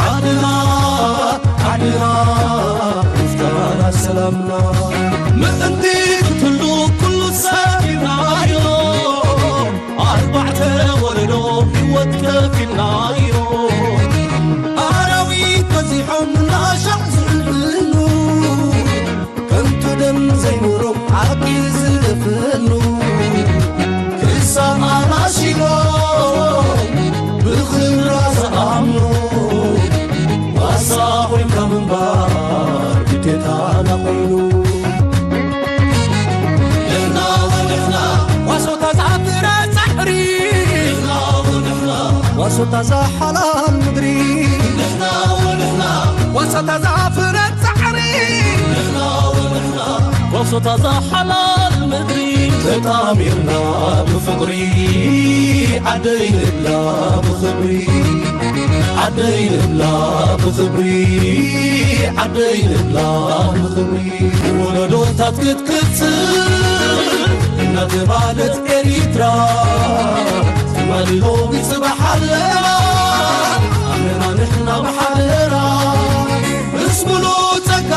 ዓድና ዓድና ምፍታና ሰላምና ምእንቲ ክትህሉ ኩሉ ሰሪናዮ ኣርባዕተ ወለዶ ህይወት ከፊልናዮ ኣራዊት በዚሖም ናሻዕ ዝዕልሉ ከንቱ ደም ዘይኖሮም ዓቂ ዝደፍኑ ክሳብ ኣናሺሎም ብኽብራ ዝኣምኑ ዋሳ ኮይንካ ምንባር ግዴታና ኮይኑ ንሕና ወንሕና ዋሶታ ዝኣፍረ ጻዕሪ ንሕና ወንሕና ዋሶታ ዝሓላል ምድሪ ንሕና ወንሕና ዋሶታ ዝኣፍረ ጻዕሪ ንሕና ወንሕና ዋሶታ ዝሓላል ምድሪ ተጣሚርና ብፍቕሪ ዓደይ ንብላ ብኽብሪ ዓደይ ንብላ ብኽብሪ ዓደይ ንብላ ብኽብሪ ወለዶታት ክትቅጽል እናተባለት ኤሪትራ ትማሊ ሎሚ ጽባሕ ኣለና ኣለና ንሕና ብሓደራ ምስ ሙሉእ ጸጋ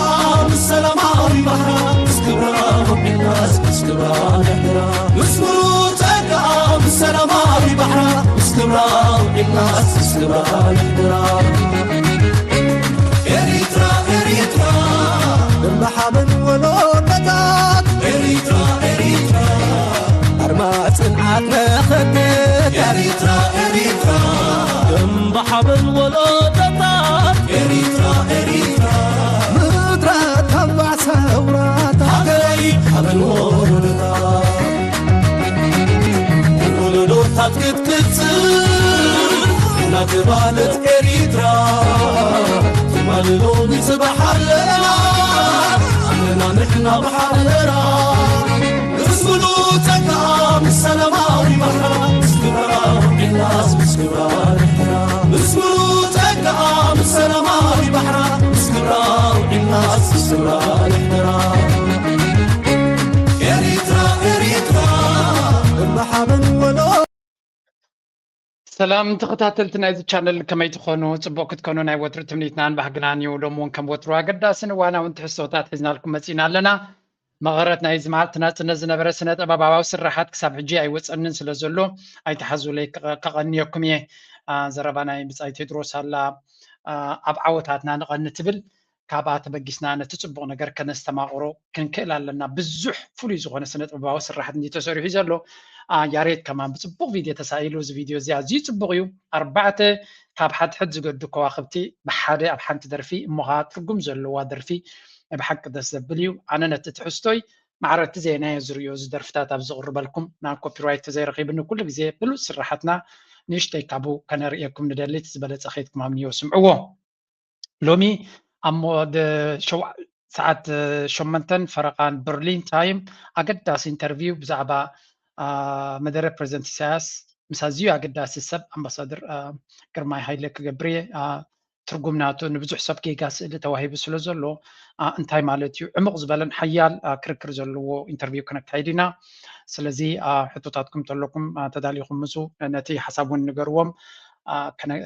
ምስ ሰላማዊ ባህራ ምስ ክብራ ውዒልናስ ምስ ክብራ ንሕድራ ምስ ሙሉእ ጸጋ ምስ ሰላማዊ ባህራ ምስ ክብራ ውዒልናስ ምስ ክብራ ንሕድራ ኤሪትራ ኤሪትራ እምባ ሓበን ወለዶታት ኤሪትራ ኤሪትራ ኣርማ ጽንዓት መኸተት ኤሪትራ ኤሪትራ እምባ ሓበን ወለዶታት ኤሪትራ ኤሪትራ ምድረ ተባዕ ሰውራት ሃገረይ ሓበን ወለዶታት ወለዶታት ክትቅጽል እናተባለት ኤሪትራ ትማሊ ሎሚ ጽባሕ ኣለና ኣለና ንሕና ብሓደራ ምስ ሙሉእ ጸጋ ምስ ሰላማዊ ባህራ ምስ ክብራ ውዒልናስ ምስ ክብራ ንሕድራ ምስ ሙሉእ ጸጋ ምስ ሰላማዊ ባህራ ምስ ክብራ ውዒልናስ ምስ ክብራ ንሕድራ ኤሪትራ ኤሪትራ እምባ ሓበን ወለዶ ሰላም ተኸታተልቲ ናይዚ ቻነል ከመይ ትኾኑ? ጽቡቕ ክትኮኑ ናይ ወትሩ ትምኒትናን ባህግናን እዩ። ሎሚ እውን ከም ወትሩ ኣገዳስን እዋናውን ትሕዝቶታት ሒዝናልኩም መጺእና ኣለና። መቐረት ናይዚ መዓልቲ ናጽነት ዝነበረ ስነ ጥበባዊ ስርሓት ክሳብ ሕጂ ኣይወጸንን ስለ ዘሎ ኣይትሓዙለይ፣ ከቐንየኩም እየ። ዘረባ ናይ ብጻይ ቴድሮስ ኣላ ኣብ ዓወታትና ንቐኒ ትብል። ካብኣ ተበጊስና ነቲ ጽቡቕ ነገር ከነስተማቕሮ ክንክእል ኣለና። ብዙሕ ፍሉይ ዝኾነ ስነ ጥበባዊ ስራሓት እንዲ ተሰሪሑ እዩ ዘሎ። ያሬድ ከማን ብጽቡቕ ቪድዮ ተሳኢሉ። እዚ ቪድዮ እዚ ኣዝዩ ጽቡቕ እዩ። ኣርባዕተ ካብ ሓድሕድ ዝገዱ ከዋኽብቲ ብሓደ ኣብ ሓንቲ ደርፊ እሞ ኸኣ ትርጉም ዘለዋ ደርፊ ናይ ብሓቂ ደስ ዘብል እዩ። ኣነ ነቲ ትሕዝቶይ ማዕረ እቲ ዜናዮ ዝርእዮ እዚ ደርፍታት ኣብ ዝቕርበልኩም ናብ ኮፒራይት ተዘይረኺብኒ ኩሉ ግዜ ብሉጽ ስራሓትና ንእሽተይ ካብኡ ከነርእየኩም ንደሊ። እቲ ዝበለጸ ከይድኩም ኣብ ንዮ ስምዕዎ። ሎሚ ኣብ ሰዓት ሸሞንተን ፈረቓን በርሊን ታይም ኣገዳሲ ኢንተርቪው ብዛዕባ መደረ ፕሬዚደንት ኢሳያስ ምስ ኣዝዩ ኣገዳሲ ሰብ ኣምባሳደር ግርማይ ሃይለ ክገብር እየ። ትርጉም ናቱ ንብዙሕ ሰብ ጌጋ ስእሊ ተዋሂቡ ስለ ዘሎ እንታይ ማለት እዩ ዕሙቕ ዝበለን ሓያል ክርክር ዘለዎ ኢንተርቪው ከነካይድ ኢና። ስለዚ ሕቶታትኩም ተለኩም ተዳሊኹም ምጹ ነቲ ሓሳብ እውን ንገርዎም።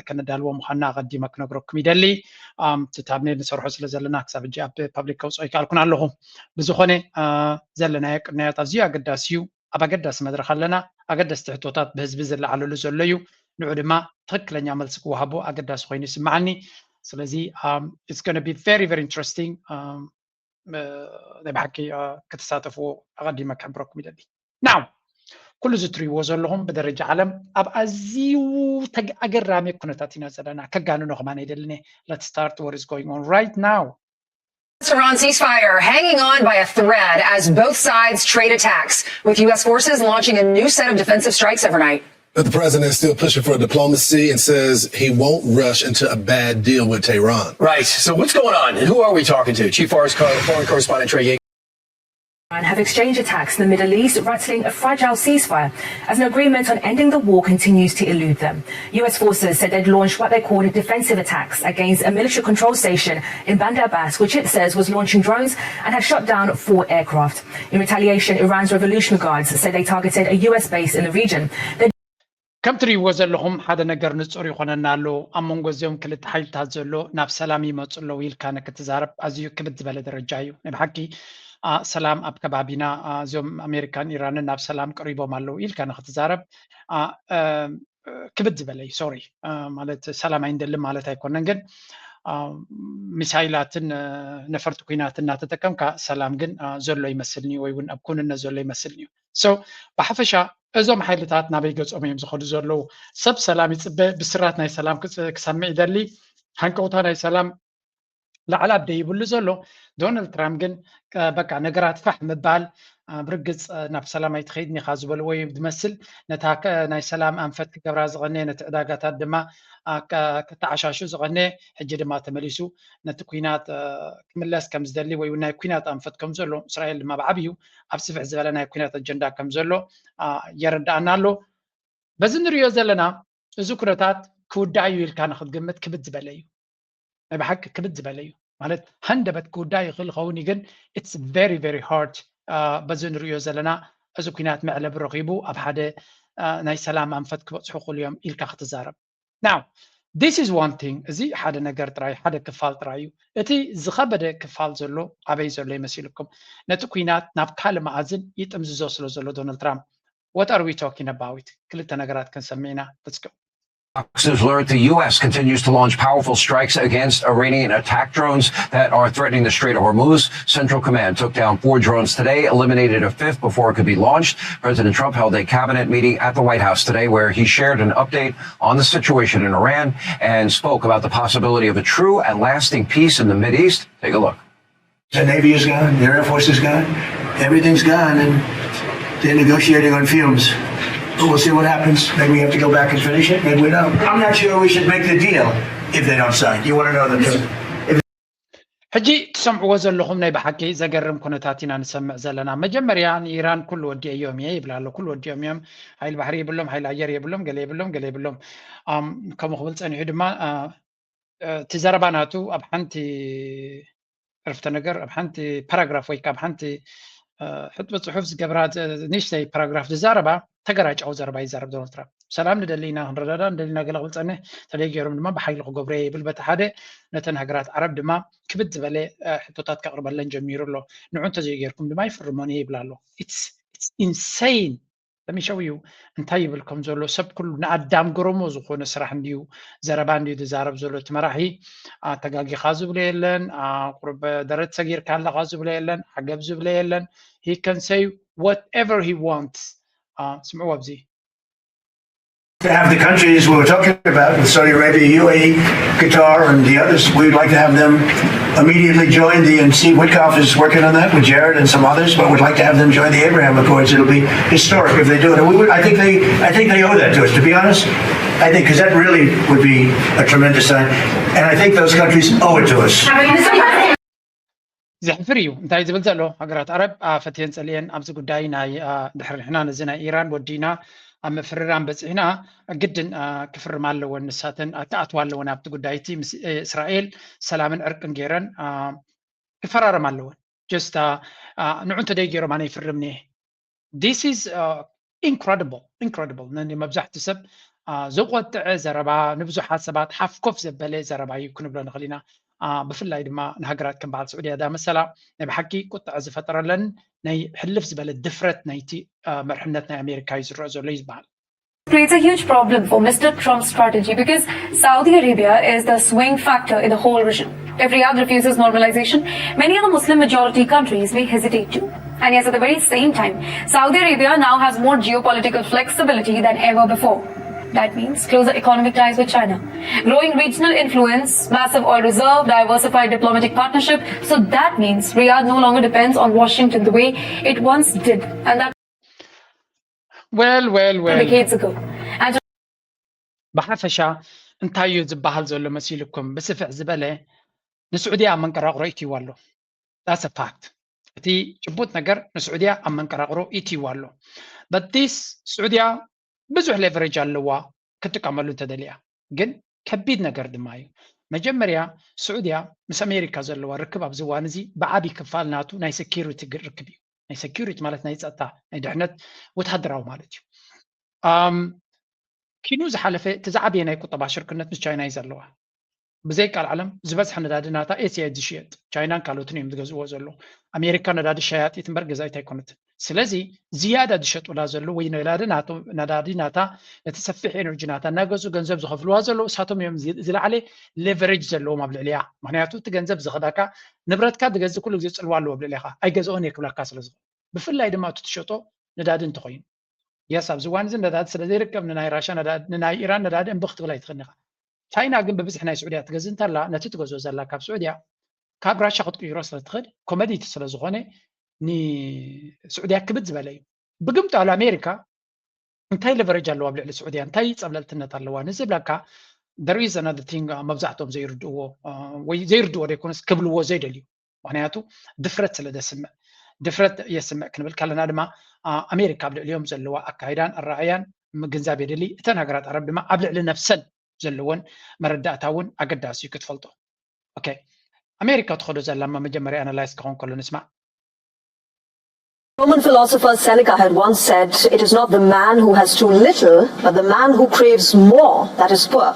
ከነዳልዎ ምዃንና ኣቐዲመ ክነግረኩም ይደሊ። እቲ ታምኔል ንሰርሖ ስለ ዘለና ክሳብ ሕጂ ኣብ ፓብሊክ ከውፅኦ ይከኣልኩን ኣለኹ። ብዝኾነ ዘለናዮ ቅድናያት ኣዝዩ ኣገዳሲ እዩ። ኣብ ኣገዳሲ መድረኽ ኣለና። ኣገደስቲ ሕቶታት ብህዝቢ ዝለዓለሉ ዘሎ እዩ። ንዑ ድማ ትኽክለኛ መልሲ ክወሃቦ ኣገዳሲ ኮይኑ ይስምዓኒ። ስለዚ it's gonna be very very interesting። ናይ ብሓቂ ክትሳተፍዎ ኣቐዲመ ክሕብረኩም ይደሊ። ናው ኩሉ እዚ ትሪእዎ ዘለኹም ብደረጃ ዓለም ኣብ ኣዝዩ ኣገራሚ ኩነታት ኢና ዘለና። ከጋንኖ ከማን ኣይደልን እየ። Let's start what is going on right now. Iran ceasefire hanging on by a thread as both sides trade attacks, with U S forces launching a new set of defensive strikes overnight. But the president is still pushing for diplomacy and says he won't rush into a bad deal with Tehran. Right. So what's going on? Who are we talking to? Chief Foreign Correspondent Trey Yeager. Have exchanged attacks in the Middle East, rattling a fragile ceasefire as an agreement on ending the war continues to elude them. U S forces said they'd launched what they called defensive attacks against a military control station in Bandar Abbas, which it says was launching drones and had shot down four aircraft. In retaliation, Iran's Revolutionary Guards said they targeted a U S base in the region. They ከም ትርእይዎ ዘለኹም ሓደ ነገር ንጹር ይኾነና ኣሎ። ኣብ መንጎ እዚኦም ክልተ ሓይልታት ዘሎ ናብ ሰላም ይመጹ ኣለዉ ኢልካ ንክትዛረብ ኣዝዩ ክብድ ዝበለ ደረጃ እዩ። ናይ ብሓቂ ሰላም ኣብ ከባቢና፣ እዚኦም ኣሜሪካን ኢራንን ናብ ሰላም ቀሪቦም ኣለዉ ኢልካ ንክትዛረብ ክብድ ዝበለ እዩ። ሶሪ፣ ማለት ሰላም ኣይንደልን ማለት ኣይኮነን፣ ግን ሚሳይላትን ነፈርቲ ኩናት እናተጠቀምካ ሰላም ግን ዘሎ ይመስልኒ ወይ እውን ኣብ ኩንነት ዘሎ ይመስልኒ እዩ። ብሓፈሻ እዞም ሓይልታት ናበይ ገጾም እዮም ዝኸዱ ዘለዉ? ሰብ ሰላም ይጽበ፣ ብስራት ናይ ሰላም ክሰምዕ ይደሊ። ሃንቀውታ ናይ ሰላም ላዕላ ደይብሉ ዘሎ ዶናልድ ትራምፕ ግን በቃ ነገራት ፋሕ ምባል፣ ብርግጽ ናብ ሰላም ኣይትኸይድን ኢኻ ዝበልዎ እዩ ዝመስል። ነታ ናይ ሰላም ኣንፈት ክገብራ ዝቐነ፣ ነቲ ዕዳጋታት ድማ ከተዓሻሹ ዝቐነ፣ ሕጂ ድማ ተመሊሱ ነቲ ኩናት ክምለስ ከም ዝደሊ ወይ ናይ ኩናት ኣንፈት ከም ዘሎ፣ እስራኤል ድማ ብዓብዩ ኣብ ስፍሕ ዝበለ ናይ ኩናት ኣጀንዳ ከም ዘሎ የረዳኣና ኣሎ። በዚ ንሪኦ ዘለና እዚ ኩነታት ክውዳእ እዩ ኢልካ ንክትግምት ክብድ ዝበለ እዩ። ናይ ብሓቂ ክብድ ዝበለ እዩ። ማለት ሃንደበት ክውዳእ ይኽእል ይኸውን እዩ፣ ግን it's very very hard። በዚ ንሪኦ ዘለና እዚ ኩናት መዕለቢ ረኺቡ ኣብ ሓደ ናይ ሰላም ኣንፈት ክበፅሑ ክኽእሉ እዮም ኢልካ ክትዛረብ። Now this is one thing፣ እዚ ሓደ ነገር ጥራይ፣ ሓደ ክፋል ጥራይ እዩ። እቲ ዝኸበደ ክፋል ዘሎ ኣበይ ዘሎ ይመሲልኩም? ነቲ ኩናት ናብ ካልእ መኣዝን ይጥምዝዞ ስለ ዘሎ ዶናልድ ትራምፕ። What are we talking about? ክልተ ነገራት ክንሰምዕ ኢና። Let's go. Fox's alert the U S continues to launch powerful strikes against Iranian attack drones that are threatening the Strait of Hormuz. Central Command took down four drones today, eliminated a fifth before it could be launched. President Trump held a cabinet meeting at the White House today where he shared an update on the situation in Iran and spoke about the possibility of a true and lasting peace in the Mideast. Take a look. The Navy is gone, the Air Force is gone, everything's gone, and they're negotiating on fumes. But we'll see what happens. Maybe we have to go back and finish it. Maybe we don't. I'm not sure we should make the deal if they don't sign. You want to know the truth. ሕጂ ትሰምዕዎ ዘለኹም ናይ ብሓቂ ዘገርም ኩነታት ኢና ንሰምዕ ዘለና። መጀመርያ ንኢራን ኩሉ ወዲኦዮም እየ ይብላ ኣሎ። ኩሉ ወዲኦም እዮም። ሓይሊ ባሕሪ የብሎም፣ ሓይሊ ኣየር የብሎም፣ ገለ የብሎም፣ ገለ የብሎም። ከምኡ ክብል ጸኒሑ ድማ እቲ ዘረባ ናቱ ኣብ ሓንቲ ዕርፍተ ነገር፣ ኣብ ሓንቲ ፓራግራፍ ወይ ካብ ሓንቲ ሕጥቢ ጽሑፍ ዝገብራ ንእሽተይ ፓራግራፍ ዝዛረባ ተገራጫዊ ዘረባ ይዛረብ ዶናልድ ትራምፕ። ሰላም ንደሊ ኢና፣ ክንረዳዳ ንደሊ ኢና፣ ገለ ክብል ጸንሕ፣ ተደይ ገይሮም ድማ ብሓይሊ ክገብሩ እየ ይብል። በቲ ሓደ ነተን ሃገራት ዓረብ ድማ ክብድ ዝበለ ሕቶታት ከቕርበለን ጀሚሩ ኣሎ። ንዑ እንተዘይገይርኩም ድማ ይፍርሞን እየ ይብል ኣሎ። ኢንሰይን ለሚሸው እዩ እንታይ ይብል ከም ዘሎ ሰብ ኩሉ ንኣዳም ገረሞ ዝኾነ ስራሕ እንድዩ ዘረባ እንድዩ ዝዛረብ ዘሎ እቲ መራሒ። ኣተጋጊኻ ዝብሎ የለን፣ ቁርብ ደረት ሰጊርካ ኣለኻ ዝብሎ የለን፣ ዓገብ ዝብሎ የለን። He can say whatever he wants። ስምዕዎ ኣብዚ to have the countries we were talking about with Saudi Arabia, U A E, Qatar, and the others. We'd like to have them immediately join the, and Steve Witkoff is working on that with Jared and some others, but we'd like to have them join the Abraham Accords. It'll be historic if they do it. And we would, I think they, I think they owe that to us, to be honest. I think, because that really would be a tremendous sign. And I think those countries owe it to us. ዘሕፍር እዩ። እንታይ ዝብል ዘሎ ሃገራት ዓረብ ፈትየን ጸልየን ኣብዚ ጉዳይ ናይ ድሕሪ ንሕና ነዚ ናይ ኢራን ወዲና ኣብ ምፍርራም በጺሕና ግድን ክፍርማ ኣለወን፣ ንሳተን ክኣትዋ ኣለወን ኣብቲ ጉዳይ እቲ ምስ እስራኤል ሰላምን ዕርቅን ገይረን ክፈራረማ ኣለወን። ጀስት ንዑ እንተደይ ገይሮም ኣነ ይፍርም እየ። This is incredible, incredible። መብዛሕትኡ ሰብ ዘቆጥዐ ዘረባ፣ ንብዙሓት ሰባት ሓፍኮፍ ዘበለ ዘረባ እዩ ክንብሎ ንኽእል ኢና። ብፍላይ ድማ ንሃገራት ከም በዓል ስዑድያ ዳመሰላ ናይ ብሓቂ ቁጥዐ ዝፈጠረለን ናይ ሕልፍ ዝበለ ድፍረት ናይቲ መርሕነት ናይ ኣሜሪካ እዩ ዝረአ ዘሎ እዩ ዝበሃል። Creates a huge problem for Mister Trump's strategy because Saudi Arabia is the swing factor in the whole region. If Riyadh refuses normalization, many other Muslim majority countries may hesitate too. And yes, at the very same time, Saudi Arabia now has more geopolitical flexibility than ever before. That means closer economic ties with China, growing regional influence, massive oil reserve, diversified diplomatic partnership. So that means Riyadh no longer depends on Washington the way it once did. And that well, well, well. decades ago. And ብሓፈሻ እንታይ እዩ ዝበሃል ዘሎ መሲልኩም? ብስፍሕ ዝበለ ንስዑድያ ኣብ መንቀራቕሮ ኢትይዋ ኣሎ። That's a fact። እቲ ጭቡጥ ነገር ንስዑድያ ኣብ መንቀራቕሮ ኢትይዋ ኣሎ። But this ስዑድያ ብዙሕ ሌቨሬጅ ኣለዋ ክትጥቀመሉ እንተደልያ፣ ግን ከቢድ ነገር ድማ እዩ። መጀመርያ ስዑድያ ምስ ኣሜሪካ ዘለዋ ርክብ ኣብዚ እዋን እዚ ብዓቢ ክፋል ናቱ ናይ ሴኪሪቲ ርክብ እዩ። ናይ ሴኪሪቲ ማለት ናይ ጸጥታ፣ ናይ ድሕነት፣ ወተሃደራዊ ማለት እዩ። ኪኑ ዝሓለፈ እቲ ዝዓበየ ናይ ቁጠባ ሽርክነት ምስ ቻይና እዩ ዘለዋ። ብዘይ ቃል ዓለም ዝበዝሐ ነዳዲ ናታ ኤስያ እዩ ዝሽየጥ። ቻይናን ካልኦትን እዮም ዝገዝእዎ ዘለዉ። ኣሜሪካ ነዳዲ ሸያጢት እምበር ገዛኢት ኣይኮነትን። ስለዚ ዝያዳ ዝሸጡላ ዘለዉ ወይ ነዳዲ ናቶ- ነዳዲ ናታ ነቲ ሰፊሕ ኤነርጂ ናታ እናገዝኡ ገንዘብ ዝኸፍልዋ ዘለዉ እሳቶም እዮም ዚ- ዝለዓለ ሌቨሬጅ ዘለዎም ኣብ ልዕሊያ። ምክንያቱ እቲ ገንዘብ ዝኸዳካ ንብረትካ ዝገዝእ ኩሉ ግዜ ፅልዋ ኣለዎ ኣብ ልዕሊኻ ኣይገዝኦን እየ ክብለካ ስለ ዝኾነ ብፍላይ ድማ እቲ ትሸጦ ነዳዲ እንተኾይኑ የስ ኣብዚ እዋን እዚ ነዳዲ ስለ ዘይርከብ ንናይ ራሻ ነዳዲ ንናይ ኢራን ነዳዲ እምቢ ክትብል ኣይትኽእልን ኢኻ። ቻይና ግን ብብዝሒ ናይ ስዑድያ ትገዝእ እንተላ ነቲ ትገዝኦ ዘላ ካብ ስዑድያ ካብ ራሻ ክትቅይሮ ስለ ትኽእል ኮመዲቲ ስለ ዝኾነ ንስዑድያ ክብድ ዝበለ እዩ። ብግምጣሉ ኣሜሪካ እንታይ ሌቨሬጅ ኣለዋ ኣብ ልዕሊ ስዑድያ እንታይ ፀብለልትነት ኣለዋ ንዝብለካ there is another thing መብዛሕትኦም ዘይርድእዎ ወይ ዘይርድእዎ ዘይኮነስ ክብልዎ ዘይደልዩ ምክንያቱ ድፍረት ስለ ዘስምዕ ድፍረት የስምዕ ክንብል ከለና ድማ ኣሜሪካ ኣብ ልዕሊኦም ዘለዋ ኣካይዳን ኣረኣያን ምግንዛብ የድሊ። እተን ሃገራት ዓረብ ድማ ኣብ ልዕሊ ነፍሰን ዘለወን መረዳእታ እውን ኣገዳሲ እዩ ክትፈልጦ። ኦኬ ኣሜሪካ ትኸዶ ዘላማ መጀመርያ ኣናላይዝ ክኸውን ከሎ ንስማዕ። Roman philosopher Seneca had once said, "It is not the man who has too little, but the man who craves more that is poor."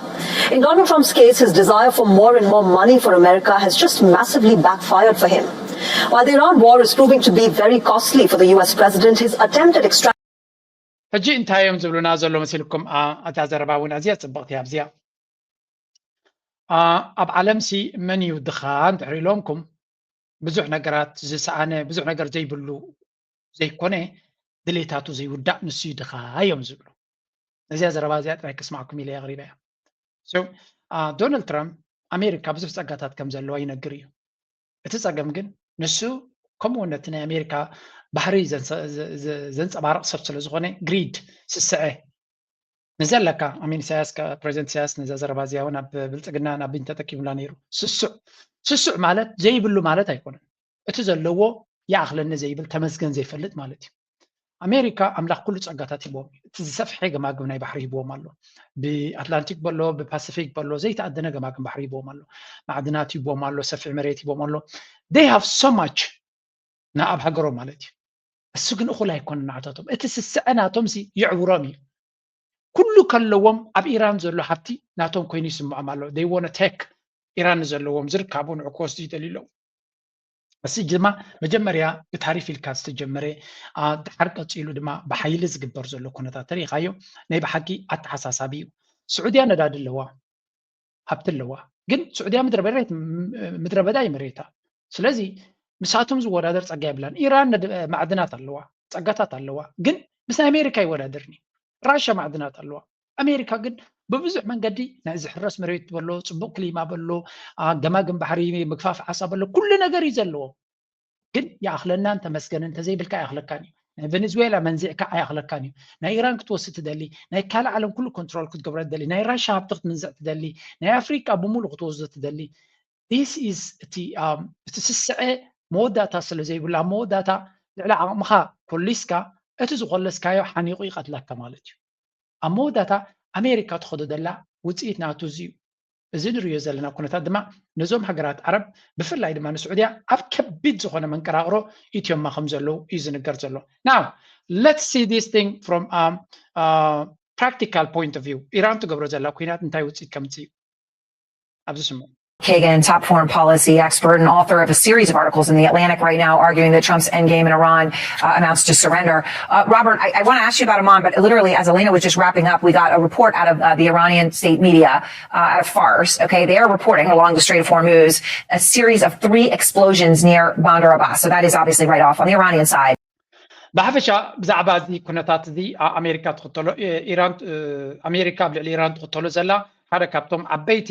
In Donald Trump's case, his desire for more and more money for America has just massively backfired for him. While the Iran war is proving to be very costly for the U S president, his attempt at extracting ሕጂ እንታይ እዮም ዝብሉና ዘሎ መሲልኩም እታ ዘረባ እውን ኣዝያ ፅብቕቲ ኣብዚኣ ኣብ ዓለምሲ መን እዩ ድኻ እንድሕር ኢሎምኩም ብዙሕ ነገራት ዝሰኣነ ብዙሕ ነገር ዘይብሉ ዘይኮነ ድሌታቱ ዘይውዳእ ንሱ እዩ ድኻ እዮም ዝብሉ። እዚኣ ዘረባ እዚኣ ጥራይ ክስማዕኩም ኢለ ኣቕሪበ እያ። ዶናልድ ትራምፕ ኣሜሪካ ብዙሕ ፀጋታት ከም ዘለዋ ይነግር እዩ። እቲ ፀገም ግን ንሱ ከምኡ እውን ነቲ ናይ ኣሜሪካ ባህሪ ዘንፀባርቕ ሰብ ስለ ዝኾነ ግሪድ ስስዐ ንዘለካ ኣሚን ኢሳያስ ፕሬዚደንት ኢሳያስ ነዛ ዘረባ እዚኣ እውን ኣብ ብልፅግና ናብ ተጠቂሙላ ነይሩ። ስሱዕ ስሱዕ ማለት ዘይብሉ ማለት ኣይኮነን። እቲ ዘለዎ ይኣኽለኒ ዘይብል ተመስገን ዘይፈልጥ ማለት እዩ። ኣሜሪካ ኣምላኽ ኩሉ ፀጋታት ሂቦም እቲ ዝሰፍሐ ገማግም ናይ ባሕሪ ሂብዎም ኣሎ። ብኣትላንቲክ በሎ ብፓሲፊክ በሎ ዘይተኣደነ ገማግም ባሕሪ ሂብዎም ኣሎ። ማዕድናት ሂብዎም ኣሎ፣ ሰፊሕ መሬት ሂቦም ኣሎ። They have so much ንኣብ ሃገሮም ማለት እዩ። እሱ ግን እኹል ኣይኮነ ናዕታቶም እቲ ስስዐ ናቶም ሲ ይዕውሮም እዩ። ኩሉ ከለዎም ኣብ ኢራን ዘሎ ሃብቲ ናቶም ኮይኑ ይስምዖም ኣሎ። They wanna take ኢራን ዘለዎም ዝርካቡ ንዑ ክወስዱ ይደልዩ ኣለዉ። እዚ ድማ መጀመርያ ብታሪፍ ኢልካ ዝተጀመረ ድሓር ቀፂሉ ድማ ብሓይሊ ዝግበር ዘሎ ኩነታት ተሪኢኻዮ ናይ ብሓቂ ኣተሓሳሳቢ እዩ። ስዑድያ ነዳዲ ኣለዋ፣ ሃብቲ ኣለዋ፣ ግን ስዑድያ ምድረ በዳ እዩ መሬታ። ስለዚ ምሳቶም ዝወዳደር ፀጋ የብላን። ኢራን ማዕድናት ኣለዋ፣ ፀጋታት ኣለዋ፣ ግን ምስ ኣሜሪካ ይወዳደርኒ። ራሻ ማዕድናት ኣለዋ። ኣሜሪካ ግን ብብዙሕ መንገዲ ናይ ዝሕረስ መሬት በሎ፣ ፅቡቅ ክሊማ በሎ፣ ገማግም ባሕሪ፣ ምግፋፍ ዓሳ በሎ፣ ኩሉ ነገር እዩ ዘለዎ። ግን ይኣኽለናን ተመስገንን እንተዘይብልካ ኣይኣኽለካን እዩ። ናይ ቨኔዝዌላ መንዚዕካ ኣይኣኽለካን እዩ። ናይ ኢራን ክትወስድ ትደሊ፣ ናይ ካልእ ዓለም ኩሉ ኮንትሮል ክትገብሮ ትደሊ፣ ናይ ራሻ ሃብቲ ክትምንዝዕ ትደሊ፣ ናይ ኣፍሪቃ ብምሉእ ክትወስዶ ትደሊ። This is እቲ እቲ ስስዐ መወዳእታ ስለ ዘይብሉ ኣብ መወዳእታ ልዕሊ ዓቕምኻ ኮሊስካ እቲ ዝኾለስካዮ ሓኒቑ ይቐትለካ ማለት እዩ። ኣብ መወዳእታ ኣሜሪካ ትኸዶ ዘላ ውፅኢት ናቱ እዚ እዩ። እዚ ንሪኦ ዘለና ኩነታት ድማ ነዞም ሃገራት ዓረብ ብፍላይ ድማ ንስዑድያ ኣብ ከቢድ ዝኾነ መንቀራቕሮ ኢትዮማ ከም ዘለዉ እዩ ዝንገር ዘሎ። Now let's see this thing from practical point of view. ኢራን ትገብሮ ዘላ ኩናት እንታይ ውፅኢት ከምፅእ እዩ ኣብዚ ስምዑ። Kagan, top foreign policy expert and author of a series of articles in The Atlantic right now, arguing that Trump's endgame in Iran uh, amounts to surrender. Uh, Robert, I, I want to ask you about Iran, but literally, as Elena was just wrapping up, we got a report out of uh, the Iranian state media, uh, out of Fars. Okay, they are reporting along the Strait of Hormuz a series of three explosions near Bandar Abbas. So that is obviously right off on the Iranian side. ብሓፈሻ ብዛዕባ እዚ ኩነታት እዚ ኣሜሪካ ትኽተሎ ኢራን ኣሜሪካ ኣብ ልዕሊ ኢራን ትኽተሎ ዘላ ሓደ ካብቶም ዓበይቲ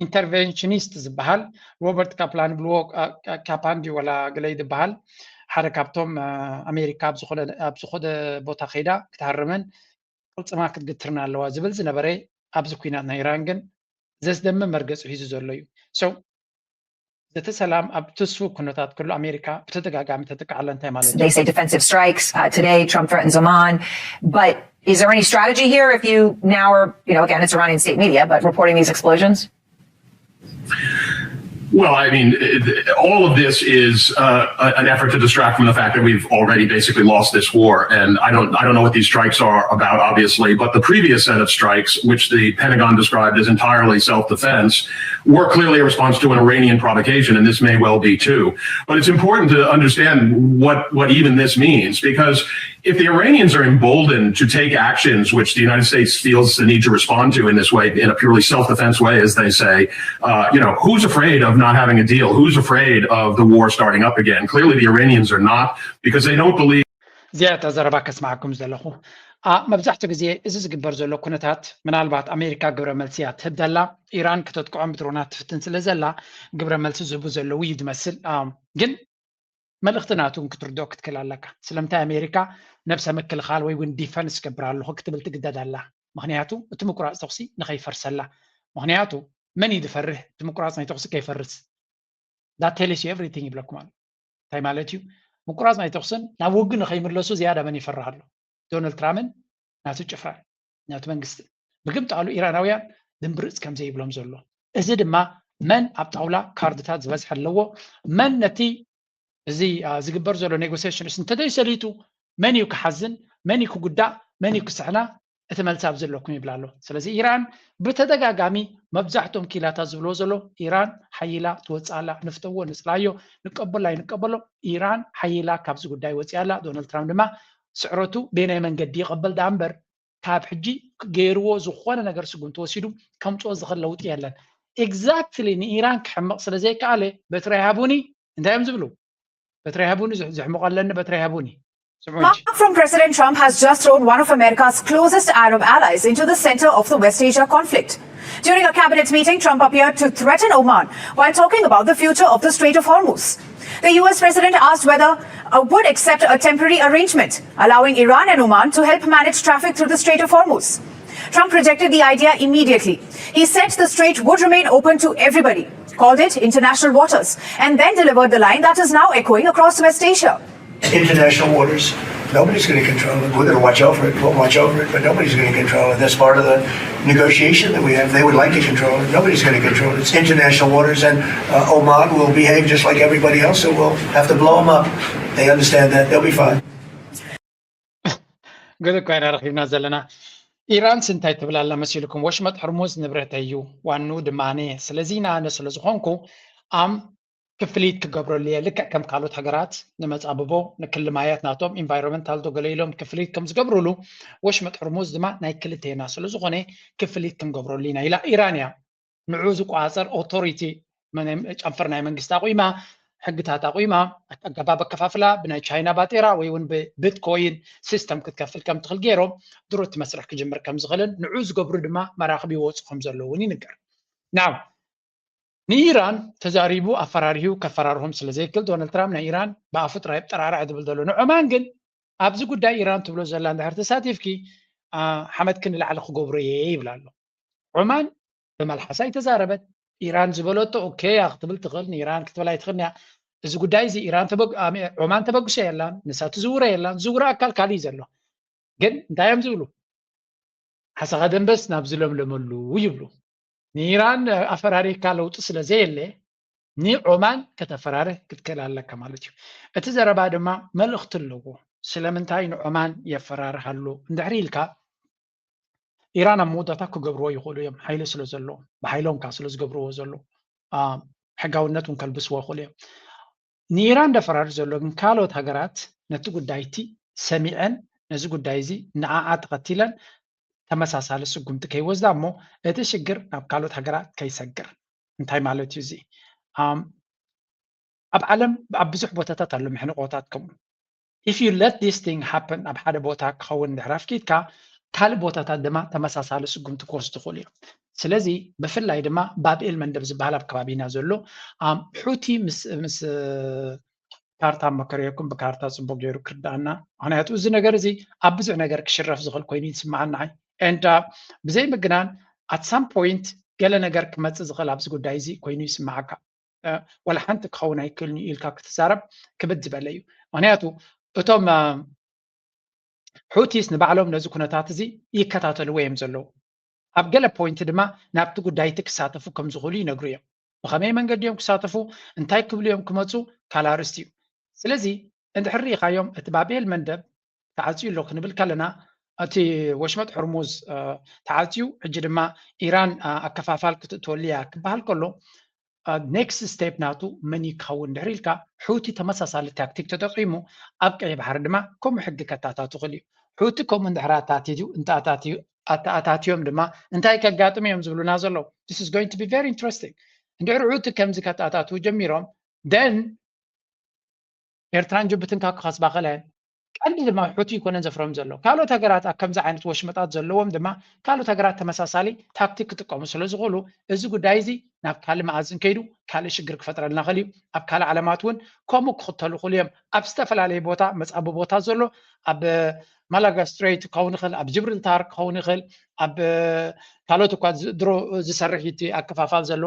ኢንተርቨንሽኒስት ዝበሃል ሮበርት ካፕላን ብልዎ ካፓንዲ ወላ ገለይ ዝበሃል ሓደ ካብቶም ኣሜሪካ ኣብ ዝኾነ ቦታ ከይዳ ክትሃርመን ቅልፅማ ክትግትርን ኣለዋ ዝብል ዝነበረ ኣብዚ ኩናት ናይ ኢራን ግን ዘስደምም መርገፂ ሒዙ ዘሎ እዩ። ዘተ ሰላም ኣብ ትስፉ ኩነታት ከሎ ኣሜሪካ ብተደጋጋሚ ተጥቅዓላ እንታይ ማለት እዩ? They say defensive strikes. Uh, today, Trump threatens Oman. But is there any strategy here if you now are, you know, again, it's Iranian state media, but reporting these explosions? Well, I mean, all of this is uh, an effort to distract from the fact that we've already basically lost this war. And I don't, I don't know what these strikes are about, obviously, but the previous set of strikes, which the Pentagon described as entirely self-defense, were clearly a response to an Iranian provocation, and this may well be too. But it's important to understand what, what even this means, because if the Iranians are emboldened to take actions which the United States feels the need to respond to in this way, in a purely self-defense way, as they say, uh, you know, who's afraid of not having a deal? Who's afraid of the war starting up again? Clearly, the Iranians are not, because they don't believe. እዚኣ እታ ዘረባ ከስማዓኩም ዘለኹ። መብዛሕትኡ ግዜ እዚ ዝግበር ዘሎ ኩነታት፣ ምናልባት ኣሜሪካ ግብረ መልሲ እያ ትህብ ዘላ፣ ኢራን ከተጥቅዖም ብድሮናት ትፍትን ስለ ዘላ ግብረ መልሲ ዝህቡ ዘለዉ እዩ ዝመስል። ግን መልእኽቲ ናቱ ክትርድኦ ክትክእል ኣለካ። ስለምንታይ ኣሜሪካ ነብሰ ምክልኻል ወይ እውን ዲፈንስ ገብር ኣለኹ ክትብል ትግደድ ኣላ? ምክንያቱ እቲ ምቁራፅ ተኹሲ ንኸይፈርሰላ። ምክንያቱ መን እዩ ዝፈርህ እቲ ምቁራፅ ናይ ተኹሲ ከይፈርስ? That tells you everything ይብለኩም ኣሎ። እንታይ ማለት እዩ? ምቁራፅ ናይ ተኹስን ናብ ውግእ ንኸይምለሱ ዝያዳ መን ይፈርህ ኣሎ? ዶናልድ ትራምፕን ናቱ ጭፍራን ናቱ መንግስትን። ምግምጣሉ ኢራናውያን ድምብርፅ ከም ዘይብሎም ዘሎ። እዚ ድማ መን ኣብ ጣውላ ካርድታት ዝበዝሐ ኣለዎ፣ መን ነቲ እዚ ዝግበር ዘሎ ኔጎሲሽንስ እንተዘይሰሊጡ መን እዩ ክሓዝን፣ መን እዩ ክጉዳእ፣ መን እዩ ክስሕና? እቲ መልሲ ኣብዚ ኣለኩም ይብል ኣሎ። ስለዚ ኢራን ብተደጋጋሚ መብዛሕትኦም ክኢላታት ዝብልዎ ዘሎ ኢራን ሓይላ ትወፅእ ኣላ። ንፍተዎ ንፅላዮ፣ ንቀበሎ ኣይንቀበሎ፣ ኢራን ሓይላ ካብዚ ጉዳይ ወፂኣ ኣላ። ዶናልድ ትራምፕ ድማ ስዕረቱ በየናይ መንገዲ ይቐበል ደኣ እምበር ካብ ሕጂ ገይርዎ ዝኾነ ነገር ስጉምቲ ወሲዱ ከምፅኦ ዝኽእል ለውጢ የለን። ኤግዛክትሊ ንኢራን ክሕምቕ ስለ ዘይከኣለ በትሪ ሃቡኒ እንታይ እዮም ዝብሉ? በትሪ ሃቡኒ፣ ዝሕምቑ ኣለኒ፣ በትሪ ሃቡኒ። Remark from President Trump has just thrown one of America's closest Arab allies into the center of the West Asia conflict. During a cabinet meeting, Trump appeared to threaten Oman while talking about the future of the Strait of Hormuz. The U S president asked whether uh, would accept a temporary arrangement allowing Iran and Oman to help manage traffic through the Strait of Hormuz. Trump rejected the idea immediately. He said the strait would remain open to everybody, called it international waters, and then delivered the line that is now echoing across West Asia. International waters. Nobody's going to control it. We're going to watch over it. We'll watch over it, but nobody's going to control it. That's part of the negotiation that we have. They would like to control it. Nobody's going to control it. It's international waters, and uh, Oman will behave just like everybody else, so we'll have to blow them up. They understand that. They'll be fine. ገለ እኳ ኢና ረኺብና ዘለና። ኢራንስ እንታይ ትብል ኣላ መሲልኩም? ወሽመጥ ሕርሙዝ ንብረተይ እዩ፣ ዋንኡ ድማ ኣነ። ስለዚ ንኣነ ስለ ዝኾንኩ ኣም ክፍሊት ክገብረሉ እየ፣ ልክዕ ከም ካልኦት ሃገራት ንመጻብቦ ንክልማያት ናቶም ኢንቫይሮንመንታል ዶ ገለ ኢሎም ክፍሊት ከም ዝገብሩሉ፣ ወሽመጥ ሕርሙዝ ድማ ናይ ክልቴና ስለ ዝኾነ ክፍሊት ክንገብረሉ ኢና ኢላ ኢራን እያ። ንዑ ዝቆፃፀር ኦቶሪቲ ጨንፈር ናይ መንግስቲ ኣቑማ፣ ሕግታት ኣቑማ፣ ኣገባብ ኣከፋፍላ ብናይ ቻይና ባጤራ ወይ እውን ብቢትኮይን ሲስተም ክትከፍል ከም ትኽእል ገይሮም ድሮ እቲ መስርሕ ክጅምር ከም ዝኽእልን ንዑ ዝገብሩ ድማ መራኽቢ ይወፁ ከም ዘለዉ እውን ይንገር። ናው ንኢራን ተዛሪቡ ኣፈራሪሁ ከፈራርሆም ስለ ዘይክእል ዶናልድ ትራምፕ ናይ ኢራን ብኣፉ ጥራይ ጠራርዕ ዝብል ዘሎ። ንዖማን ግን ኣብዚ ጉዳይ ኢራን ትብሎ ዘላ እንድሕር ተሳቲፍኪ ሓመድኪ ንላዕሊ ክገብሮ እየ ይብል ኣሎ። ዖማን ብመልሓሳ ኣይተዛረበት። ኢራን ዝበለቶ ኦኬ እያ ክትብል ትኽእል፣ ንኢራን ክትብል ኣይትኽእልን እያ። እዚ ጉዳይ እዚ ኢራን ዖማን ተበግሶ የላን፣ ንሳ ትዝውሮ የላን። ዝዝውሮ ኣካል ካልእ እዩ ዘሎ። ግን እንታይ እዮም ዝብሉ? ዓሳኻ ደንበስ ናብ ዝለምለመሉ ይብሉ። ንኢራን ኣፈራሪካ ለውጢ ስለ ዘየለ ንዖማን ከተፈራርህ ክትክእል ኣለካ ማለት እዩ። እቲ ዘረባ ድማ መልእኽቲ ኣለዎ። ስለምንታይ ንዖማን የፈራርህ ኣሎ እንድሕሪ ኢልካ ኢራን ኣብ መወዳእታ ክገብርዎ ይኽእሉ እዮም፣ ሓይሊ ስለ ዘለዎም፣ ብሓይሎም ከዓ ስለ ዝገብርዎ ዘሎ ሕጋውነት እውን ከልብስዎ ይኽእሉ እዮም። ንኢራን ደፈራርህ ዘሎ ግን ካልኦት ሃገራት ነቲ ጉዳይ እቲ ሰሚዐን ነዚ ጉዳይ እዚ ንዓኣ ተኸቲለን ተመሳሳሊ ስጉምቲ ከይወስዳ እሞ እቲ ሽግር ናብ ካልኦት ሃገራት ከይሰግር። እንታይ ማለት እዩ እዚ? ኣብ ዓለም ኣብ ብዙሕ ቦታታት ኣሎ መሕንቆታት ከምኡ። If you let this thing happen ኣብ ሓደ ቦታ ክኸውን እንድሕር ኣፍቂድካ ካልእ ቦታታት ድማ ተመሳሳሊ ስጉምቲ ክወስዱ ይኽእሉ እዮም። ስለዚ ብፍላይ ድማ ባብኤል መንደብ ዝበሃል ኣብ ከባቢና ዘሎ ሑቲ ምስ ካርታ መከረየኩም ብካርታ ፅቡቅ ገይሩ ክርዳኣና። ምክንያቱ እዚ ነገር እዚ ኣብ ብዙሕ ነገር ክሽረፍ ዝኽእል ኮይኑ ይስምዓኒ ንዓይ። And ብዘይ ምግናን at some point ገለ ነገር ክመፅእ ዝኽእል ኣብዚ ጉዳይ እዚ ኮይኑ ይስምዓካ። ዋላ ሓንቲ ክኸውን ኣይክእልን እዩ ኢልካ ክትዛረብ ክብድ ዝበለ እዩ። ምክንያቱ እቶም ሑቲስ ንባዕሎም ነዚ ኩነታት እዚ ይከታተልዎ እዮም ዘለዉ። ኣብ ገለ ፖይንት ድማ ናብቲ ጉዳይ እቲ ክሳተፉ ከም ዝኽእሉ ይነግሩ እዮም። ብኸመይ መንገዲ እዮም ክሳተፉ፣ እንታይ ክብሉ እዮም ክመፁ ካልእ ኣርእስቲ እዩ። ስለዚ እንድሕር ርኢኻዮም እቲ ባቤል መንደብ ተዓፅዩ ኣሎ ክንብል ከለና እቲ ወሽመጥ ሕርሙዝ ተዓፅዩ ሕጂ ድማ ኢራን ኣከፋፋል ክትእትወሉ እያ ክበሃል ከሎ ኔክስት ስቴፕ ናቱ መን ክኸውን ድሕሪ ኢልካ ሑቲ ተመሳሳሊ ታክቲክ ተጠቂሙ ኣብ ቀይ ባሕሪ ድማ ከምኡ ሕጊ ከታታት ይኽእል እዩ። ሑቲ ከምኡ እንድሕር ኣታትዩ እንተኣታትዮም ድማ እንታይ ከጋጥም እዮም ዝብሉና ዘለዉ? This is going to be very interesting። እንድሕር ሑቲ ከምዚ ከታታትዉ ጀሚሮም then ኤርትራን ጅቡትን ካብ ክኸስባ ከለ ቀንዲ ድማ ሑቲ ይኮነን ዘፍረም ዘሎ ካልኦት ሃገራት ኣብ ከምዚ ዓይነት ወሽመጣት ዘለዎም ድማ ካልኦት ሃገራት ተመሳሳሊ ታክቲክ ክጥቀሙ ስለ ዝኽእሉ እዚ ጉዳይ እዚ ናብ ካልእ መኣዝን ከይዱ ካልእ ሽግር ክፈጥረልና ኽእል እዩ። ኣብ ካልእ ዓለማት እውን ከምኡ ክኽተሉ ኽእሉ እዮም። ኣብ ዝተፈላለየ ቦታ መጻቢ ቦታ ዘሎ ኣብ ማላጋ ስትሬት ክኸውን ይኽእል፣ ኣብ ጅብርልታር ክኸውን ይኽእል፣ ኣብ ካልኦት እኳ ድሮ ዝሰርሕ እቲ ኣከፋፋል ዘሎ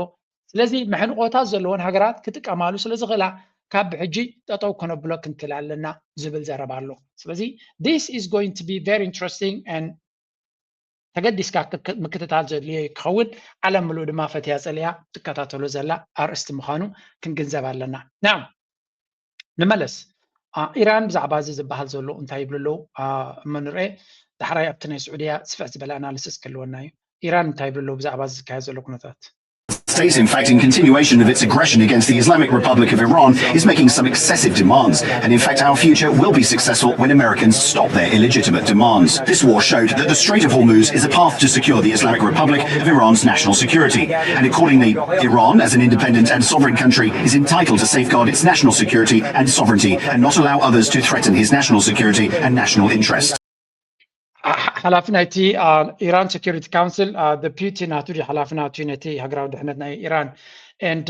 ስለዚ መሕንቆታት ዘለዎን ሃገራት ክጥቀማሉ ስለ ዝኽእላ ካብ ብሕጂ ጠጠው ከነብሎ ክንክእል ኣለና ዝብል ዘረባ ኣሎ። ስለዚ this is going to be very interesting and ተገዲስካ ምክትታል ዘድልዮ ክኸውን ዓለም ምሉእ ድማ ፈትያ ጸሊያ ትከታተሎ ዘላ ኣርእስቲ ምዃኑ ክንግንዘብ ኣለና። ና ንመለስ ኢራን ብዛዕባ እዚ ዝበሃል ዘሎ እንታይ ይብሉ ኣለዉ እሞ ንርኤ። ዳሕራይ ኣብቲ ናይ ስዑድያ ስፍሕ ዝበለ ኣናሊሲስ ክህልወና እዩ። ኢራን እንታይ ይብሉ ኣለዉ ብዛዕባ እዚ ዝካየድ ዘሎ ኩነታት? State, in fact, in continuation of its aggression against the Islamic Republic of Iran, is making some excessive demands. And in fact, our future will be successful when Americans stop their illegitimate demands. This war showed that the Strait of Hormuz is a path to secure the Islamic Republic of Iran's national security. And accordingly, Iran, as an independent and sovereign country, is entitled to safeguard its national security and sovereignty and not allow others to threaten his national security and national interest. ሓላፊ ናይቲ ኢራን ሴኪሪቲ ካውንስል ደፒቲ ናቱ ድዩ ሓላፊ ናቱ ነቲ ሃገራዊ ድሕነት ናይ ኢራን and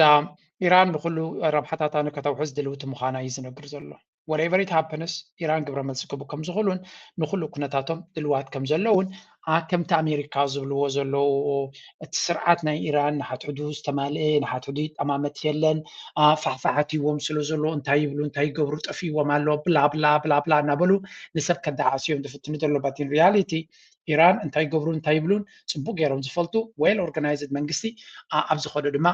ኢራን ንኩሉ ረብሓታታ ከተውሕዝ ድልውቲ ምዃና እዩ ዝነግር ዘሎ። Whatever it happens ኢራን ግብረ መልሲ ክህቡ ከም ዝኽእሉን ንኩሉ ኩነታቶም ድልዋት ከም ዘለውን ከምቲ ኣሜሪካ ዝብልዎ ዘለዉ እቲ ስርዓት ናይ ኢራን ንሓትሕዱ ዝተማልአ ንሓትሕዱ ይጠማመት የለን ፋሕፋሕ ኣትይዎም ስለ ዘሎ እንታይ ይብሉ እንታይ ይገብሩ ጠፊዎም ኣሎ ብላ ብላ ብላ ብላ እናበሉ ንሰብ ከዳዓስዮም ዝፍትኑ ዘሎ but in reality ኢራን እንታይ ይገብሩ እንታይ ይብሉን ፅቡቅ ገይሮም ዝፈልጡ well organized መንግስቲ ኣብ ዝኸዶ ድማ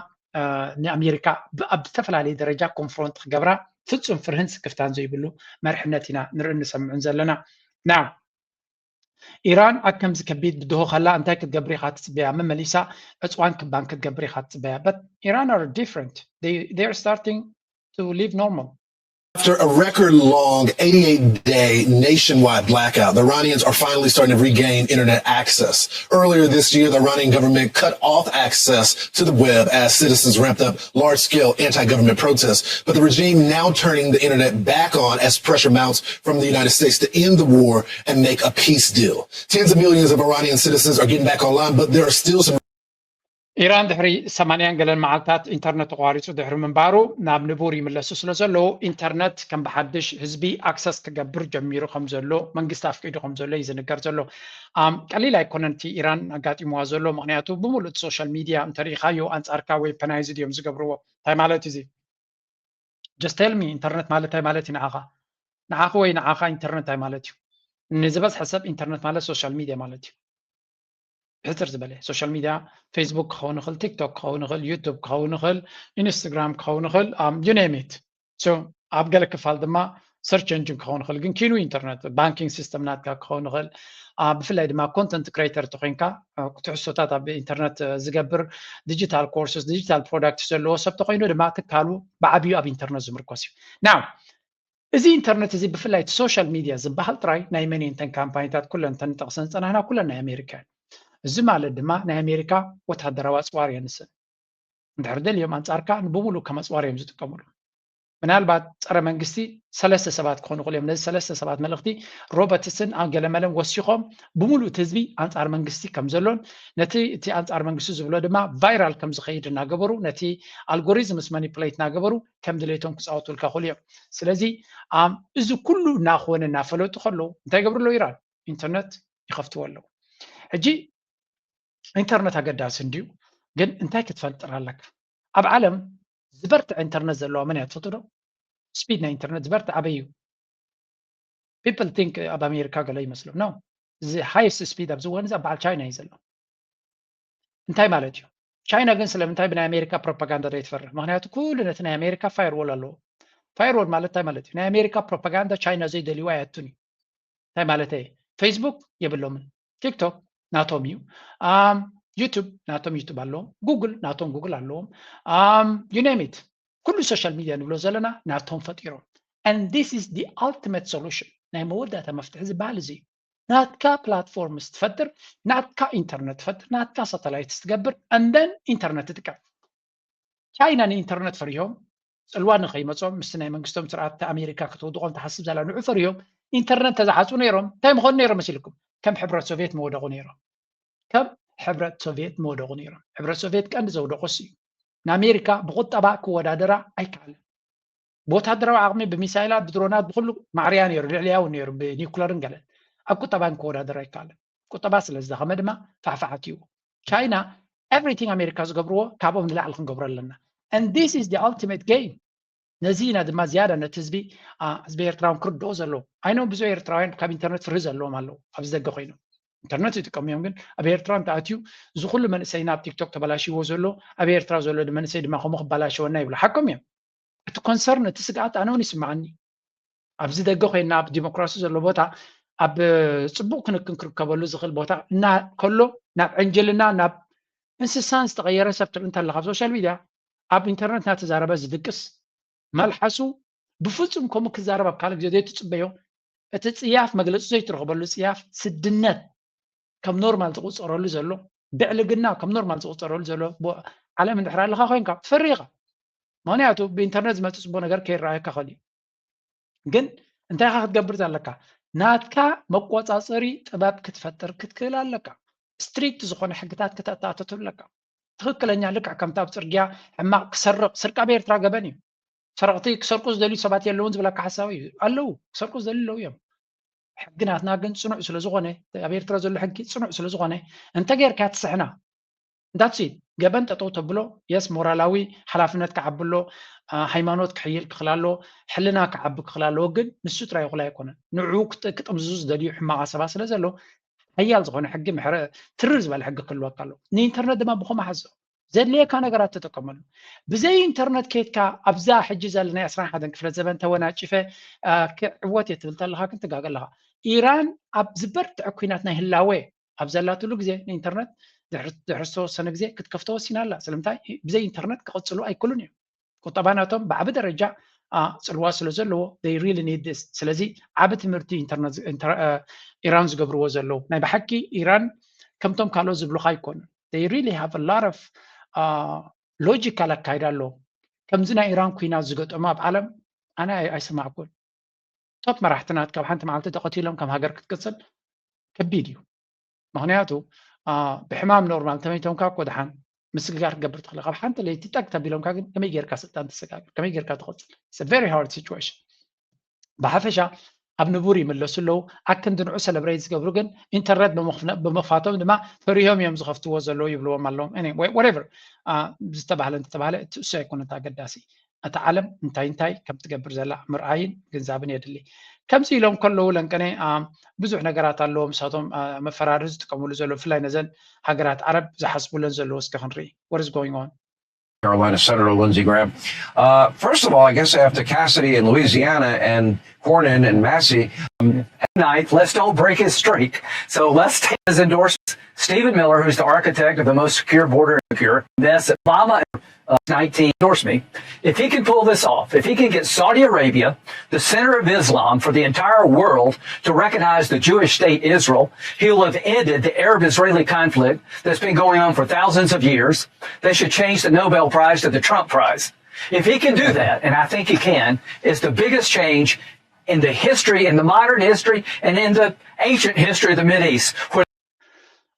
ንኣሜሪካ ኣብ ዝተፈላለየ ደረጃ confront ክገብራ ፍፁም ፍርህን ስክፍታን ዘይብሉ መርሕነት ኢና ንርኢ ንሰምዕን ዘለና። Now ኢራን ኣብ ከምዚ ከቢድ ብድሆ ከላ እንታይ ክትገብር ኢኻ ትፅበያ? መመሊሳ ዕፅዋን ክባን ክትገብር ኢኻ ትፅበያ? But Iran are different. They are starting to live normal. After a record long eighty-eight day nationwide blackout, the Iranians are finally starting to regain internet access. Earlier this year, the Iranian government cut off access to the web as citizens ramped up large scale anti government protests. But the regime now turning the internet back on as pressure mounts from the United States to end the war and make a peace deal. Tens of millions of Iranian citizens are getting back online, but there are still some ኢራን ድሕሪ ሰማንያን ገለን መዓልታት ኢንተርነት ተቋሪፁ ድሕሪ ምንባሩ ናብ ንቡር ይምለሱ ስለ ዘለዉ ኢንተርነት ከም ብሓድሽ ህዝቢ ኣክሰስ ክገብር ጀሚሩ ከም ዘሎ መንግስቲ ኣፍቂዱ ከም ዘሎ እዩ ዝንገር ዘሎ። ቀሊል ኣይኮነን እቲ ኢራን ኣጋጢምዋ ዘሎ ምክንያቱ ብምሉእ እቲ ሶሻል ሚድያ እንተሪኢኻዮ ኣንፃርካ ዌፐናይዝድ እዮም ዝገብርዎ። እንታይ ማለት እዩ እዚ? Just tell me ኢንተርነት ማለት እንታይ ማለት እዩ ንዓኻ? ንዓኺ ወይ ንዓኻ ኢንተርነት እንታይ ማለት እዩ? ንዝበዝሐ ሰብ ኢንተርነት ማለት ሶሻል ሚድያ ማለት እዩ። ብሕፅር ዝበለ ሶሻል ሚድያ ፌስቡክ ክኸውን ይኽእል፣ ቲክቶክ ክኸውን ይኽእል፣ ዩቱብ ክኸውን ይኽእል፣ ኢንስትግራም ክኸውን ይኽእል you name it። ኣብ ገለ ክፋል ድማ search engine ክኸውን ይኽእል ግን ኪኑ ኢንተርነት banking system ናትካ ክኸውን ይኽእል። ብፍላይ ድማ content creator ተኮይንካ ትሕዝቶታት ኣብ ኢንተርነት ዝገብር digital courses digital product ዘለዎ ሰብ ተኮይኑ ድማ ትካሉ ብዓብዩ ኣብ ኢንተርነት ዝምርኮስ እዩ። Now እዚ ኢንተርነት እዚ ብፍላይ እቲ ሶሻል ሚድያ ዝበሃል ጥራይ ናይ መን እየን እተን ካምፓኒታት ኩለን እተን ንጠቕሰን ዝፀናሕና ኩለን ናይ ኣሜሪካ እየን። እዚ ማለት ድማ ናይ ኣሜሪካ ወታደራዊ ኣፅዋር እየን ንሰን እንድሕር ደልዮም ኣንፃርካ ብሙሉእ ከም ኣፅዋር እዮም ዝጥቀምሉ። ምናልባት ፀረ መንግስቲ ሰለስተ ሰባት ክኾኑ ይኽእሉ እዮም። ነዚ ሰለስተ ሰባት መልእኽቲ ሮበርትስን ኣንገለመለን ወሲኾም ብሙሉእ እቲ ህዝቢ ኣንፃር መንግስቲ ከም ዘሎን ነቲ እቲ ኣንፃር መንግስቲ ዝብሎ ድማ ቫይራል ከም ዝኸይድ እናገበሩ ነቲ ኣልጎሪዝምስ ማኒፕሌት እናገበሩ ከም ድሌቶም ክፃወቱልካ ይኽእሉ እዮም። ስለዚ እዚ ኩሉ እናኾነ እናፈለጡ ከለዉ እንታይ ይገብሩ ኣለዉ? ኢራን ኢንተርነት ይኸፍትዎ ኣለዉ። ሕጂ ኢንተርነት ኣገዳሲ እንድዩ፣ ግን እንታይ ክትፈልጥር ኣለካ? ኣብ ዓለም ዝበርትዐ ኢንተርነት ዘለዋ መን እያ ትፈልጡ ዶ? ስፒድ ናይ ኢንተርነት ዝበርትዐ ኣበይ እዩ? People think ኣብ ኣሜሪካ ገለ ይመስሎም። No፣ እዚ ሃይስት ስፒድ ኣብዚ እዋን እዚ ኣብ በዓል ቻይና እዩ ዘሎ። እንታይ ማለት እዩ? ቻይና ግን ስለምንታይ ብናይ ኣሜሪካ ፕሮፓጋንዳ ዘይትፈርህ? ምክንያቱ ኩሉ ነቲ ናይ ኣሜሪካ ፋየርዎል ኣለዎ። ፋየርዎል ማለት እንታይ ማለት እዩ? ናይ ኣሜሪካ ፕሮፓጋንዳ ቻይና ዘይደልይዋ ኣየቱን እዩ። እንታይ ማለት እየ? ፌስቡክ የብሎምን። ቲክቶክ ናቶም እዩ። ዩቱብ ናቶም ዩቱብ ኣለዎም። ጉግል ናቶም ጉግል ኣለዎም። ዩኔሚት ኩሉ ሶሻል ሚድያ ንብሎ ዘለና ናቶም ፈጢሮም። And this is the ultimate solution። ናይ መወዳእታ መፍትሒ ዝበሃል እዚ እዩ። ናትካ ፕላትፎርም ስትፈጥር፣ ናትካ ኢንተርነት ትፈጥር፣ ናትካ ሳተላይት ስትገብር፣ and then ኢንተርነት ትጥቀም። ቻይና ንኢንተርነት ፈሪሆም፣ ፅልዋ ንኸይመፆም ምስቲ ናይ መንግስቶም ስርዓት ኣሜሪካ ክትውድቖም ትሓስብ ዘላ ንዑ ፈሪሆም ኢንተርነት ተዝሓፁ ነይሮም እንታይ ምኾኑ ነይሮም መሲልኩም? ከም ሕብረት ሶቪየት መወደቑ ነይሮም። ከም ሕብረት ሶቪየት መወደቑ ነይሮም። ሕብረት ሶቪየት ቀንዲ ዘውደቆስ እዩ። ንኣሜሪካ ብቁጠባ ክወዳደራ ኣይከኣለን። ብወታደራዊ ዓቕሚ ብሚሳይላት ብድሮናት ብኩሉ ማዕርያ ነይሩ፣ ልዕልያ እውን ነይሩ ብኒኩለርን ገለን። ኣብ ቁጠባ ግን ክወዳደር ኣይከኣለን። ቁጠባ ስለ ዝደኸመ ድማ ፋሕፋሕ ኣትይዎ። ቻይና everything ኣሜሪካ ዝገብርዎ ካብኦም ንላዕሊ ክንገብሮ ኣለና። And this is the ultimate game። ነዚ ኢና ድማ ዝያዳ ነቲ ህዝቢ ህዝቢ ኤርትራውን ክርድኦ ዘለዎ። ኣይኖ ብዙ ኤርትራውያን ካብ ኢንተርነት ፍርሂ ዘለዎም ኣለዉ ኣብዚ ደገ ኮይኖም ኢንተርነት ይጥቀሙ እዮም። ግን ኣብ ኤርትራ እንተኣትዩ እዚ ኩሉ መንእሰይና ኣብ ቲክቶክ ተበላሽዎ ዘሎ ኣብ ኤርትራ ዘሎ መንእሰይ ድማ ከምኡ ክበላሸወና ይብሉ። ሓቆም እዮም። እቲ ኮንሰርን እቲ ስግኣት ኣነ እውን ይስምዓኒ። ኣብዚ ደገ ኮይና ኣብ ዲሞክራሲ ዘሎ ቦታ ኣብ ፅቡቅ ክንክን ክርከበሉ ዝኽእል ቦታ እና ከሎ ናብ ዕንጅልና ናብ እንስሳን ዝተቐየረ ሰብ ትርኢ እንተለካ ኣብ ሶሻል ሚድያ ኣብ ኢንተርነት እናተዛረበ ዝድቅስ መልሓሱ ብፍፁም ከምኡ ክዛረብ ኣብ ካልእ ግዜ ዘይትፅበዮ እቲ ፅያፍ መግለፂ ዘይትረኽበሉ ፅያፍ ስድነት ከም ኖርማል ዝቁፀረሉ ዘሎ ብዕልግና ከም ኖርማል ዝቁፀረሉ ዘሎ ዓለም እንድሕር ኣለካ ኮይንካ ትፈሪ ኢኻ። ምክንያቱ ብኢንተርነት ዝመፅእ ፅቡቅ ነገር ከይረኣየካ ክእል እዩ። ግን እንታይ ኢኻ ክትገብር ዘለካ? ናትካ መቆፃፀሪ ጥበብ ክትፈጥር ክትክእል ኣለካ። ስትሪክት ዝኾነ ሕግታት ክተኣታተቱ ኣለካ። ትኽክለኛ ልክዕ ከምቲ ኣብ ፅርግያ ሕማቕ ክሰርቕ ስርቂ ኣብ ኤርትራ ገበን እዩ። ሰረቕቲ ክሰርቁ ዝደልዩ ሰባት የለውን ዝብለካ ሓሳብ እዩ። ኣለዉ ክሰርቁ ዝደልዩ ኣለዉ እዮም። ሕጊ ናትና ግን ፅኑዕ ስለዝኾነ ኣብ ኤርትራ ዘሎ ሕጊ ፅኑዕ ስለዝኾነ እንተ ጌርካ ትስሕና እንዳትሲ ገበን ጠጠው ተብሎ የስ ሞራላዊ ሓላፍነት ክዓቢ ኣሎ። ሃይማኖት ክሕይል ክኽል ኣሎ። ሕልና ክዓቢ ክኽል ኣለዎ ግን ንሱ ጥራይ ይኹል ኣይኮነን። ንዑ ክጥምዝዙ ዝደልዩ ሕማቕ ኣሰባ ስለ ዘሎ ሓያል ዝኾነ ሕጊ ምሕረ ትርር ዝበለ ሕጊ ክህልወካ ኣለዎ። ንኢንተርነት ድማ ብኸምኡ ሓዞ። ዘድልየካ ነገራት ተጠቀመሉ። ብዘይ ኢንተርነት ከይድካ ኣብዛ ሕጂ ዘለና ናይ ዕስራን ሓደን ክፍለ ዘበን ተወናጭፈ ክዕወት እየ ትብል ተለካ ግን ትጋገ ኣለካ። ኢራን ኣብ ዝበርትዐ ኩናት ናይ ህላወ ኣብ ዘላትሉ ግዜ ንኢንተርነት ድሕሪ ዝተወሰነ ግዜ ክትከፍቶ ወሲና ኣላ። ስለምንታይ ብዘይ ኢንተርነት ክቕፅሉ ኣይክሉን እዮም። ቁጠባ ናቶም ብዓቢ ደረጃ ፅልዋ ስለ ዘለዎ they really need this። ስለዚ ዓቢ ትምህርቲ ኢንተርነት ኢራን ዝገብርዎ ዘለዉ ናይ ብሓቂ ኢራን ከምቶም ካልኦት ዝብሉካ ኣይኮኑን። They really have a lot of logical ኣካይዳ ኣለዎም። ከምዚ ናይ ኢራን ኩናት ዝገጠሙ ኣብ ዓለም ኣነ ኣይሰማዕኩን። ቶፕ መራሕቲ ናትካ ኣብ ሓንቲ መዓልቲ ተቐቲሎም ከም ሃገር ክትቅፅል ከቢድ እዩ። ምክንያቱ ብሕማም ኖርማል ተመይቶምካ እኮ ድሓን ምስግጋር ክገብር ትኽእል ካብ ሓንቲ ለይቲ ጠቅ ተቢሎምካ ግን ከመይ ጌርካ ስልጣን ትሰጋግር ከመይ ጌርካ ትቐፅል very hard situation። ብሓፈሻ ኣብ ንቡር ይምለሱ ኣለዉ። ኣክንዲ ንዑ ሰለብሬት ዝገብሩ ግን ኢንተርነት ብምኽፋቶም ድማ ፈሪሆም እዮም ዝኸፍትዎ ዘለዉ ይብልዎም ኣለዎም። ወሬቨር ዝተባህለ እንተተባህለ እቲ እሱ ኣይኮነት ኣገዳሲ። እታ ዓለም እንታይ እንታይ ከም ትገብር ዘላ ምርኣይን ግንዛብን የድሊ። ከምዚ ኢሎም ከለዉ ለንቀነ ብዙሕ ነገራት ኣለዎም ንሳቶም መፈራሪ ዝጥቀምሉ ዘለዉ ብፍላይ ነዘን ሃገራት ዓረብ ዝሓስቡለን ዘለዉ እስከ ክንርኢ። What is going on? Carolina Senator Lindsey Graham. Uh, first of all, I guess after Cassidy in Louisiana and Cornyn and Massie, um, at night, let's don't break his streak. So let's take his endorsements. Stephen Miller, who's the architect of the most secure border in the pure, this Obama uh, nineteen endorse me. If he can pull this off, if he can get Saudi Arabia, the center of Islam for the entire world, to recognize the Jewish state Israel, he'll have ended the Arab-Israeli conflict that's been going on for thousands of years. They should change the Nobel Prize to the Trump Prize. If he can do that, and I think he can, it's the biggest change in the history, in the modern history, and in the ancient history of the Mideast.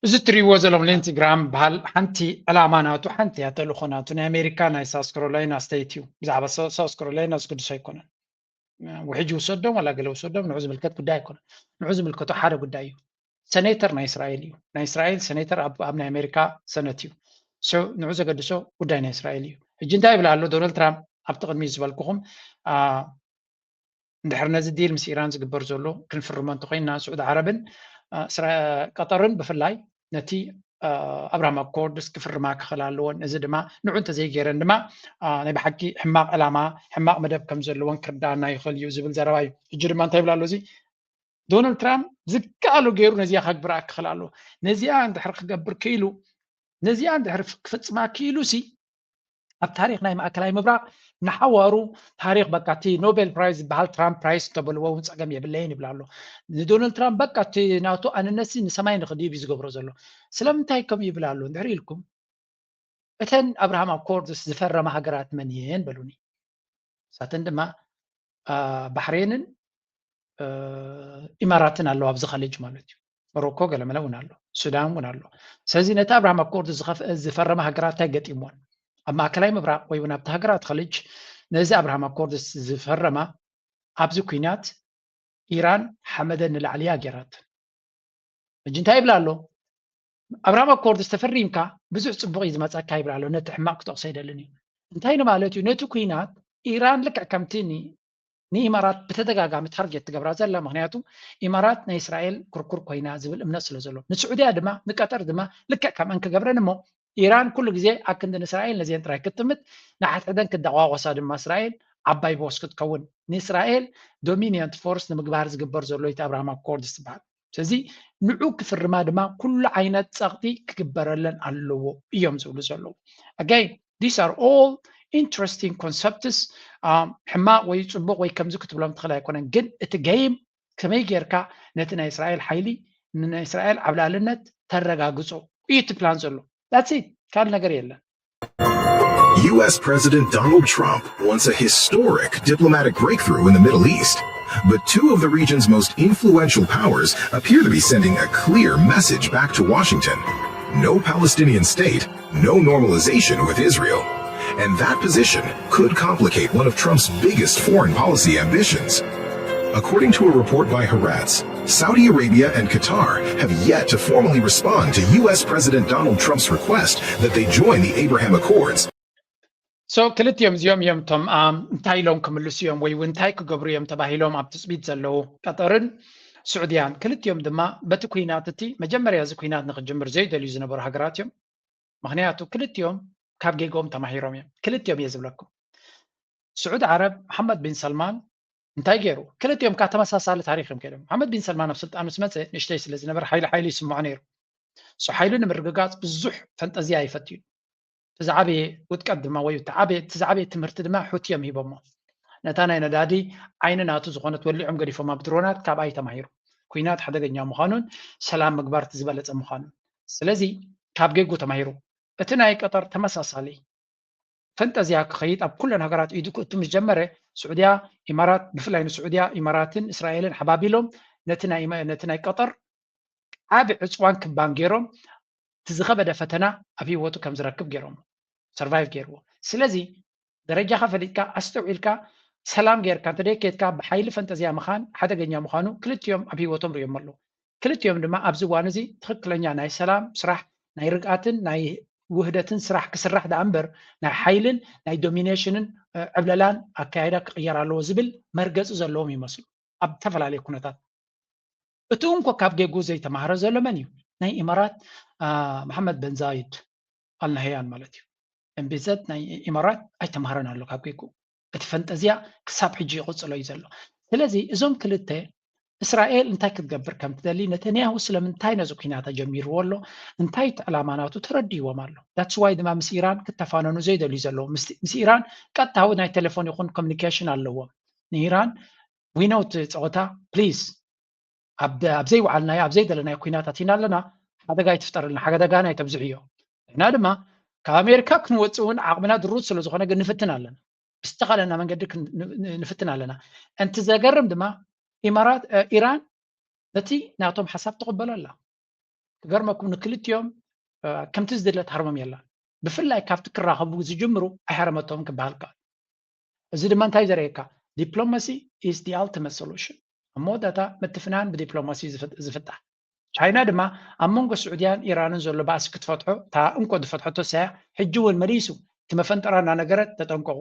እዚ እትሪእዎ ዘለኹም ሊንዚ ግራም በሃል ሓንቲ ዕላማ ናቱ ሓንቲ እያ ተልእኾ ናቱ ናይ ኣሜሪካ ናይ ሳውስ ካሮላይና ስቴት እዩ። ብዛዕባ ሳውስ ካሮላይና ዝግድሶ ኣይኮነን። ውሕጅ ውሰዶም ዋላ ገለ ውሰዶም ንዑ ዝምልከት ጉዳይ ኣይኮነን። ንዑ ዝምልከቶ ሓደ ጉዳይ እዩ። ሰኔተር ናይ እስራኤል እዩ። ናይ እስራኤል ሰኔተር ኣብ ናይ ኣሜሪካ ሰነት እዩ። ንዑ ዘገድሶ ጉዳይ ናይ እስራኤል እዩ። ሕጂ እንታይ ይብል ኣሎ ዶናልድ ትራምፕ ኣብቲ ቅድሚ ዝበልኩኹም እንድሕር ነዚ ዲል ምስ ኢራን ዝግበር ዘሎ ክንፍርሞ እንተኮይንና ስዑዲ ዓረብን ቀጠርን ብፍላይ ነቲ ኣብርሃም ኣኮርድስ ክፍርማ ክኽእል ኣለዎን። እዚ ድማ ንዑ እንተዘይገይረን ድማ ናይ ብሓቂ ሕማቕ ዕላማ ሕማቕ መደብ ከም ዘለዎን ክርዳኣና ይኽእል እዩ ዝብል ዘረባ እዩ። ሕጂ ድማ እንታይ ይብል ኣሎ እዚ ዶናልድ ትራምፕ ዝከኣሎ ገይሩ ነዚኣ ከግብራ ክኽእል ኣለዎ። ነዚኣ እንድሕር ክገብር ክኢሉ ነዚኣ እንድሕር ክፍፅማ ክኢሉ ሲ ኣብ ታሪክ ናይ ማእከላይ ምብራቅ ንሓዋሩ ታሪክ በቃ እቲ ኖቤል ፕራይዝ ዝበሃል ትራምፕ ፕራይዝ እንተበልዎ እውን ፀገም የብለይን ይብል ኣሎ ንዶናልድ ትራምፕ። በቃ እቲ ናቱ ኣንነሲ ንሰማይ ንክድይብ እዩ ዝገብሮ ዘሎ። ስለምንታይ ከምኡ ይብል ኣሎ እንድሕር ኢልኩም እተን ኣብርሃም ኣኮርድስ ዝፈረማ ሃገራት መን እየን በሉኒ። እሳተን ድማ ባሕሬንን ኢማራትን ኣለዋ ኣብዚ ከልጅ ማለት እዩ። ሞሮኮ ገለመለ እውን ኣሎ፣ ሱዳን እውን ኣሎ። ስለዚ ነቲ ኣብርሃም ኣኮርድ ዝፈረመ ሃገራት እንታይ ገጢምዎን ኣብ ማእከላይ ምብራቅ ወይ እውን ኣብቲ ሃገራት ከልጅ ነዚ ኣብርሃም ኣኮርድ ዝፈረማ ኣብዚ ኩናት ኢራን ሓመደ ንላዕሊ እያ ገይራተን። ሕጂ እንታይ ይብላ ኣሎ? ኣብርሃም ኣኮርድ ዝተፈሪምካ ብዙሕ ፅቡቅ እዩ ዝመፀካ ይብላ ኣሎ። ነቲ ሕማቅ ክጠቅሶ ይደልን እዩ። እንታይ ንማለት እዩ? ነቲ ኩናት ኢራን ልክዕ ከምቲ ንኢማራት ብተደጋጋሚ ታርጌት ትገብራ ዘላ፣ ምክንያቱ ኢማራት ናይ እስራኤል ኩርኩር ኮይና ዝብል እምነት ስለ ዘሎ፣ ንስዑድያ ድማ ንቀጠር ድማ ልክዕ ከምአን ክገብረን እሞ ኢራን ኩሉ ግዜ ኣክንዲ ንእስራኤል ነዚአን ጥራይ ክትጥምት ንሓድሕደን ክደቋቆሳ ድማ እስራኤል ዓባይ ቦስ ክትከውን ንእስራኤል ዶሚኒየንት ፎርስ ንምግባር ዝግበር ዘሎ እቲ ኣብርሃም ኣኮርድ ዝበሃል። ስለዚ ንዑ ክፍርማ ድማ ኩሉ ዓይነት ፀቕጢ ክግበረለን ኣለዎ እዮም ዝብሉ ዘለዉ። Again, these are all interesting concepts። ሕማቕ ወይ ፅቡቕ ወይ ከምዚ ክትብሎም ትኽእል ኣይኮነን፣ ግን እቲ ገይም ከመይ ጌርካ ነቲ ናይ እስራኤል ሓይሊ ንናይ እስራኤል ዓብላልነት ተረጋግፆ እዩ እቲ ፕላን ዘሎ። That's it፣ ካልእ ነገር የለን። U S President Donald Trump wants a historic diplomatic breakthrough in the Middle East, but two of the region's most influential powers appear to be sending a clear message back to Washington. No Palestinian state, no normalization with Israel. And that position could complicate one of Trump's biggest foreign policy ambitions. According to a report by Haaretz, Saudi Arabia and Qatar have yet to formally respond to U S President Donald Trump's request that they join the Abraham Accords. So ክልቲኦም እዚኦም እዮም እቶም እንታይ ኢሎም ክምልሱ እዮም ወይ እውን እንታይ ክገብሩ እዮም ተባሂሎም ኣብ ትፅቢት ዘለዉ ቀጠርን ስዑድያን። ክልቲኦም ድማ በቲ ኩናት እቲ መጀመርያ እዚ ኩናት ንክጅምር ዘይደልዩ ዝነበሩ ሃገራት እዮም። ምክንያቱ ክልቲኦም ካብ ጌጎም ተማሂሮም እዮም። ክልቲኦም እየ ዝብለኩም። ስዑድ ዓረብ መሓመድ ቢን ሰልማን እንታይ ገይሩ? ክልቲኦም ካ ተመሳሳሊ ታሪክ እዮም ከይዶም። መሓመድ ቢን ሰልማን ኣብ ስልጣን ምስ መፀ ንእሽተይ ስለ ዝነበር ሓይሊ ሓይሊ ይስምዖ ነይሩ። እሱ ሓይሉ ንምርግጋፅ ብዙሕ ፈንጠዝያ ይፈትዩ። እቲ ዝዓበየ ውድቀት ድማ ወይ እቲ ዝዓበየ እቲ ዝዓበየ ትምህርቲ ድማ ሑቲ እዮም ሂቦሞ። ነታ ናይ ነዳዲ ዓይኒ ናቱ ዝኾነት ወሊዖም ገዲፎማ ብድሮናት ካብኣ እዩ ተማሂሩ። ኩናት ሓደገኛ ምዃኑን ሰላም ምግባር እቲ ዝበለፀ ምዃኑን። ስለዚ ካብ ጌጉ ተማሂሩ። እቲ ናይ ቀጠር ተመሳሳሊ ፈንጠዝያ ክኸይድ ኣብ ኩለን ሃገራት ኢዱ ክእቱ ምስ ጀመረ ስዑድያ ኢማራት ብፍላይ ንስዑድያ ኢማራትን እስራኤልን ሓባቢሎም ነቲ ናይ ነቲ ናይ ቀጠር ዓቢ ዕፅዋን ክባን ገይሮም እቲ ዝኸበደ ፈተና ኣብ ህይወቱ ከም ዝረክብ ገይሮም survive ገይርዎ። ስለዚ ደረጃኻ ፈሊጥካ ኣስተውዒልካ ሰላም ጌርካ እንተደይከድካ ብሓይሊ ፈንጠዝያ ምኻን ሓደገኛ ምዃኑ ክልቲኦም ኣብ ህይወቶም ርእዮም ኣለዉ። ክልቲኦም ድማ ኣብዚ እዋን እዚ ትኽክለኛ ናይ ሰላም ስራሕ ናይ ርግኣትን ናይ ውህደትን ስራሕ ክስራሕ ደኣ እምበር ናይ ሓይልን ናይ ዶሚኔሽንን ዕብለላን ኣካያይዳ ክቕየር ኣለዎ ዝብል መርገፂ ዘለዎም ይመስሉ ኣብ ዝተፈላለየ ኩነታት። እቲ እንኮ ካብ ጌጉ ዘይተማህረ ዘሎ መን እዩ? ናይ ኢማራት መሓመድ በን ዛይድ ኣልናህያን ማለት እዩ። እምቢዘት ናይ ኢማራት ኣይተማህረን ኣሎ ካብ ጌጉ። እቲ ፈንጠዝያ ክሳብ ሕጂ ይቕፅሎ እዩ ዘሎ። ስለዚ እዞም ክልተ እስራኤል እንታይ ክትገብር ከም ትደሊ ነተንያሁ ስለምንታይ ነዚ ኩናት ኣጀሚርዎ ኣሎ እንታይ እቲ ዕላማ ናቱ ተረዲእዎም ኣሎ። That's why ድማ ምስ ኢራን ክተፋነኑ ዘይደልዩ ዘለዉ። ምስ ኢራን ቀጥታዊ ናይ ቴሌፎን ይኹን ኮሚኒኬሽን ኣለዎም። ንኢራን we know እቲ ፀወታ please ኣብ ዘይወዓልናዮ ኣብ ዘይደለናዮ ኩናት ኣቲና ኣለና። ሓደጋ ኣይትፍጠረልና፣ ሓደጋና ኣይተብዝሕዮ። ንሕና ድማ ካብ ኣሜሪካ ክንወፅእ እውን ዓቕምና ድሩት ስለ ዝኾነ ግን ንፍትን ኣለና። ብዝተኻለና መንገዲ ንፍትን ኣለና። እንቲ ዘገርም ድማ ኢማራት ኢራን ነቲ ናቶም ሓሳብ ትቕበሎ ኣላ። ክገርመኩም ንክልቲኦም ከምቲ ዝድለ ትሃርሞም የላን። ብፍላይ ካብቲ ክራኸቡ ዝጅምሩ ኣይሃረመቶምን ክበሃል ከኣል። እዚ ድማ እንታይ ዘርእየካ? Diplomacy is the ultimate solution። ኣብ መወዳእታ ምትፍናን ብዲፕሎማሲ ዝፍታሕ። ቻይና ድማ ኣብ መንጎ ስዑድያን ኢራንን ዘሎ ባእሲ ክትፈትሖ እታ እንኮ ዝፈትሐቶ እሳያ ሕጂ እውን መሊሱ እቲ መፈንጠራ እናነገረት ተጠንቀቑ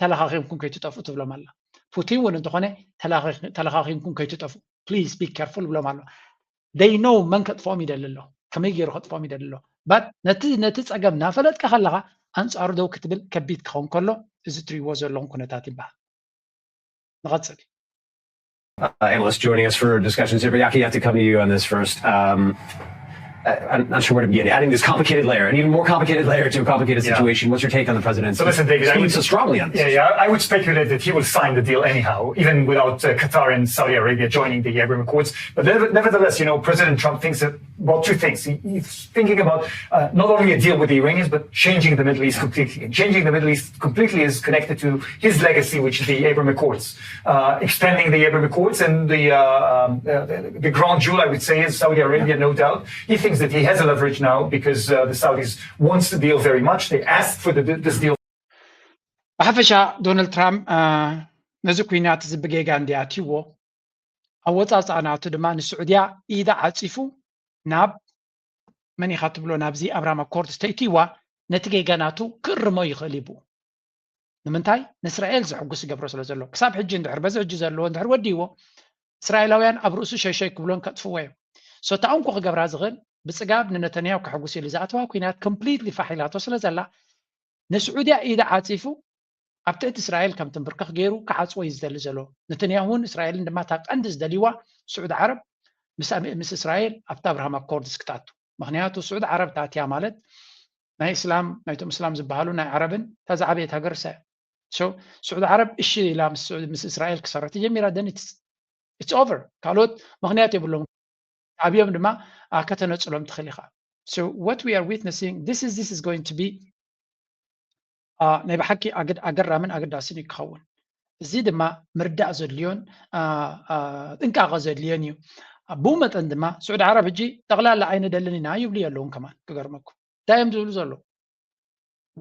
ተለኻኺምኩም ከይትጠፍኡ ትብሎም ኣላ። ፑቲን እውን እንተኾነ ተለኻኺምኩም ከይትጠፍኡ please be careful ብሎም ኣሎ። They know መን ከጥፍኦም ይደሊ ኣሎ፣ ከመይ ገይሩ ከጥፍኦም ይደሊ ኣሎ። but ነቲ ነቲ ጸገም እናፈለጥካ ከለኻ ኣንጻሩ ደው ክትብል ከቢድ ክኸውን ከሎ እዚ ትሪእዎ ዘለኹም ኩነታት ይበሃል። ንቐጽል። Uh, analysts joining us for discussions here. But Jaaki, I have to come to you on this first. Um, I- I'm not sure where to begin. Adding this complicated layer, an even more complicated layer to a complicated Yeah. situation. What's your take on the president So listen, David, I speaking would- so strongly on this? Yeah, yeah. I would speculate that he will sign the deal anyhow, even without uh, Qatar and Saudi Arabia joining the Abraham Accords. But never- nevertheless, you know, President Trump thinks about two things. He, he's thinking about uh, not only a deal with the Iranians, but changing the Middle East completely. And changing the Middle East completely is connected to his legacy, which is the Abraham Accords, uh, extending the Abraham Accords and the uh, um, uh, the, the crown jewel, I would say, is Saudi Arabia, no doubt. He thinks that he has a leverage now because uh, the Saudis wants the deal very much. They asked for the, this deal. ብሓፈሻ ዶናልድ ትራምፕ ነዚ ኩናት እዚ ብጌጋ እንዲኣትይዎ ኣወፃፅኣ ናቱ ድማ ንስዑድያ ኢዳ ዓፂፉ ናብ መን ኢኻ ትብሎ ናብዚ ኣብራም ኣኮርድስ ተእትይዋ ነቲ ጌጋ ናቱ ክእርሞ ይኽእል ይብኡ። ንምንታይ? ንእስራኤል ዘሕጉስ ይገብሮ ስለ ዘሎ። ክሳብ ሕጂ እንድሕር በዚ ሕጂ ዘለዎ እንድሕር ወዲዎ እስራኤላውያን ኣብ ርእሱ ሸይሸይ ክብሎን ከጥፍዎ እዮም። ሶ እታ እንኮ ክገብራ ዝኽእል ብፅጋብ ንነተንያሁ ከሕጉስ ኢሉ ዝኣተዋ ኩናት ኮምፕሊትሊ ፋሕ ኢላቶ ስለ ዘላ ንስዑድያ ኢዳ ዓፂፉ ኣብ ትሕቲ እስራኤል ከም ትንብርከኽ ገይሩ ክዓፅዎ እዩ ዝደሊ ዘሎ። ነተንያሁ እውን እስራኤልን ድማ እታ ቀንዲ ዝደልይዋ ስዑድ ዓረብ ምስ ኣመ- ምስ እስራኤል ኣብቲ ኣብርሃም ኣኮርድስ ክትኣቱ። ምክንያቱ ስዑድ ዓረብ ታትያ ማለት ናይ እስላም ናይቶም እስላም ዝበሃሉ ናይ ዓረብን እታ ዝዓበየት ሃገር እሳ እያ። So ስዑድ ዓረብ እሺ ኢላ ምስ ስዑድ- ምስ እስራኤል ክሰርሕ ተጀሚራ then it's it's over። ካልኦት ምክንያት የብሎም። ኣብዮም ድማ ኣ፣ ከተነፅሎም ትኽእል ኢኻ። So what we are witnessing this is this is going to be ኣ፣ ናይ ብሓቂ ኣገድ- ኣገራምን ኣገዳስን እዩ ክኸውን። እዚ ድማ ምርዳእ ዘድልዮን ኣ፣ ኣ፣ ጥንቃቐ ዘድልዮን እዩ። ብኡ መጠን ድማ ስዑድ ዓረብ ሕጂ ጠቕላላ ኣይንደልን ኢና ይብሉ የለውን ከማን ክገርመኩም እንታይ እዮም ዝብሉ ዘለዉ።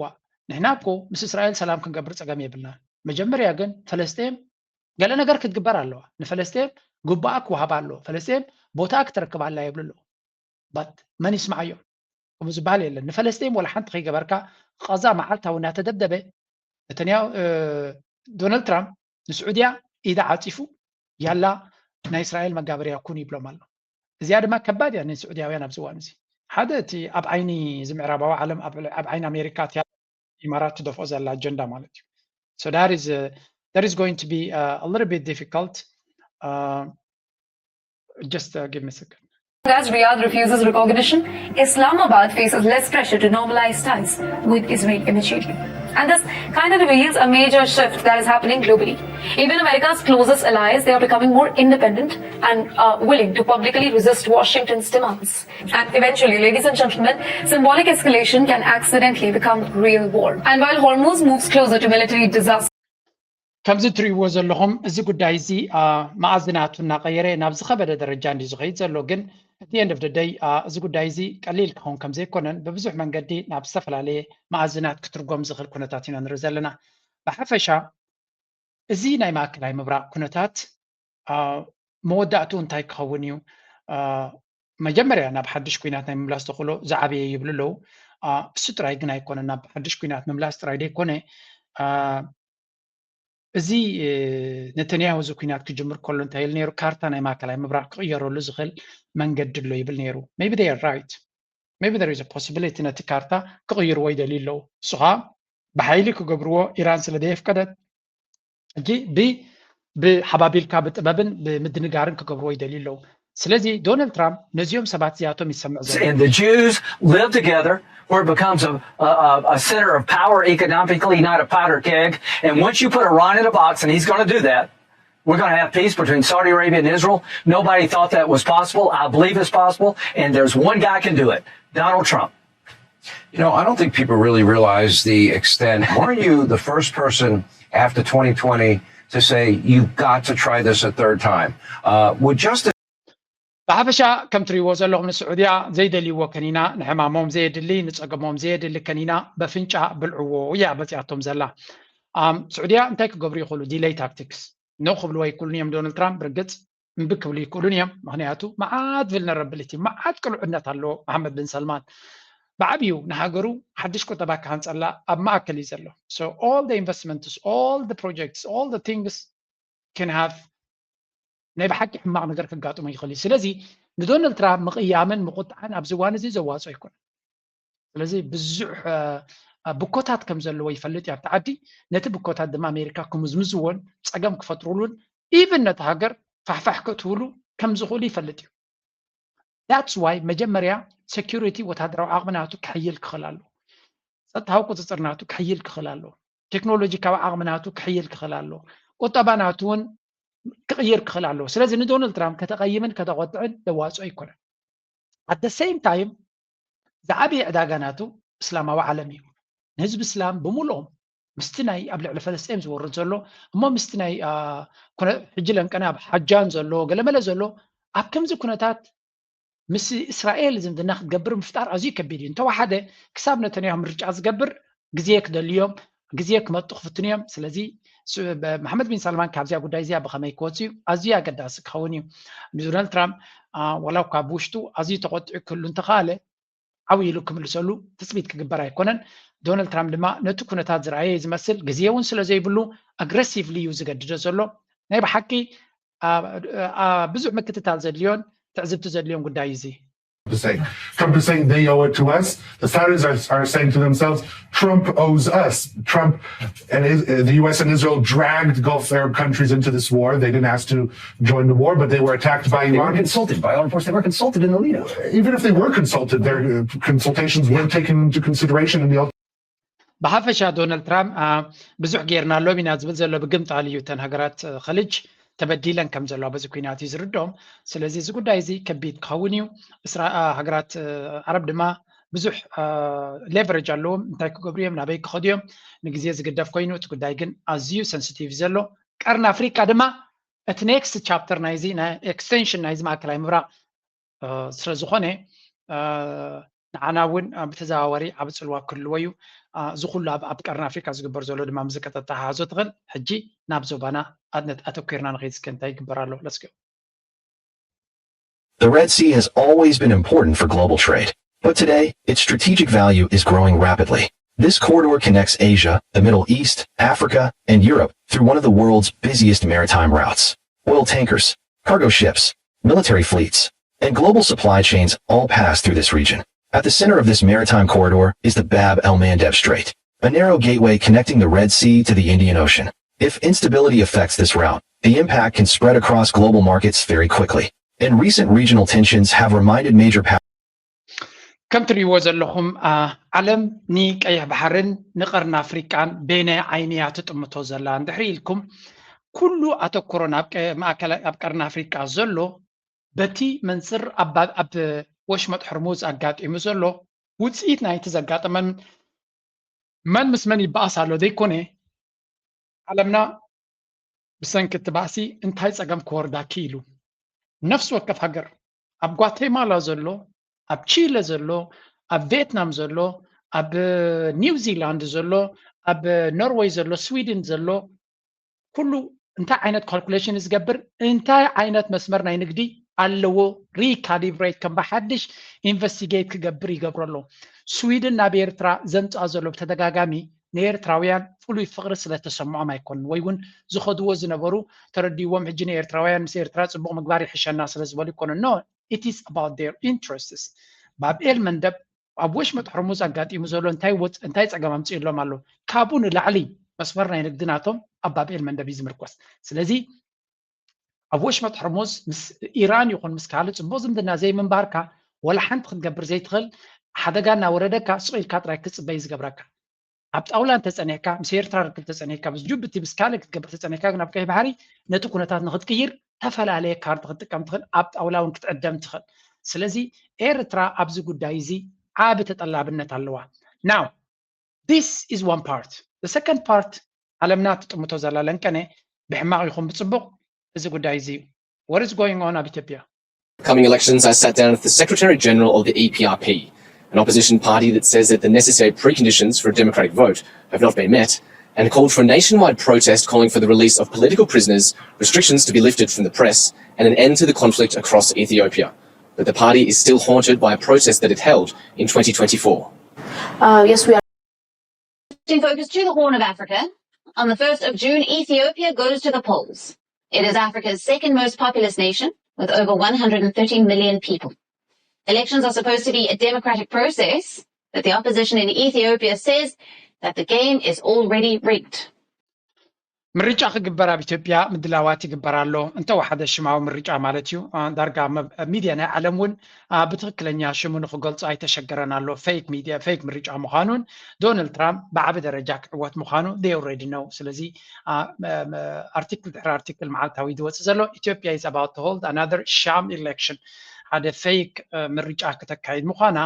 ዋ ንሕና እኮ ምስ እስራኤል ሰላም ክንገብር ፀገም የብልናን። መጀመርያ ግን ፈለስጤም ገለ ነገር ክትግበር ኣለዋ። ንፈለስጤም ግቡኣ ክወሃባ ኣለዎ። ፈለስጤም ቦታ ክትረክብ ኣላ የብሉ ኣለዉ። ባት መን ይስማዓዮም? ከምኡ ዝበሃል የለን። ንፈለስጤም ወላ ሓንቲ ከይገበርካ ቐዛ መዓልታዊ እናተደብደበ ነተንያሁ ዶናልድ ትራምፕ ንስዑድያ ኢዳ ዓፂፉ ያላ ናይ እስራኤል መጋበርያ ኩን ይብሎም ኣሎ። እዚኣ ድማ ከባድ እያ ንስዑድያውያን ኣብዚ እዋን እዚ። ሓደ እቲ ኣብ ዓይኒ እዚ ምዕራባዊ ዓለም ኣብ ዓይኒ ኣሜሪካ እቲ ኢማራት ትደፍኦ ዘላ ኣጀንዳ ማለት እዩ። So that is uh, that is going to be uh, a little bit difficult. Uh, just uh, give me a second. As Riyadh refuses recognition, Islamabad faces less pressure to normalize ties with Israel immediately. And this kind of reveals a major shift that is happening globally. Even America's closest allies, they are becoming more independent and uh, willing to publicly resist Washington's demands. And eventually, ladies and gentlemen, symbolic escalation can accidentally become real war. And while Hormuz moves closer to military disaster, ከምዚ ትርእይዎ ዘለኹም እዚ ጉዳይ እዚ ኣ፣ መኣዝናቱ እናቐየረ ናብ ዝኸበደ ደረጃ እንዲ ዝኸይድ ዘሎ። ግን እቲ end of the day ኣ፣ እዚ ጉዳይ እዚ ቀሊል ክኸውን ከም ዘይኮነን ብብዙሕ መንገዲ ናብ ዝተፈላለየ መኣዝናት ክትርጎም ዝኽእል ኩነታት ኢና ንርኢ ዘለና። ብሓፈሻ እዚ ናይ ማእከላይ ምብራቕ ኩነታት ኣ፣ መወዳእትኡ እንታይ ክኸውን እዩ? ኣ፣ መጀመርያ ናብ ሓድሽ ኩናት ናይ ምምላስ ተኽእሎ ዝዓበየ ይብሉ ኣለዉ። ኣ፣ እሱ ጥራይ ግን ኣይኮነን። ናብ ሓድሽ ኩናት ምምላስ ጥራይ ደይኮነ ኣ፣ እዚ እ፣ ነተንያሁ እዚ ኩናት ክጅምር ከሎ እንታይ ኢሉ ነይሩ? ካርታ ናይ ማእከላይ ምብራቕ ክቕየረሉ ዝኽእል መንገዲ ኣሎ ይብል ነይሩ። Maybe they are right. Maybe there is a possibility ነቲ ካርታ ክቕይርዎ ይደልዩ ኣለዉ። እሱ ኸዓ ብሓይሊ ክገብርዎ ኢራን ስለ ዘየፍቀደት ሕጂ ብ ብሓባቢልካ ብጥበብን ብምድንጋርን ክገብርዎ ይደልዩ ኣለዉ። ስለዚ ዶናልድ ትራምፕ ነዚኦም ሰባት እዚኣቶም ይሰምዕ ዘሎ። And the Jews live together where it becomes a, a, a center of power economically, not a powder keg. And once you put Iran in a box, and he's going to do that, we're going to have peace between Saudi Arabia and Israel. Nobody thought that was possible. I believe it's possible. And there's one guy can do it, Donald Trump. You know, I don't think people really realize the extent. Weren't you the first person after twenty twenty to say, "You've got to try this a third time"? Uh, would Justice ብሓፈሻ ከም ትርእይዎ ዘለኹም ንስዑድያ ዘይደልይዎ ከኒና ንሕማሞም ዘየድሊ ንፀገሞም ዘየድሊ ከኒና በፍንጫ ብልዕዎ እያ መፅያቶም ዘላ። ኣም፣ ስዑድያ እንታይ ክገብሩ ይኽእሉ? ዲለይ ታክቲክስ ነው ክብልዎ ይክእሉን እዮም። ዶናልድ ትራምፕ ብርግፅ እምቢ ክብሉ ይክእሉን እዮም። ምክንያቱ መዓት vulnerability መዓት ቅሉዕነት ኣለዎ መሓመድ ብን ሰልማን። ብዓብዩ ንሃገሩ ሓድሽ ቁጠባ ክሃንፀላ ኣብ ማእከል እዩ ዘሎ። So all the investments, all the projects, all the things can have ናይ ብሓቂ ሕማቕ ነገር ከጋጥሞ ይኽእል እዩ። ስለዚ ንዶናልድ ትራምፕ ምቕያምን ምቁጣዕን ኣብዚ እዋን እዚ ዘዋፅኦ ኣይኮነን። ስለዚ ብዙሕ ብኮታት ከም ዘለዎ ይፈልጥ እዩ ኣብቲ ዓዲ። ነቲ ብኮታት ድማ ኣሜሪካ ክምዝምዝዎን ፀገም ክፈጥሩሉን ኢቨን ነቲ ሃገር ፋሕፋሕ ክትብሉ ከም ዝኽእሉ ይፈልጥ እዩ። That's why መጀመርያ ሴኩሪቲ ወታደራዊ ዓቕሚ ናቱ ክሕይል ክኽእል ኣለዎ። ፀጥታዊ ቁፅፅር ናቱ ክሕይል ክኽእል ኣለዎ። ቴክኖሎጂካዊ ዓቕሚ ናቱ ክሕይል ክኽእል ኣለዎ። ቁጠባ ናቱ እውን ክቕይር ክኽእል ኣለዎ። ስለዚ ንዶናልድ ትራምፕ ከተቐይምን ከተቆጥዕን ዘዋፅኦ ኣይኮነን። At the same time ዝዓበየ ዕዳጋ ናቱ እስላማዊ ዓለም እዩ። ንህዝቢ እስላም ብምልኦም ምስቲ ናይ ኣብ ልዕሊ ፈለስጤም ዝወርድ ዘሎ እሞ ምስቲ ናይ ሕጂ ለንቀና ኣብ ሓጃን ዘሎ ገለመለ ዘሎ ኣብ ከምዚ ኩነታት ምስ እስራኤል ዝምድና ክትገብር ምፍጣር ኣዝዩ ከቢድ እዩ። እንተወሓደ ክሳብ ነተንያሁ ምርጫ ዝገብር ግዜ ክደልዮም ግዜ ክመጡ ክፍትኑ እዮም። ስለዚ መሓመድ ቢን ሳልማን ካብዚኣ ጉዳይ እዚኣ ብኸመይ ክወፅ እዩ ኣዝዩ ኣገዳሲ ክኸውን እዩ። ንዶናልድ ትራምፕ ዋላ እኳ ብውሽጡ ኣዝዩ ተቆጢዑ ክህሉ እንተኸኣለ ዓው ኢሉ ክምልሰሉ ትፅቢት ክግበር ኣይኮነን። ዶናልድ ትራምፕ ድማ ነቲ ኩነታት ዝረኣየ ዝመስል ግዜ እውን ስለ ዘይብሉ ኣግረሲቭሊ እዩ ዝገድዶ ዘሎ። ናይ ብሓቂ ብዙሕ ምክትታል ዘድልዮን ትዕዝብቲ ዘድልዮን ጉዳይ እዩ እዚ። Trump is saying they owe it to us. The Saudis are, are saying to themselves, Trump owes us. Trump and is, the U S and Israel dragged Gulf Arab countries into this war. They didn't ask to join the war, but they were attacked by Iran. They were consulted. By all reports, they were consulted in the lead-up. Even if they were consulted, their uh, consultations weren't taken into consideration in the ብሓፈሻ ዶናልድ ትራምፕ ብዙሕ ጌርና ሎም ኢና ዝብል ዘሎ ብግምጣል እዩ። እተን ሃገራት ኸልጅ ተበዲለን ከም ዘለዋ በዚ ኩናት እዩ ዝርድኦም። ስለዚ እዚ ጉዳይ እዚ ከቢድ ክኸውን እዩ። ሃገራት ዓረብ ድማ ብዙሕ ሌቨሬጅ ኣለዎም። እንታይ ክገብሩ እዮም፣ ናበይ ክኸዱ እዮም፣ ንግዜ ዝግደፍ ኮይኑ፣ እቲ ጉዳይ ግን ኣዝዩ ሰንስቲቭ ዘሎ። ቀርኒ ኣፍሪቃ ድማ እቲ ኔክስት ቻፕተር ናይዚ ናይ ኤክስቴንሽን ናይዚ ማእከላይ ምብራቕ ስለ ዝኾነ ንዓና እውን ብተዘዋወሪ ዓብ ፅልዋ ክህልዎ እዩ። እዚ ኩሉ ኣብ ቀርኒ ኣፍሪካ ዝግበር ዘሎ ድማ ምዚ ከተተሓሕዞ ትኽእል። ሕጂ ናብ ዞባና ኣተኪርና ንኸይድ እስከ እንታይ ይግበር ኣሎ? ለስገ The Red Sea has always been important for global trade, but today its strategic value is growing rapidly. This corridor connects Asia, the Middle East, Africa, and Europe through one of the world's busiest maritime routes. Oil tankers, cargo ships, military fleets, and global supply chains all pass through this region. At the center of this maritime corridor is the Bab el Mandeb Strait, a narrow gateway connecting the Red Sea to the Indian Ocean. If instability affects this route, the impact can spread across global markets very quickly. And recent regional tensions have reminded major powers. ከም ትሪእዎ ዘለኹም ዓለም ንቀይሕ ባሕርን ንቀርኒ ኣፍሪቃን በይናይ ዓይኒ እያ ትጥምቶ ዘላ። እንድሕሪ ኢልኩም ኩሉ ኣተኩሮ ኣብ ቀርኒ ኣፍሪቃ ዘሎ በቲ መንፅር ኣብ ወሽመጥ ሕርሙዝ ኣጋጢሙ ዘሎ ውፅኢት ናይቲ ዘጋጠመን መን ምስ መን ይበኣስ ኣሎ ዘይኮነ ዓለምና ብሰንኪ እቲ ባእሲ እንታይ ፀገም ክወርዳ ክኢሉ። ነፍሲ ወከፍ ሃገር ኣብ ጓቴማላ ዘሎ፣ ኣብ ቺለ ዘሎ፣ ኣብ ቬትናም ዘሎ፣ ኣብ ኒውዚላንድ ዘሎ፣ ኣብ ኖርወይ ዘሎ፣ ስዊድን ዘሎ ኩሉ እንታይ ዓይነት ካልኩሌሽን ዝገብር እንታይ ዓይነት መስመር ናይ ንግዲ ኣለዎ ሪካሊብሬት ከም ብሓድሽ ኢንቨስቲጌት ክገብር ይገብሮ ኣሎ። ስዊድን ናብ ኤርትራ ዘምፅኣ ዘሎ ብተደጋጋሚ ንኤርትራውያን ፍሉይ ፍቕሪ ስለተሰምዖም ኣይኮኑን ወይ እውን ዝኸድዎ ዝነበሩ ተረዲዎም ሕጂ ንኤርትራውያን ምስ ኤርትራ ፅቡቕ ምግባር ይሕሸና ስለ ዝበሉ ይኮኑ no it is about their interests ባብኤል መንደብ ኣብ ወሽመጥ ሕርሙዝ ኣጋጢሙ ዘሎ እንታይ ፀገም ኣምፅእሎም ኣሎ ካብኡ ንላዕሊ መስመር ናይ ንግዲ ናቶም ኣብ ባብኤል መንደብ እዩ ዝምርኮስ ስለዚ ኣብ ወሽመጥ ሕርሙዝ ምስ ኢራን ይኹን ምስ ካልእ ፅቡቕ ዝምድና ዘይምንባርካ ወላ ሓንቲ ክትገብር ዘይትኽእል ሓደጋ እናወረደካ ስቕ ኢልካ ጥራይ ክትፅበይ ዝገብረካ ኣብ ጣውላ እንተፀኒሕካ ምስ ኤርትራ ርክብ ተፀኒሕካ ምስ ጅቡቲ ምስ ካልእ ክትገብር ተፀኒሕካ ግን ኣብ ቀይ ባሕሪ ነቲ ኩነታት ንክትቅይር ተፈላለየ ካርድ ክትጥቀም ትኽእል ኣብ ጣውላ እውን ክትዕደም ትኽእል ስለዚ ኤርትራ ኣብዚ ጉዳይ እዚ ዓቢ ተጠላብነት ኣለዋ now this is one part the second part ዓለምና ትጥምቶ ዘላ ለንቀነ ብሕማቕ ይኹን ብፅቡቕ እዚ ጉዳይ እዚ እዩ what is going on ኣብ ኢትዮጵያ Coming elections, I sat down with the Secretary General of the E P R P, an opposition party that says that the necessary preconditions for a democratic vote have not been met, and called for a nationwide protest calling for the release of political prisoners, restrictions to be lifted from the press, and an end to the conflict across Ethiopia. But the party is still haunted by a protest that it held in twenty twenty-four. Uh, yes, we are. Shifting focus to the Horn of Africa, on the first of June, Ethiopia goes to the polls. It is Africa's second most populous nation, with over one hundred and thirty million people. Elections are supposed to be a democratic process, that the opposition in Ethiopia says that the game is already rigged. ምርጫ ክግበር ኣብ ኢትዮጵያ ምድላዋት ይግበር ኣሎ። እንተወሓደ ሽማዊ ምርጫ ማለት እዩ። ዳርጋ ሚድያ ናይ ዓለም እውን ብትክክለኛ ሽሙ ንክገልፁ ኣይተሸገረን ኣሎ። ፌክ ሚድያ፣ ፌክ ምርጫ ምዃኑን ዶናልድ ትራምፕ ብዓቢ ደረጃ ክዕወት ምዃኑ they already know። ስለዚ ኣርቲክል ድሕሪ ኣርቲክል መዓልታዊ ዝወፅእ ዘሎ ኢትዮጵያ is about to hold another sham election፣ ሓደ ፌክ ምርጫ ክተካይድ ምዃና፣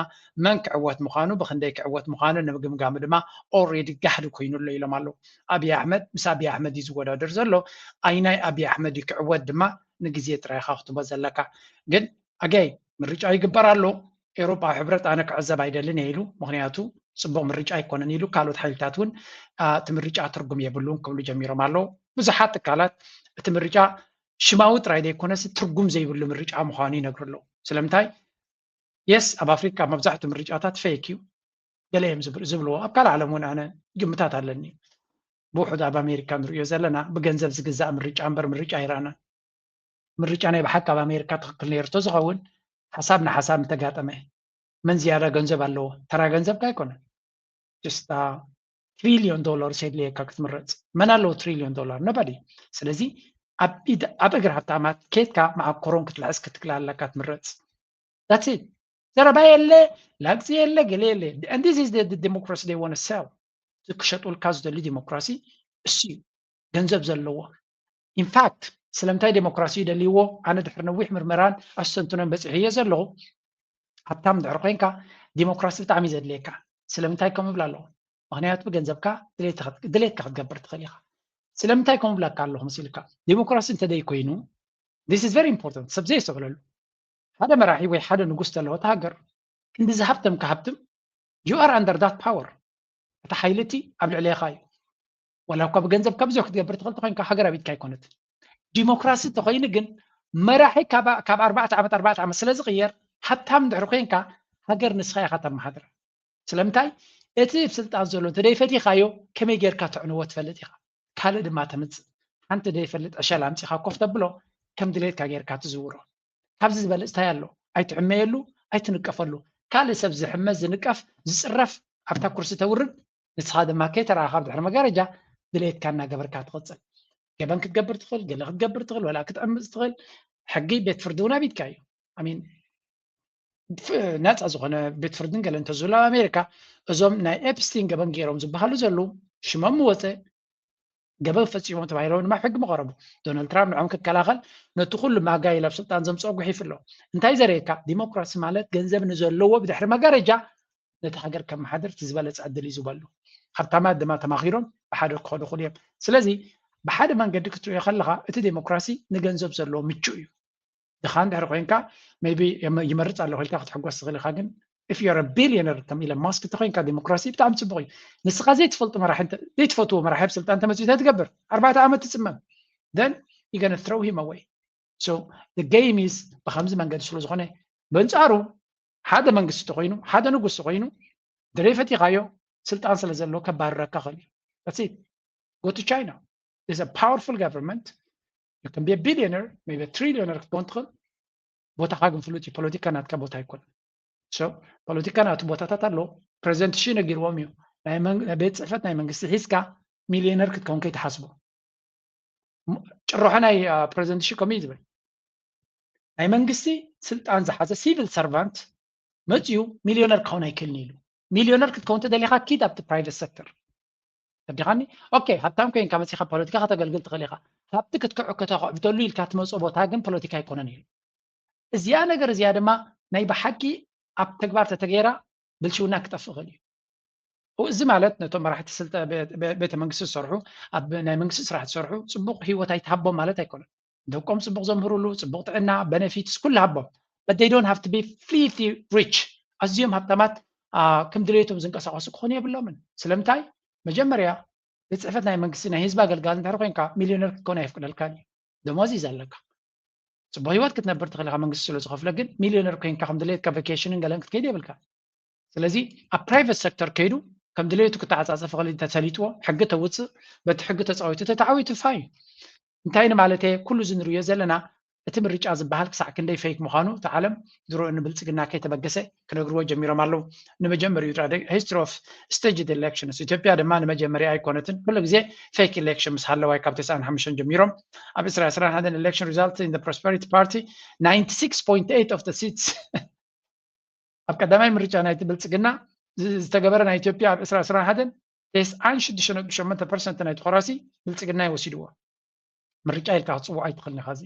መን ክዕወት ምዃኑ፣ ብክንደይ ክዕወት ምዃኑ ንምግምጋሙ ድማ already ጋህዲ ኮይኑ ኣሎ ኢሎም ኣለዉ። ኣብይ ኣሕመድ ምስ ኣብይ ኣሕመድ እዩ ዝወዳደር ዘሎ። ኣይናይ ኣብይ ኣሕመድ እዩ ክዕወት ድማ ንግዜ ጥራይ ኢኻ ክትቦ ዘለካ። ግን ኣገይ ምርጫ ይግበር ኣሎ። ኤውሮጳዊ ሕብረት ኣነ ክዕዘብ ኣይደልን እየ ኢሉ፣ ምክንያቱ ፅቡቅ ምርጫ ኣይኮነን ኢሉ፣ ካልኦት ሓይልታት እውን እቲ ምርጫ ትርጉም የብሉን ክብሉ ጀሚሮም ኣለዉ። ብዙሓት ትካላት እቲ ምርጫ ሽማዊ ጥራይ ዘይኮነስ ትርጉም ዘይብሉ ምርጫ ምዃኑ ይነግሩ ኣለዉ። ስለምንታይ? የስ ኣብ ኣፍሪካ መብዛሕትኡ ምርጫታት ፌክ እዩ ገለ እዮም ዝብልዎ። ኣብ ካልእ ዓለም እውን ኣነ ግምታት ኣለኒ። ብውሑድ ኣብ ኣሜሪካ ንርእዮ ዘለና ብገንዘብ ዝግዛእ ምርጫ እምበር ምርጫ ኣይረኣናን። ምርጫ ናይ ብሓቂ ኣብ ኣሜሪካ ትኽክል ነይሩ ተዝኸውን ሓሳብ ንሓሳብ ምተጋጠመ። መን ዝያዳ ገንዘብ ኣለዎ? ተራ ገንዘብካ ኣይኮነን። ጅስታ ትሪልዮን ዶላርስ የድልየካ ክትምረፅ። መን ኣለዎ ትሪልዮን ዶላር? ነባዲ። ስለዚ ኣብ እግሪ ሃብታማት ኬድካ መዓኮሮን ክትልሕስ ክትክል ኣለካ ትምረፅ። That's it። ዘረባ የለ፣ ላግፂ የለ፣ ገለ የለ። And this is the democracy they want to sell። ክሸጡልካ ዝደሊ ዲሞክራሲ እሱ እዩ፣ ገንዘብ ዘለዎ። ኢንፋክት ስለምንታይ ዴሞክራሲ ይደልይዎ? ኣነ ድሕሪ ነዊሕ ምርመራን ኣስተንትኖን በፂሐዮ ዘለኹ፣ ሃብታም ድሕሪ ኮይንካ ዲሞክራሲ ብጣዕሚ ዘድልየካ። ስለምንታይ ከምኡ ይብላ ኣለኹ? ምክንያቱ ብገንዘብካ ድሌትካ ክትገብር ትኽእል ኢኻ። ስለምንታይ ከምኡ ብላካ ኣለኹ መሲልካ? ዲሞክራሲ እንተደይ ኮይኑ፣ this is very important፣ ሰብ ዘየስተውዕለሉ፣ ሓደ መራሒ ወይ ሓደ ንጉስ ዘለዎ እታ ሃገር ክንዲ ዝሃብተም ክሃብትም፣ you are under that power። እቲ ሓይሊ እቲ ኣብ ልዕሌኻ እዩ። ዋላ እኳ ብገንዘብካ ብዙሕ ክትገብር ትኽእል ተኮይንካ ሃገር ኣብ ኢድካ ኣይኮነትን። ዲሞክራሲ ተኮይኑ ግን መራሒ ካብ ኣርባዕተ ዓመት ኣርባዕተ ዓመት ስለ ዝቕየር፣ ሃብታም እንድሕር ኮይንካ ሃገር ንስኻ ኢኻ ተመሓድራ። ስለምንታይ? እቲ ኣብ ስልጣን ዘሎ እንተደይፈቲኻዮ ከመይ ጌርካ ተዕንዎ ትፈልጥ ኢኻ። ካልእ ድማ ተምፅእ። ሓንቲ ዘይፈልጥ ዕሸል ኣምፂኻ ኮፍ ተብሎ፣ ከም ድሌትካ ጌርካ ትዝውሮ። ካብዚ ዝበልፅ እንታይ ኣሎ? ኣይትሕመየሉ፣ ኣይትንቀፈሉ። ካልእ ሰብ ዝሕመ፣ ዝንቀፍ፣ ዝፅረፍ ኣብታ ኩርሲ ተውርድ፣ ንስኻ ድማ ከይተረኣኻ ብድሕሪ መጋረጃ ድሌትካ እናገበርካ ትቕፅል። ገበን ክትገብር ትኽእል፣ ገለ ክትገብር ትኽእል፣ ወላ ክትዕምፅ ትኽእል። ሕጊ ቤት ፍርዲ እውን ኣብ ኢድካ እዩ። ኣሚን ነፃ ዝኾነ ቤት ፍርድን ገለ እንተዝህሉ ኣብ ኣሜሪካ፣ እዞም ናይ ኤፕስቲን ገበን ገይሮም ዝበሃሉ ዘለዉ ሽሞም ምወፀ፣ ገበን ፈፂሞም ተባሂሎም ድማ ሕጊ መቐረቡ። ዶናልድ ትራምፕ ንዖም ክከላኸል ነቲ ኩሉ ማጋ ኢሉ ኣብ ስልጣን ዘምፅኦ ጉሒፉ ኣሎ። እንታይ ዘርእየካ? ዲሞክራሲ ማለት ገንዘብ ንዘለዎ ብድሕሪ መጋረጃ ነቲ ሃገር ከመሓድር እቲ ዝበለፀ ዕድል እዩ ዝበሉ። ሃብታማት ድማ ተማኺሮም ብሓደ ክኸዱ ክሉ እዮም። ስለዚ ብሓደ መንገዲ ክትሪኦ ከለኻ እቲ ዴሞክራሲ ንገንዘብ ዘለዎ ምቹእ እዩ። ድኻ እንድሕር ኮይንካ maybe ይመርፅ ኣለኹ ኢልካ ክትሕጎስ ትኽእል ኢኻ። ግን if you're a billionaire ከም ኢለን ማስክ እንተኮይንካ ዴሞክራሲ ብጣዕሚ ፅቡቅ እዩ። ንስኻ ዘይትፈልጡ መራሒ ዘይትፈትዎ መራሒ ኣብ ስልጣን ተመፅኡ እንታይ ትገብር? ኣርባዕተ ዓመት ትፅመም። Then you gonna throw him away። So the game is ብከምዚ መንገዲ ስለ ዝኾነ፣ በንፃሩ ሓደ መንግስቲ ተኮይኑ ሓደ ንጉስ ተኮይኑ ድረይ ፈቲኻዮ ስልጣን ስለ ዘሎ ከባርረካ ኽእል እዩ። That's it። Go to China. It's a powerful government. You can be a billionaire, maybe a trillionaire ክትከውን ትኽእል። ቦታኻ ግን ፍሉጥ እዩ። ፖለቲካ ናትካ ቦታ ኣይኮነን። So ፖለቲካ ናቱ ቦታታት ኣሎ። ፕሬዚደንት ሺ ነጊርዎም እዩ። ናይ መን- ናይ ቤት ፅሕፈት ናይ መንግስቲ ሒዝካ ሚሊዮነር ክትከውን ከይትሓስቦ። ም- ጭርሖ ናይ አ፣ ፕሬዚደንት ሺ ከምኡ እዩ ዝብል። ናይ መንግስቲ ስልጣን ዝሓዘ ሲቪል ሰርቫንት መፅዩ ሚሊዮነር ክኸውን ኣይክእልን ኢሉ። ሚሊዮነር ክትከውን ተደሊኻ ኪድ ኣብቲ ፕራይቨት ሴክተር። ተዲኻኒ? ኦኬ፣ ሃብታም ኮይንካ መፂኻ ፖለቲካ ከተገልግል ትኽእል ኢኻ። ሃብቲ ክትክዕ ከተኽዕብተሉ ኢልካ ትመፅኦ ቦታ ግን ፖለቲካ ኣይኮነን ኢሉ። እዚኣ ነገር እዚኣ ድማ ናይ ብሓቂ ኣብ ተግባር ተተገይራ ብልሽውና ክጠፍእ ይኽእል እዩ። እዚ ማለት ነቶም መራሕቲ ስልጣ- ቤ- ቤተ መንግስቲ ዝሰርሑ፣ ኣብ ናይ መንግስቲ ስራሕ ዝሰርሑ ፅቡቕ ህይወት ኣይትሃቦም ማለት ኣይኮነን። ደቆም ፅቡቕ ዘምህሩሉ፣ ፅቡቕ ጥዕና፣ ቤነፊትስ ኩሉ ሃቦም። But they don't have to be filthy rich። ኣዝዮም ሃብታማት አ፣ ከም ድሌቶም ዝንቀሳቐሱ ክኾኑ የብሎምን። ስለምንታይ? መጀመርያ ቤት ፅሕፈት ናይ መንግስቲ ናይ ህዝቢ ኣገልጋሊ እንድሕር ኮይንካ ሚሊዮነር ክትኮን ኣይፍቅደልካን እዩ። ደሞዝ እዩ ዘለካ። ፅቡቅ ህይወት ክትነብር ትኽእል ኢኻ መንግስቲ ስለ ዝኸፍሎ፣ ግን ሚሊዮነር ኮይንካ ከም ድሌትካ ቫኬሽንን ገለን ክትከይድ የብልካ። ስለዚ ኣብ ፕራይቨት ሴክተር ከይዱ ከም ድሌቱ ክተዓፃፀፍ ይኽእል እዩ፣ ተሰሊጥዎ ሕጊ ተውፅእ፣ በቲ ሕጊ ተፃዊቱ ተተዓዊቱ ፋይ። እንታይ ንማለተየ? ኩሉ እዚ ንርእዮ ዘለና እቲ ምርጫ ዝበሃል ክሳዕ ክንደይ ፌክ ምዃኑ እቲ ዓለም ድሮ ንብልፅግና ከይተበገሰ ክነግርዎ ጀሚሮም ኣለዉ። ንመጀመሪኡ history of staged elections ኢትዮጵያ ድማ ንመጀመሪያ ኣይኮነትን። ኩሉ ግዜ ፌክ ኢሌክሽን ምስ ሃለዋ ካብ ተስዓን ሓሙሽተን ጀሚሮም ኣብ ዕስራ ዕስራን ሓደን election result in the Prosperity Party ninety six point eight of the seats ኣብ ቀዳማይ ምርጫ ናይቲ ብልፅግና ዝተገበረ ናይ ኢትዮጵያ ኣብ ዕስራ ዕስራን ሓደን ተስዓን ሽዱሽተን ነጥቢ ሸሞንተ ፐርሰንት ናይቲ ኮራሲ ብልፅግና ይወሲድዎ። ምርጫ ኢልካ ክፅውዖ ኣይትኽእልን ኢኻ። እዚ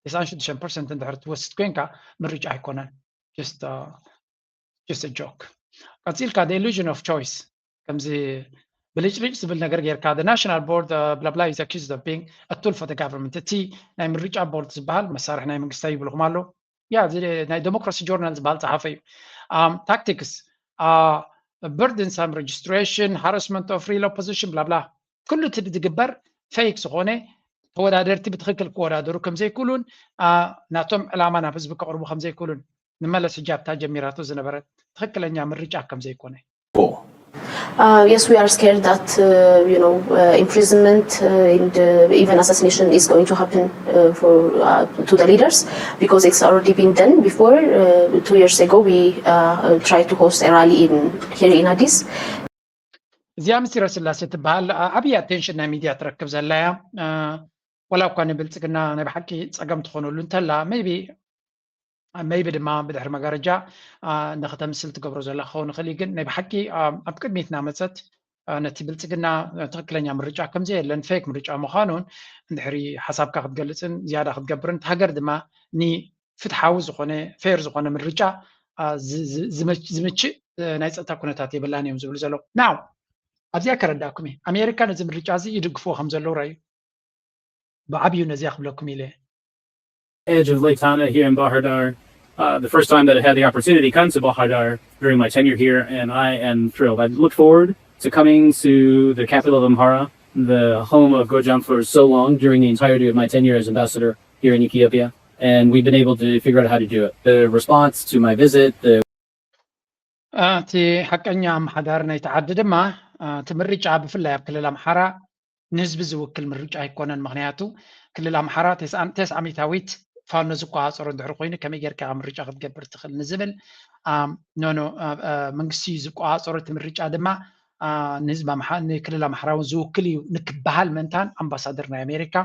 ተስዓን ሽዱሽተን ፐርሰንት እንድሕር ትወስድ ኮይንካ ምርጫ ኣይኮነን። Just ጆክ። ቀፂልካ illusion of choice ከምዚ ብልጭልጭ ዝብል ነገር ጌርካ national board blah blah is accused of being a tool for the government። እቲ ናይ ምርጫ ቦርድ ዝበሃል መሳርሒ ናይ መንግስቲ ይብልኹም ኣሎ። ያ ናይ ዴሞክራሲ ጆርናል ዝበሃል ፀሓፈ እዩ። ታክቲክስ፣ burdensome registration, harassment of real opposition blah blah። ኩሉ እቲ ዝግበር ፌክ ዝኾነ ተወዳደርቲ ብትኽክል ክወዳደሩ ከምዘይክእሉን ናቶም ዕላማ ናብ ህዝቢ ከቕርቡ ከምዘይክእሉን ንመለስ ሕጂ ኣብታ ጀሚራቶ ዝነበረት ትኽክለኛ ምርጫ ከምዘይኮነ Uh, yes, we are scared that uh, you know uh, imprisonment uh, and uh, even assassination is going to happen uh, for uh, to the leaders because it's already been done before. Uh, two years ago, we uh, tried to host a rally in here in Addis. እዚኣ ምስጢረ ስላሴ ትበሃል ዓብዪ ኣቴንሽን ናይ ሚድያ ትረክብ ዘላ እያ። ወላ እኳ ንብልፅግና ናይ ብሓቂ ፀገም ትኾነሉ እንተላ maybe maybe ድማ ብድሕሪ መጋረጃ ንክተምስል ትገብሮ ዘላ ክኸውን ይኽእል እዩ። ግን ናይ ብሓቂ ኣብ ቅድሚት እናመፀት ነቲ ብልፅግና ትኽክለኛ ምርጫ ከምዘየለን ፌክ ምርጫ ምዃኑን እንድሕሪ ሓሳብካ ክትገልፅን ዝያዳ ክትገብርን እቲ ሃገር ድማ ንፍትሓዊ ዝኾነ ፌር ዝኾነ ምርጫ ዝምችእ ናይ ፀጥታ ኩነታት የብላን እዮም ዝብሉ ዘለዉ። ናው ኣብዚኣ ከረዳእኩም እየ። ኣሜሪካ ነዚ ምርጫ እዚ ይድግፍዎ ከም ዘለዉ ረኣዩ። ብዓብዩ ነዚኣ ክብለኩም ኢለ edge of Lake Tana here in Bahir Dar. Uh, the first time that I had the opportunity to come to Bahir Dar during my tenure here, and I am thrilled. I look forward to coming to the capital of Amhara, the home of Gojam for so long during the entirety of my tenure as ambassador here in Ethiopia. And we've been able to figure out how to do it. The response to my visit, the እቲ ሓቀኛ ኣመሓዳሪ ናይቲ ዓዲ ድማ እቲ ምርጫ ብፍላይ ኣብ ክልል ኣምሓራ ንህዝቢ ዝውክል ምርጫ ኣይኮነን። ምኽንያቱ ክልል ኣምሓራ ተስዓ ሚታዊት ፋኖ ዝቆፃፀሮ እንድሕር ኮይኑ ከመይ ጌርካ ምርጫ ክትገብር ትኽእል ንዝብል ኖኖ መንግስቲ እዩ ዝቆፃፀሮ። እቲ ምርጫ ድማ ንህዝቢ ንክልል ኣምሓራ እውን ዝውክል እዩ ንክበሃል ምእንታን ኣምባሳደር ናይ ኣሜሪካ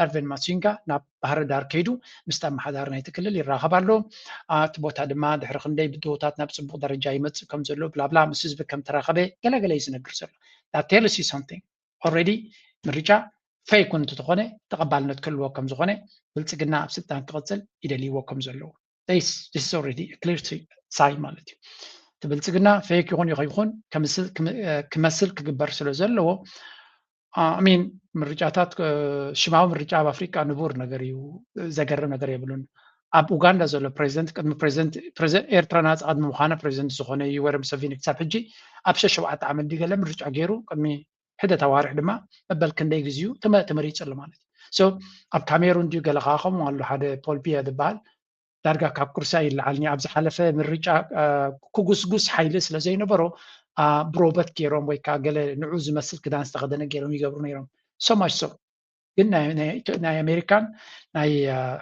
ኤርቪን ማሲንጋ ናብ ባህር ዳር ከይዱ ምስቲ ኣመሓዳሪ ናይቲ ክልል ይራኸብ ኣሎ። እቲ ቦታ ድማ ድሕሪ ክንደይ ብድሆታት ናብ ፅቡቕ ደረጃ ይመፅእ ከም ዘሎ ብላብላ ምስ ህዝቢ ከም ተራኸበ ገለገለ እዩ ዝነግር ዘሎ። That tells you something. Already ምርጫ ፌክ እውን እንተኾነ ተቐባልነት ክህልዎ ከም ዝኾነ ብልፅግና ኣብ ስልጣን ክቕፅል ይደልይዎ ከም ዘለዉ this is already clear sign ማለት እዩ። እቲ ብልፅግና ፌክ ይኹን ይኸይኹን ክመስል ክግበር ስለ ዘለዎ ሚን ምርጫታት ሽማዊ ምርጫ ኣብ ኣፍሪቃ ንቡር ነገር እዩ። ዘገርም ነገር የብሉን። ኣብ ኡጋንዳ ዘሎ ፕሬዚደንት ቅድሚ ፕሬዚደንት ኤርትራ ናፃ ቅድሚ ምዃና ፕሬዚደንት ዝኾነ ዩወሪ ሙሰቪኒ ክሳብ ሕጂ ኣብ ሸሸውዓተ ዓመት ድዩ ገለ ምርጫ ገይሩ ቅድሚ ሕደት ኣዋርሕ ድማ መበል ክንደይ ግዜኡ ተመሪፁ ኣሎ ማለት እዩ። ኣብ ካሜሩን ድዩ ገለ ከዓ ከምኡ ኣሎ ሓደ ፖል ቢያ ዝበሃል ዳርጋ ካብ ኩርሲ ኣይለዓልን እዩ። ኣብ ዝሓለፈ ምርጫ ክጉስጉስ ሓይሊ ስለ ዘይነበሮ ብሮበት ገይሮም ወይ ከዓ ገለ ንዑ ዝመስል ክዳን ዝተኸደነ ገይሮም ይገብሩ ነይሮም። So much so ግን ናይ ኣሜሪካን ናይ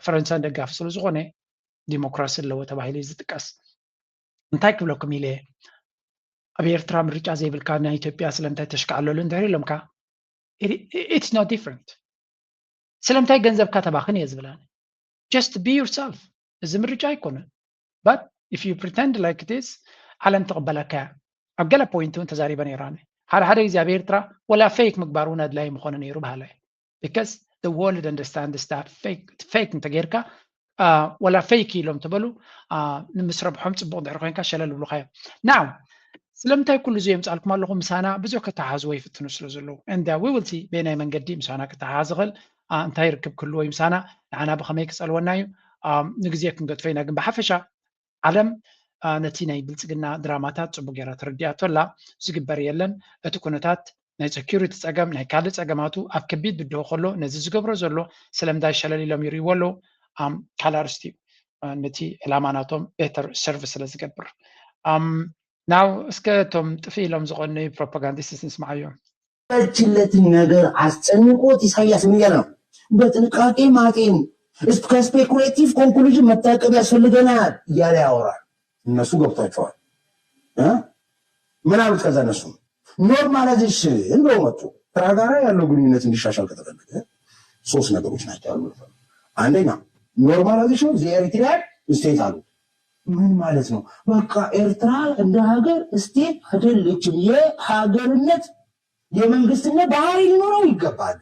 ፈረንሳን ደጋፊ ስለ ዝኾነ ዲሞክራሲ ኣለዎ ተባሂሉ እዩ ዝጥቀስ። እንታይ ክብለኩም ኢለ ኣብ ኤርትራ ምርጫ ዘይብልካ ናይ ኢትዮጵያ ስለምንታይ ተሽካዕለሉ እንድሕር ኢሎምካ it's no different። ስለምንታይ ገንዘብካ ተባኽን እየ ዝብል ኣነ። Just be yourself። እዚ ምርጫ ኣይኮነን። But if you pretend like this ዓለም ትቕበለካ እያ። ኣብ ገለ ፖይንት እውን ተዛሪበ ነይረ ኣነ። ሓደ ሓደ ግዜ ኣብ ኤርትራ ወላ ፌክ ምግባር እውን ኣድላይ ምኾነ ነይሩ በሃላይ። Because the world understands that ፌክ እንተጌርካ ወላ ፌክ ኢሎም ተበሉ ምስ ረብሖም ፅቡቕ እንድሕር ኮይንካ ሸለል ይብሉኻ እዮም። Now ስለምንታይ ኩሉ እዚ የምፃልኩም ኣለኹ? ምሳና ብዙሕ ከተሓዝዎ ይፍትኑ ስለ ዘለዉ and we will see በየናይ መንገዲ ምሳና ክተሓሓዝ ይኽእል፣ እንታይ ርክብ ክህልዎ እዩ ምሳና፣ ንዓና ብኸመይ ክፀልወና እዩ? ንግዜ ክንገድፎ ኢና። ግን ብሓፈሻ ዓለም ነቲ ናይ ብልፅግና ድራማታት ፅቡቅ ገይራ ተረዲኣቶ ኣላ። ዝግበር የለን። እቲ ኩነታት ናይ ሰኪሪቲ ፀገም ናይ ካልእ ፀገማቱ ኣብ ከቢድ ብድሆ ከሎ ነዚ ዝገብሮ ዘሎ ስለምንታይ ሸለል ኢሎም ይርእይዎ ኣለዉ? ካልእ ኣርስቲ እዩ። ነቲ ዕላማ ናቶም ቤተር ሰርቭ ስለ ዝገብር ናው እስከ እቶም ጥፍእ ኢሎም ዝቐነዩ ፕሮፓጋንዲስትስ ንስምዓዮም። በችለትን ነገር አስጨንቆት ኢሳያስ ምን እያለ ነው? በጥንቃቄ ማጤን ከስፔኩሌቲቭ ኮንክሉዥን መታቀብ ያስፈልገናል እያለ ያወራል። እነሱ ገብቷቸዋል። ምናምን ከዛ እነሱ ኖርማላይዜሽን ብለው መጡ። ኤርትራ ጋር ያለው ግንኙነት እንዲሻሻል ከተፈለገ ሶስት ነገሮች ናቸው ያሉ። አንደኛ normalization of the Eritrean state አሉ። ምን ማለት ነው? በቃ ኤርትራ እንደ ሀገር ስቴት አይደለችም። የሀገርነት የመንግስትነት ባህሪ ሊኖረው ይገባል።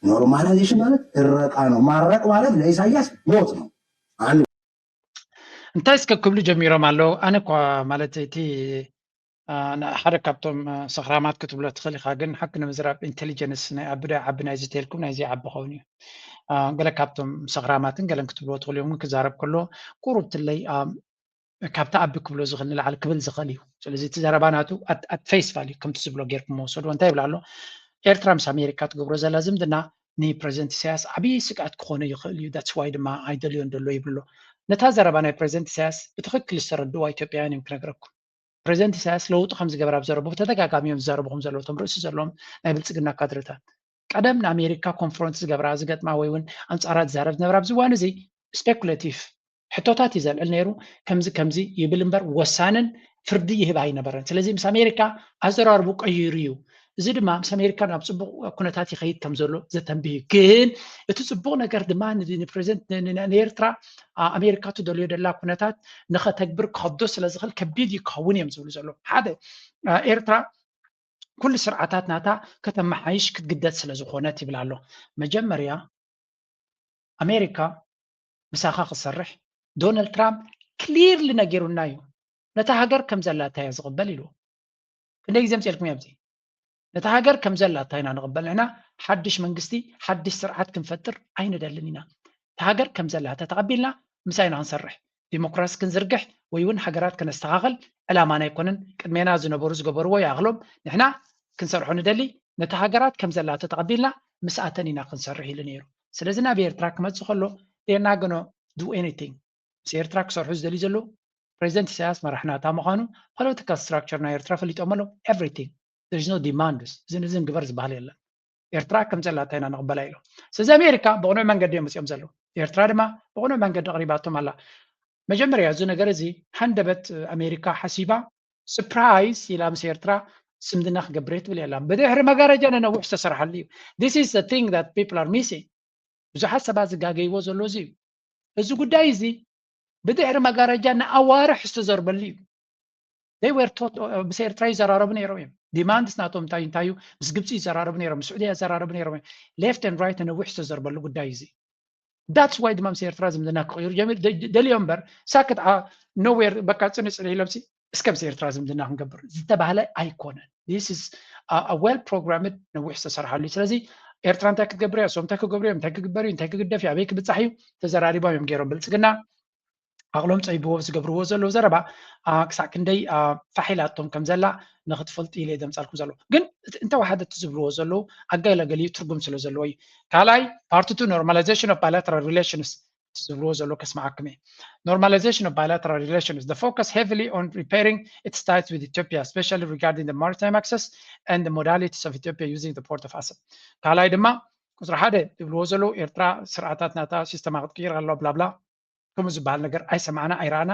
ኖርማላይዜሽን ማለት እረቃ ነው። ማረቅ ማለት ለኢሳያስ ሞት ነው። አንድ እንታይ እስከ ክብሉ ጀሚሮም ኣለዉ። ኣነ እኳ ማለት እቲ ሓደ ካብቶም ሰኽራማት ክትብሎ ትኽእል ኢኻ፣ ግን ሓቂ ንምዝራብ ኢንቴሊጀንስ ናይ ኣቢ ዶ ይዓቢ ናይዚ ተልኩም ናይዚ ይዓቢ ኸውን እዩ። ገለ ካብቶም ሰኽራማትን ገለን ክትብልዎ ትኽእሉ እዮም፣ ግን ክዛረብ ከሎ ቁሩብ ትለይ ካብቲ ኣቢ ክብሎ ዝኽእል ንላዕሊ ክብል ዝኽእል እዩ። ስለዚ እቲ ዘረባ ናቱ ኣት ፌስ ቫልዩ ከምቲ ዝብሎ ጌርኩም መውሰድዎ። እንታይ ይብል ኣሎ? ኤርትራ ምስ ኣሜሪካ ትገብሮ ዘላ ዝምድና ንፕረዚደንት ኢሳያስ ዓብዪ ስግኣት ክኾኖ ይኽእል እዩ፣ that's why ድማ ኣይደልዮን ደሎ ይብሎ። ነታ ዘረባ ናይ ፕረዚደንት ኢሳያስ ብትኽክል ዝተረድዋ ኢትዮጵያውያን እዮም ክነግረኩም። ፕረዚደንት ኢሳያስ ለውጢ ከም ዝገበረ ኣብ ዘረቡ ብተደጋጋሚ እዮም ዝዛረቡ ከም ዘለዉ እቶም ርእሲ ዘለዎም ናይ ብልፅግና ካድረታት። ቀደም ንኣሜሪካ ኮንፈረንስ ዝገብራ ዝገጥማ ወይ እውን ኣንፃራ ዝዛረብ ዝነብራ ኣብዚ እዋን እዚ ስፔኩሌቲቭ ሕቶታት እዩ ዘልዕል ነይሩ። ከምዚ ከምዚ ይብል እምበር ወሳንን ፍርዲ ይህብ ኣይነበረን። ስለዚ ምስ ኣሜሪካ ኣዘራርቡ ቀይሩ እዩ። እዚ ድማ ምስ ኣሜሪካ ናብ ፅቡቅ ኩነታት ይኸይድ ከም ዘሎ ዘተንብህ እዩ። ግን እቲ ፅቡቅ ነገር ድማ ንፕሬዚደንት ንኤርትራ ኣሜሪካ ትደልዮ ደላ ኩነታት ንኸተግብር ክኸብዶ ስለ ዝኽእል ከቢድ እዩ ክኸውን እዮም ዝብሉ ዘለዉ። ሓደ ኤርትራ ኩሉ ስርዓታት ናታ ከተመሓይሽ ክትግደድ ስለ ዝኾነት ይብል ኣሎ። መጀመርያ ኣሜሪካ ምሳኻ ክሰርሕ ዶናልድ ትራምፕ ክሊርሊ ነጊሩና እዩ። ነታ ሃገር ከም ዘላታ እያ ዝቕበል ኢሉ። ክንደይ ግዜ ምፅልኩም ኣብዚ ነታ ሃገር ከም ዘላታ ኢና ንቕበል። ንሕና ሓድሽ መንግስቲ ሓድሽ ስርዓት ክንፈጥር ኣይንደልን ኢና። እታ ሃገር ከም ዘላታ ተቐቢልና ምሳይና ክንሰርሕ ዲሞክራሲ ክንዝርግሕ ወይ እውን ሃገራት ከነስተኻኽል ዕላማና ኣይኮነን። ቅድሜና ዝነበሩ ዝገበርዎ ይኣኽሎም። ንሕና ክንሰርሖ ንደሊ ነቲ ሃገራት ከም ዘላቶ ተቐቢልና ምስኣተን ኢና ክንሰርሕ ኢሉ ነይሩ። ስለዚ ናብ ኤርትራ ክመጽእ ከሎ they're not gonna do anything። ምስ ኤርትራ ክሰርሑ ዝደልዩ ዘለዉ ፕሬዚደንት ኢሳያስ መራሕናታ ምዃኑ ፖለቲካል ስትራክቸር ናይ ኤርትራ ፈሊጦም ኣለዉ። Everything, there is no demands። እዚ ንዝን ግበር ዝበሃል የለን። ኤርትራ ከም ዘላታ ኢና ንቕበላ ኢሎም። ስለዚ ኣሜሪካ ብቕኑዕ መንገዲ እዮም መፅኦም ዘለዉ። ኤርትራ ድማ ብቕኑዕ መንገዲ ኣቕሪባቶም ኣላ። መጀመርያ እዚ ነገር እዚ ሃንደበት ኣሜሪካ ሓሲባ ስፕራይዝ ኢላ ምስ ኤርትራ ዝምድና ክገብር እየ ትብል የላ። ብድሕሪ መጋረጃ ንነዊሕ ዝተሰርሓሉ እዩ። This is the thing that people are missing። ብዙሓት ሰባት ዝጋገይዎ ዘሎ እዚ እዩ። እዚ ጉዳይ እዚ ብድሕሪ መጋረጃ ንኣዋርሕ ዝተዘርበሉ እዩ። They were taught ምስ ኤርትራ ይዘራረቡ ነይሮም እዮም። ዲማንድስ ናቶም እንታይ እንታይ እዩ? ምስ ግብፂ ይዘራረቡ ነይሮም፣ ምስ ስዑድያ ይዘራረቡ ነይሮም እዮም። Left and right ነዊሕ ዝተዘርበሉ ጉዳይ እዚ። That's why ድማ ምስ ኤርትራ ዝምድና ክቕይሩ ጀሚሩ። ደልዮ እምበር ሳክት nowhere በቃ ፅንፅን ኢሎም እስከ ምስ ኤርትራ ዝምድና ክንገብር ዝተባህለ ኣይኮነን። This is well programmed ነዊሕ ዝተሰርሓሉ እዩ። ስለዚ ኤርትራ እንታይ ክትገብር እያ፣ እሶም እንታይ ክገብሩ እዮም፣ እንታይ ክግበር እዩ፣ እንታይ ክግደፍ እዩ፣ ኣበይ ክብፃሕ እዩ ተዘራሪቦም እዮም ገይሮም። ብልፅግና ዓቕሎም ፀቢብዎ ዝገብርዎ ዘለዉ ዘረባ ክሳዕ ክንደይ ፋሕ ኢላቶም ከም ዘላ ንክትፈልጡ ኢለ ዘምፃልኩም ዘለዉ። ግን እንተወሓደ እቲ ዝብልዎ ዘለዉ ኣገለገሊኡ ትርጉም ስለ ዘለዎ እዩ። ካልኣይ ፓርት ቱ normalization of bilateral relations ዝብልዎ ዘሎ ከስምዓኩም እየ። Normalization of bilateral relations, the focus heavily on repairing its ties with Ethiopia, especially regarding the maritime access and the modalities of Ethiopia using the port of Assab። ካልኣይ ድማ ቁፅሪ ሓደ ዝብልዎ ዘለዉ ኤርትራ ስርዓታት ናታ ሲስተማ ክትቅይር ኣለዋ ብላብላ ከምኡ ዝበሃል ነገር ኣይሰማዕና ኣይረኣና።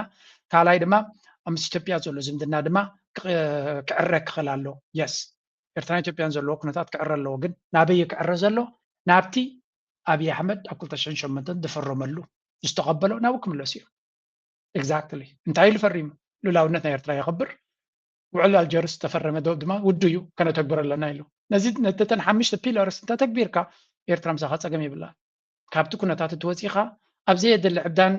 ካልኣይ ድማ ምስ ኢትዮጵያ ዘሎ ዝምድና ድማ ክዕረ ክኽእል ኣሎ። የስ ኤርትራን ኢትዮጵያን ዘለዎ ኩነታት ክዕረ ኣለዎ። ግን ናበይ ክዕረ ዘሎ? ናብቲ ኣብይ ኣሕመድ ኣብ ክልተ ሽሕን ሸሞንተን ዝፈረመሉ ዝተቐበሎ ናብኡ ክምለሱ እዮም። ኤግዛክትሊ እንታይ ኢሉ ፈሪሙ? ሉላውነት ናይ ኤርትራ የኽብር። ውዕል ኣልጀርስ ዝተፈረመ ዶብ ድማ ውዱ እዩ ከነተግብር ኣለና ኢሉ። ነዚ ነተተን ሓሙሽተ ፒለርስ እንተተግቢርካ ኤርትራ ምሳኻ ፀገም የብላ። ካብቲ ኩነታት እትወፂኻ ኣብ ዘየድሊ ዕብዳን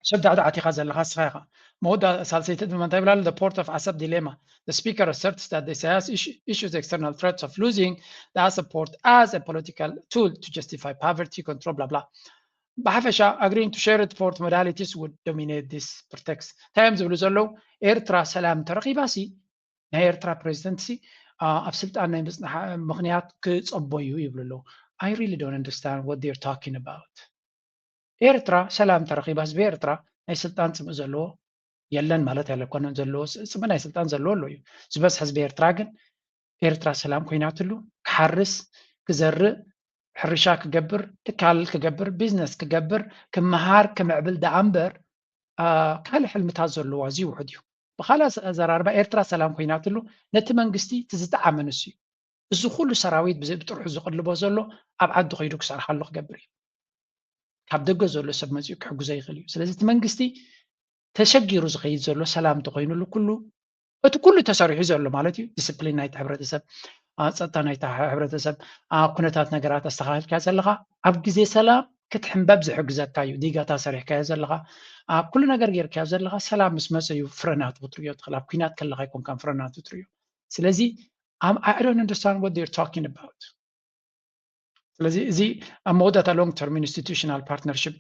ሰብ ዳዕዳዕት ኢኻ ዘለኻ እስኻ ኢኻ። መወዳ ሳልሰይቲ ድማ እንታይ ይብላሉ? The port of Assab dilemma. The speaker asserts that the Isaias issues external threats of losing the Assab port as a political tool to justify poverty control blah blah. ብሓፈሻ agreeing to shared port modalities would dominate this pretext። እንታይ እዮም ዝብሉ ዘለዉ? ኤርትራ ሰላም ተረኺባሲ ናይ ኤርትራ ፕሬዚደንት ሲ ኣብ ስልጣን ናይ ምፅናሕ ምክንያት ክፀቦ እዩ ይብሉ ኣለዉ። I really don't understand what they're talking about። ኤርትራ ሰላም ተረኺባ ህዝቢ ኤርትራ ናይ ስልጣን ፅምእ ዘለዎ የለን ማለት ኣይኮነን። ዘለዎ ፅምእ ናይ ስልጣን ዘለዎ ኣሎ እዩ። ዝበዝሕ ህዝቢ ኤርትራ ግን ኤርትራ ሰላም ኮይናትሉ ክሓርስ ክዘርእ ሕርሻ ክገብር፣ ትካል ክገብር፣ ቢዝነስ ክገብር፣ ክመሃር፣ ክምዕብል ደኣ እምበር ካልእ ሕልምታት ዘለዋ እዚ ውሑድ እዩ። ብኻልእ ኣዘራርባ ኤርትራ ሰላም ኮይናትሉ ነቲ መንግስቲ እቲ ዝጠዓመ ንሱ እዩ። እዚ ኩሉ ሰራዊት ብጥርሑ ዝቕልቦ ዘሎ ኣብ ዓዲ ከይዱ ክሰርሓሉ ክገብር እዩ። ካብ ደገ ዘሎ ሰብ መፂኡ ክሕግዞ ይኽእል እዩ። ስለዚ እቲ መንግስቲ ተሸጊሩ ዝኸይድ ዘሎ ሰላም እንተኮይኑሉ ኩሉ እቲ ኩሉ ተሰሪሑ ዘሎ ማለት እዩ። ዲስፕሊን ናይቲ ሕብረተሰብ፣ ጸጥታ ናይቲ ሕብረተሰብ፣ ኩነታት ነገራት ኣስተኻኺልካ ዘለኻ ኣብ ግዜ ሰላም ክትሕንበብ ዝሕግዘካ እዩ። ዲጋታ ሰሪሕካዮ ዘለኻ፣ ኩሉ ነገር ጌርካዮ ዘለኻ ሰላም ምስ መጸ እዩ ፍረናቱ ክትሪኦ ትኽእል። ኣብ ኩናት ከለኻ ኣይኮንካን ፍረናቱ ትሪኦ። ስለዚ I don't understand what they're talking about። ስለዚ እዚ ኣብ መወዳእታ long term institutional partnership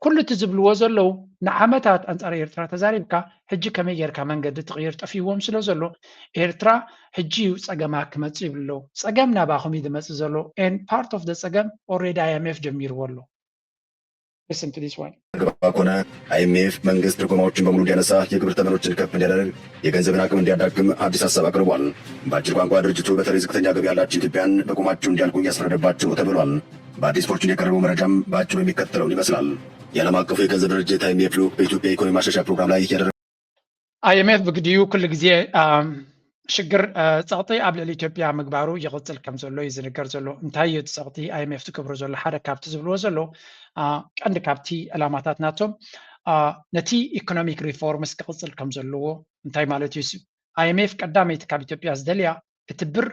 ኩሉ እቲ ዝብልዎ ዘለዉ ንዓመታት ኣንጻር ኤርትራ ተዛሪብካ ሕጂ ከመይ ጌርካ መንገዲ ትቕይር ጠፊዎም ስለ ዘሎ ኤርትራ ሕጂ እዩ ጸገማ ክመጽእ ይብሉ ኣለዉ። ጸገም ናባኹም እዩ ዝመጽእ ዘሎ and part of the ጸገም already I M F ጀሚርዎ ኣሎ። Listen to this one. ግባ ከሆነ I M F መንግስት ድጎማዎችን በሙሉ እንዲያነሳ፣ የግብር ተመኖችን ከፍ እንዲያደርግ፣ የገንዘብን አቅም እንዲያዳክም አዲስ ሀሳብ አቅርቧል። በአጭር ቋንቋ ድርጅቱ በተለይ ዝቅተኛ ገቢ ያላቸው ኢትዮጵያን በቁማቸው እንዲያልቁ እያስፈረደባቸው ነው ተብሏል። በአዲስ ፎርቹን የቀረበው መረጃም በአጭሩ የሚከተለውን ይመስላል። የዓለም አቀፉ የገንዘብ ድርጅት I M F ልዑክ በኢትዮጵያ ኢኮኖሚ ማሻሻያ ፕሮግራም ላይ ያደረገው I M F ብግዲኡ ኩሉ ግዜ ሽግር ጸቕጢ ኣብ ልዕሊ ኢትዮጵያ ምግባሩ ይቕጽል ከም ዘሎ እዩ ዝንገር ዘሎ። እንታይ እዩ እቲ ጸቕጢ I M F ትገብሮ ዘሎ? ሓደ ካብቲ ዝብልዎ ዘሎ ቀንዲ ካብቲ ዕላማታት ናቶም ነቲ ኢኮኖሚክ ሪፎርምስ ክቕጽል ከም ዘለዎ እንታይ ማለት እዩ? I M F ቀዳመይቲ ካብ ኢትዮጵያ ዝደልያ እቲ ብር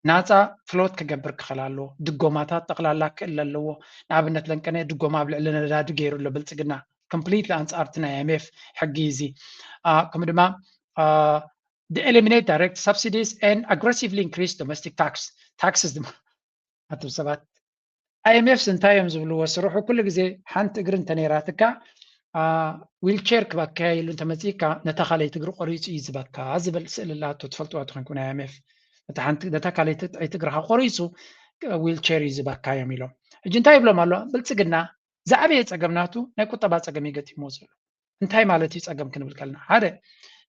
ናፃ ፍሎት ክገብር ክኽእል ኣለዎ። ድጎማታት ጠቕላላ ክእለ ኣለዎ። ንኣብነት ለንቀነ ድጎማ ኣብ ልዕሊ ነዳዲ ገይሩ ኣሎ ብልፅግና completely ኣንፃር እቲ ናይ I M F ሕጊ እዩ እዚ። ከምኡ ድማ eliminate direct subsidies and aggressively increase domestic tax taxes ድማ ኣቱም ሰባት I M F ስ እንታይ እዮም ዝብልዎ ስርሑ ኩሉ ግዜ ሓንቲ እግሪ እንተነይራትካ ዊልቸር ክበካያ ኢሉ እንተመፂእካ ነታ ካልኣይቲ እግሪ ቆሪፁ እዩ ዝበካ ዝብል ስእሊ ኣላቶ ትፈልጥዋ ተኮንኩም ናይ I M F ነታ ካልኣይቲ ጥዕይቲ እግርካ ቆሪፁ ዊልቸር እዩ ዝበካ እዮም ኢሎም ሕጂ እንታይ ይብሎም ኣሎ ብልፅግና ዝዓበየ ፀገም ናቱ ናይ ቁጠባ ፀገም እዩ ገጢሞ ዘሎ እንታይ ማለት እዩ ፀገም ክንብል ከለና ሓደ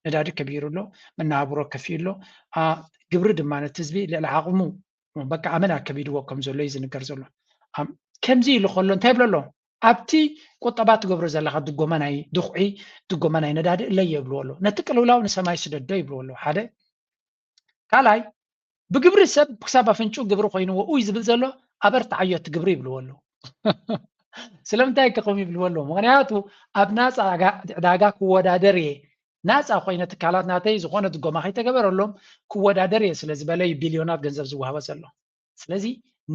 ነዳዲ ከቢሩ ኣሎ መናብሮ ከፊኡ ኣሎ ግብሪ ድማ ነቲ ህዝቢ ልዕሊ ዓቕሙ በቃ ኣመና ከቢድዎ ከም ዘሎ እዩ ዝንገር ዘሎ። ከምዚ ኢሉ ከሎ እንታይ ይብሎ ኣሎ? ኣብቲ ቁጠባ ትገብሮ ዘለካ ድጎማ ናይ ድኹዒ ድጎማ ናይ ነዳዲ እለዮ ይብልዎ ኣሎ። ነቲ ቅልውላው ንሰማይ ስደዶ ይብልዎ ኣሎ። ሓደ ካልኣይ ብግብሪ ሰብ ክሳብ ኣፍንጭኡ ግብሪ ኮይንዎ እዩ ዝብል ዘሎ ኣበርትዓዮ እቲ ግብሪ ይብልዎ ኣሎ። ስለምንታይ ከ ከምኡ ይብልዎ ኣሎ? ምክንያቱ ኣብ ናፃ ዕዳጋ ክወዳደር እየ ናፃ ኮይነ ትካላት ናተይ ዝኾነ ድጎማ ከይተገበረሎም ክወዳደር እየ ስለዝበለ እዩ ቢልዮናት ገንዘብ ዝወሃቦ ዘሎ። ስለዚ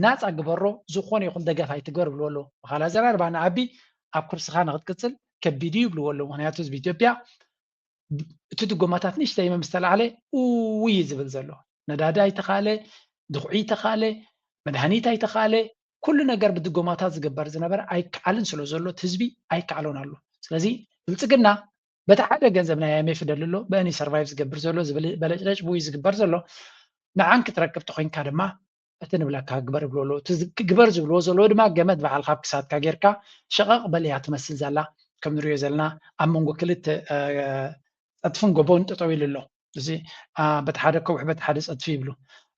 ናፃ ግበሮ ዝኾነ ይኹን ደገፍ ኣይትግበር ይብልዎ ኣለዉ። ብኻልእ ኣዘራርባ ንኣቢ ኣብ ኩርስኻ ንክትቅፅል ከቢድ እዩ ይብልዎ ኣለዉ። ምክንያቱ ህዝቢ ኢትዮጵያ እቲ ድጎማታት ንእሽተይ ምስ ተላዕለ እውይ እዩ ዝብል ዘሎ። ነዳዲ ኣይተኻእለ፣ ድኹዒ ኣይተኻእለ፣ መድሃኒት ኣይተኻእለ፣ ኩሉ ነገር ብድጎማታት ዝግበር ዝነበረ ኣይከዓልን ስለ ዘሎ እቲ ህዝቢ ኣይከዓሎን ኣሎ። ስለዚ ብልፅግና በቲ ሓደ ገንዘብ ናይ I M F ይደሊ ኣሎ፣ ብእኒ ሰርቫይቭ ዝገብር ዘሎ ዝብል በለጭለጭ ብኡ እዩ ዝግበር ዘሎ። ንዓን ክትረክብ ተኮይንካ ድማ እቲ ንብለካ ግበር ይብሉ ኣለዉ። እቲ ግበር ዝብልዎ ዘለዉ ድማ ገመድ ባዕልካ ኣብ ክሳድካ ጌርካ ሸቐቕ በል እያ ትመስል ዘላ ከም ንሪኦ ዘለና ኣብ መንጎ ክልተ ፀድፍን ጎቦን ጠጠው ኢሉ ኣሎ። እዚ በቲ ሓደ ከውሒ በቲ ሓደ ፀድፊ ይብሉ።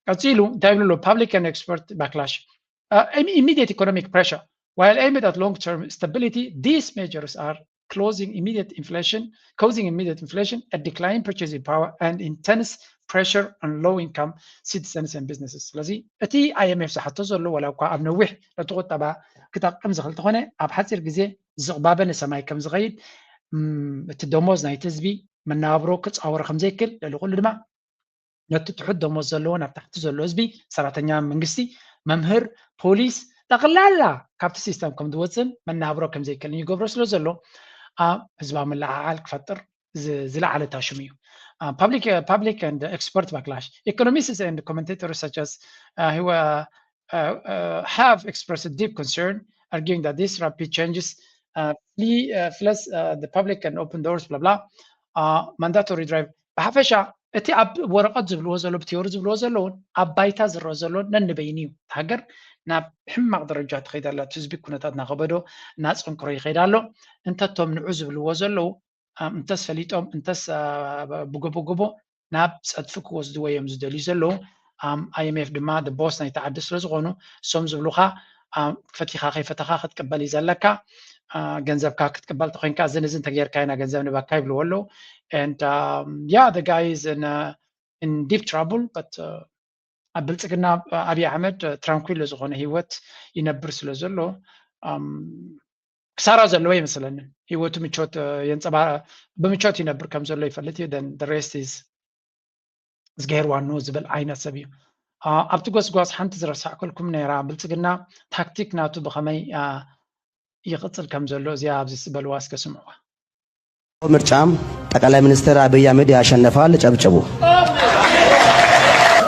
ቀፂሉ እንታይ ይብሉ ኣለዉ? Public and expert backlash. Immediate economic pressure. While aimed at long-term stability, these measures are closing immediate inflation, causing immediate inflation, a decline in purchasing power, and intense pressure on low-income citizens and businesses. ስለዚ እቲ I M F ዝሓቶ ዘሎ ዋላ እኳ ኣብ ነዊሕ ነቲ ቁጠባ ክጠቅም ዝኽእል ተኾነ ኣብ ሓፂር ግዜ ዝቕባበ ንሰማይ ከም ዝኸይድ እቲ ደሞዝ ናይቲ ህዝቢ መነባብሮ ክፃወሮ ከም ዘይክእል ልዕሊ ኩሉ ድማ ነቲ ትሑት ደሞዝ ዘለዎ ናብ ታሕቲ ዘሎ ህዝቢ ሰራተኛ መንግስቲ መምህር ፖሊስ ጠቕላላ ካብቲ ሲስተም ከም ዝወፅን መናብሮ ከም ዘይክእልን ይገብሮ ስለ ዘሎ ኣብ ህዝባዊ ምልዕዓል ክፈጥር ዝለዓለ ታሽሙ እዩ። Public and expert backlash. Economists and commentators such as have expressed deep concern arguing that these rapid changes flee flees the public and open doors blah blah mandatory drive ብሓፈሻ እቲ ኣብ ወረቐት ዝብልዎ ዘሎ ብቲዮሪ ዝብልዎ ዘለውን ኣብ ባይታ ዝረአ ዘለውን ነንበይኑ እዩ። ሃገር ናብ ሕማቕ ደረጃ ትኸይድ ኣላ። እቲ ህዝቢ ኩነታት እናኸበዶ እናፀንክሮ ይኸይድ ኣሎ። እንተቶም ንዑ ዝብልዎ ዘለዉ እንተስ ፈሊጦም እንተስ ብጎቦጎቦ ናብ ፀድፊ ክወስድዎ እዮም ዝደልዩ ዘለዉ። ኣም፣ ኣይኤምኤፍ ድማ ቦስ ናይቲ ዓዲ ስለ ዝኾኑ እሶም ዝብሉኻ፣ ኣም፣ ፈቲኻ ከይፈተኻ ክትቅበል እዩ ዘለካ። አ፣ ገንዘብካ ክትቅበል ተኮይንካ እዝን እዝን ተገይርካ ኢና ገንዘብ ንበካ ይብልዎ ኣለዉ። And um, yeah, the guy is in, uh, in deep trouble, but uh, ኣብ ብልጽግና፣ ኣብይ ኣሕመድ ትራንኩሎ ዝኾነ ህይወት ይነብር ስለ ዘሎ፣ ኣም፣ ክሳራ ዘለዎ ይመስለኒ። ህይወቱ ምቾት የንጸባ፣ ብምቾት ይነብር ከም ዘሎ ይፈልጥ እዩ። Then the rest is እዝግሄር ዋኑ ዝብል ዓይነት ሰብ እዩ። ኣብቲ ጎስጓስ ሓንቲ ዝረሳዕኩልኩም ነይራ፣ ብልጽግና ታክቲክ ናቱ ብኸመይ ይቕጽል ከም ዘሎ እዚኣ ኣብዚ ዝበልዋ እስከ ስምዕዋ። ምርጫ ጠቅላይ ሚኒስትር አብይ አህመድ ያሸነፋል። ጨብጭቡ።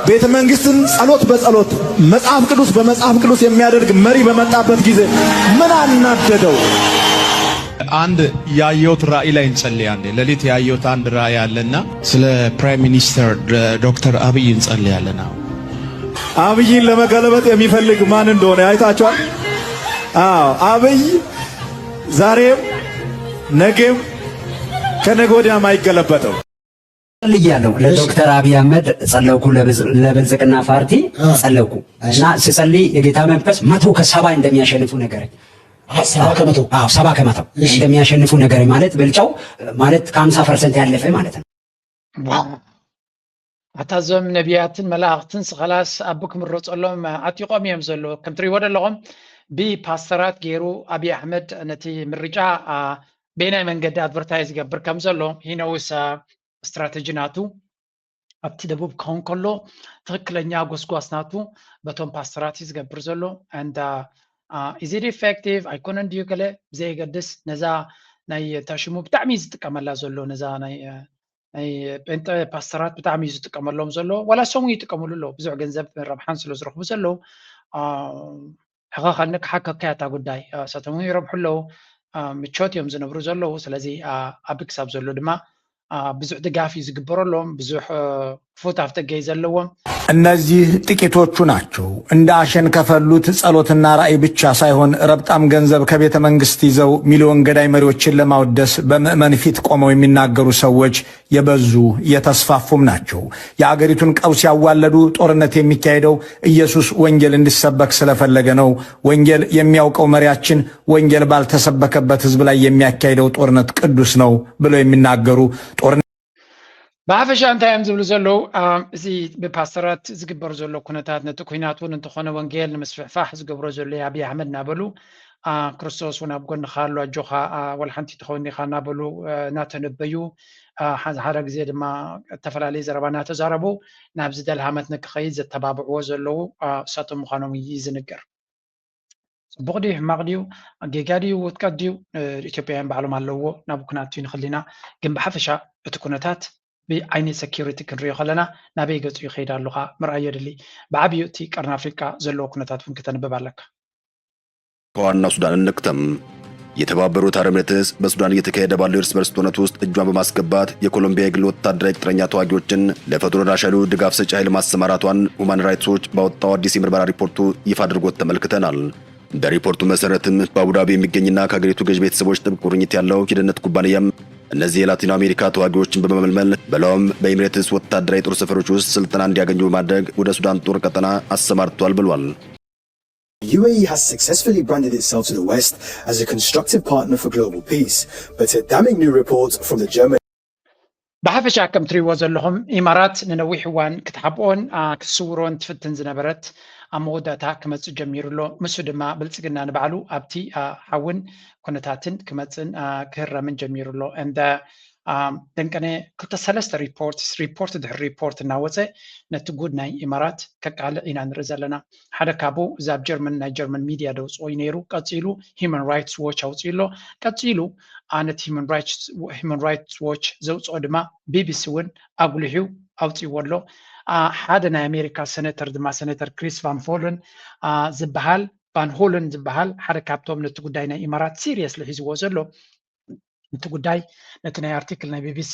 ቤተ መንግስትን ጸሎት በጸሎት መጽሐፍ ቅዱስ በመጽሐፍ ቅዱስ የሚያደርግ መሪ በመጣበት ጊዜ ምን አናደደው? አንድ ያየሁት ራእይ ላይ እንጸልይ። አንዴ ሌሊት ያየሁት አንድ ራእይ አለና ስለ ፕራይም ሚኒስተር ዶክተር አብይ እንጸልያለን። አሁን አብይን ለመገለበጥ የሚፈልግ ማን እንደሆነ አይታችኋል? አዎ አብይ ዛሬም ነገም ከነገ ወዲያም አይገለበጥም። ጸልያለሁ። ለዶክተር አብይ አህመድ ጸለውኩ፣ ለብልጽግና ፓርቲ ጸለውኩ እና ስጸልይ የጌታ መንፈስ መቶ ከሰባ እንደሚያሸንፉ ነገረኝ። ሰባ ከመቶ አዎ ሰባ ከመቶ እንደሚያሸንፉ ነገረኝ። ማለት ብልጫው ማለት ከሀምሳ ፐርሰንት ያለፈ ማለት ነው። ዋው! ኣታ እዞም ነቢያትን መላእኽትን ስኸላስ ኣቡ ክምረጸሎም ኣጢቖም እዮም ዘለዉ። ከም ትሪእዎ ዘለኹም ብፓስተራት ገይሩ ኣብይ ኣሕመድ ነቲ ምርጫ በየናይ መንገዲ ኣድቨርታይዝ ይገብር ከም ዘሎ ሂነውስ ስትራተጂ ናቱ ኣብቲ ደቡብ ክኸውን ከሎ ትኽክለኛ ጎስጓስ ናቱ በቶም ፓስተራት እዩ ዝገብር ዘሎ። And is it effective ኣይኮነን ድዩ ገለ ብዘየገድስ ነዛ ናይ ታሽሙ ብጣዕሚ እዩ ዝጥቀመላ ዘሎ ነዛ ናይ ናይ ጴንጠ ፓስተራት ብጣዕሚ እዩ ዝጥቀመሎም ዘሎ። ዋላ እሶም እውን ይጥቀምሉ ኣለዉ ብዙሕ ገንዘብ ረብሓን ስለ ዝረኽቡ ዘለዉ ሕኸኸኒ ክሓከካ እያ እታ ጉዳይ። እሳቶም እውን ይረብሑ ኣለዉ፣ ምቾት እዮም ዝነብሩ ዘለዉ። ስለዚ ኣብ ክሳብ ዘሎ ድማ ብዙሕ ድጋፍ እዩ ዝግበረሎም፣ ብዙሕ ክፉት ኣፍደገ እዩ ዘለዎም። እነዚህ ጥቂቶቹ ናቸው። እንደ አሸን ከፈሉት ጸሎትና ራእይ ብቻ ሳይሆን ረብጣም ገንዘብ ከቤተ መንግስት ይዘው ሚሊዮን ገዳይ መሪዎችን ለማወደስ በምእመን ፊት ቆመው የሚናገሩ ሰዎች የበዙ የተስፋፉም ናቸው። የአገሪቱን ቀውስ ያዋለዱ፣ ጦርነት የሚካሄደው ኢየሱስ ወንጌል እንዲሰበክ ስለፈለገ ነው። ወንጌል የሚያውቀው መሪያችን ወንጌል ባልተሰበከበት ህዝብ ላይ የሚያካሂደው ጦርነት ቅዱስ ነው ብለው የሚናገሩ ጦርነት ብሓፈሻ እንታይ እዮም ዝብሉ ዘለዉ? እዚ ብፓስተራት ዝግበር ዘሎ ኩነታት ነቲ ኩናት እውን እንተኾነ ወንጌል ንምስፍሕፋሕ ዝገብሮ ዘሎ ኣብይ ኣሕመድ እናበሉ ክርስቶስ እውን ኣብ ጎንኻ ኣሎ ኣጆኻ ወላ ሓንቲ ትኸውን ኢኻ እናበሉ እናተነበዩ ሓደ ሓደ ግዜ ድማ እተፈላለየ ዘረባ እናተዛረቡ ናብዚ ደልሃመት ንክኸይድ ዘተባብዕዎ ዘለዉ እሳቶም ምዃኖም እዩ ዝንገር። ፅቡቕ ድዩ ሕማቕ ድዩ ጌጋ ድዩ ውድቀት ድዩ ኢትዮጵያውያን ባዕሎም ኣለውዎ ናብ ኩናት እዩ ንኽልና። ግን ብሓፈሻ እቲ ኩነታት ብዓይኒ ሰኪሪቲ ክንሪኦ ከለና ናበይ ገፁ ይኸይድ ኣለኻ ምርኣይ የድሊ። ብዓብዩ እቲ ቀርኒ ኣፍሪቃ ዘለዎ ኩነታት እውን ክተንብብ ኣለካ። ከዋናው ሱዳን እንክተም። የተባበሩት አረብ ኤምሬትስ በሱዳን እየተካሄደ ባለው የእርስ በርስ ጦርነት ውስጥ እጇን በማስገባት የኮሎምቢያ የግል ወታደራዊ ቅጥረኛ ተዋጊዎችን ለፈጥኖ ደራሽ ኃይሉ ድጋፍ ሰጪ ኃይል ማሰማራቷን ሁማን ራይትስ ዎች ባወጣው አዲስ የምርመራ ሪፖርቱ ይፋ አድርጎት ተመልክተናል። በሪፖርቱ መሰረትም በአቡዳቢ የሚገኝና ከሀገሪቱ ገዥ ቤተሰቦች ጥብቅ ቁርኝት ያለው የደህንነት ኩባንያም እነዚህ የላቲን አሜሪካ ተዋጊዎችን በመመልመል ብለውም በኤምሬትስ ወታደራዊ የጦር ሰፈሮች ውስጥ ስልጠና እንዲያገኙ በማድረግ ወደ ሱዳን ጦር ቀጠና አሰማርቷል ብሏል። The U A E has successfully branded itself to the West as a constructive partner for global peace, but a damning new report from the German ብሓፈሻ ከም ትሪእዎ ዘለኹም ኢማራት ንነዊሕ እዋን ክትሓብኦን ክትስውሮን ትፍትን ዝነበረት ኣብ መወዳእታ ክመፅእ ጀሚሩ ኣሎ። ንሱ ድማ ብልፅግና ንባዕሉ ኣብቲ ሓውን ኩነታትን ክመፅን ክህረምን ጀሚሩ ኣሎ። And ደንቀነ ክልተ ሰለስተ ሪፖርትስ ሪፖርት ድሕሪ ሪፖርት እናወፀ ነቲ ጉድ ናይ ኢማራት ከቃልዕ ኢና ንርኢ ዘለና። ሓደ ካብኡ እዚ ኣብ ጀርመን ናይ ጀርመን ሚድያ ደውፅኦ እዩ ነይሩ። ቀፂሉ ሂማን ራይትስ ዎች ኣውፅኡ ኣሎ። ቀፂሉ ነቲ ሂማን ራይትስ ዎች ዘውፅኦ ድማ ቢቢሲ እውን ኣጉሊሑ ኣውፅእዎ ኣሎ። ሓደ ናይ ኣሜሪካ ሴኔተር ድማ ሴኔተር ክሪስ ቫን ፎለን ዝበሃል ቫን ሆለን ዝበሃል ሓደ ካብቶም ነቲ ጉዳይ ናይ ኢማራት ሲሪየስሊ ሒዝዎ ዘሎ እቲ ጉዳይ ነቲ ናይ ኣርቲክል ናይ ቢቢሲ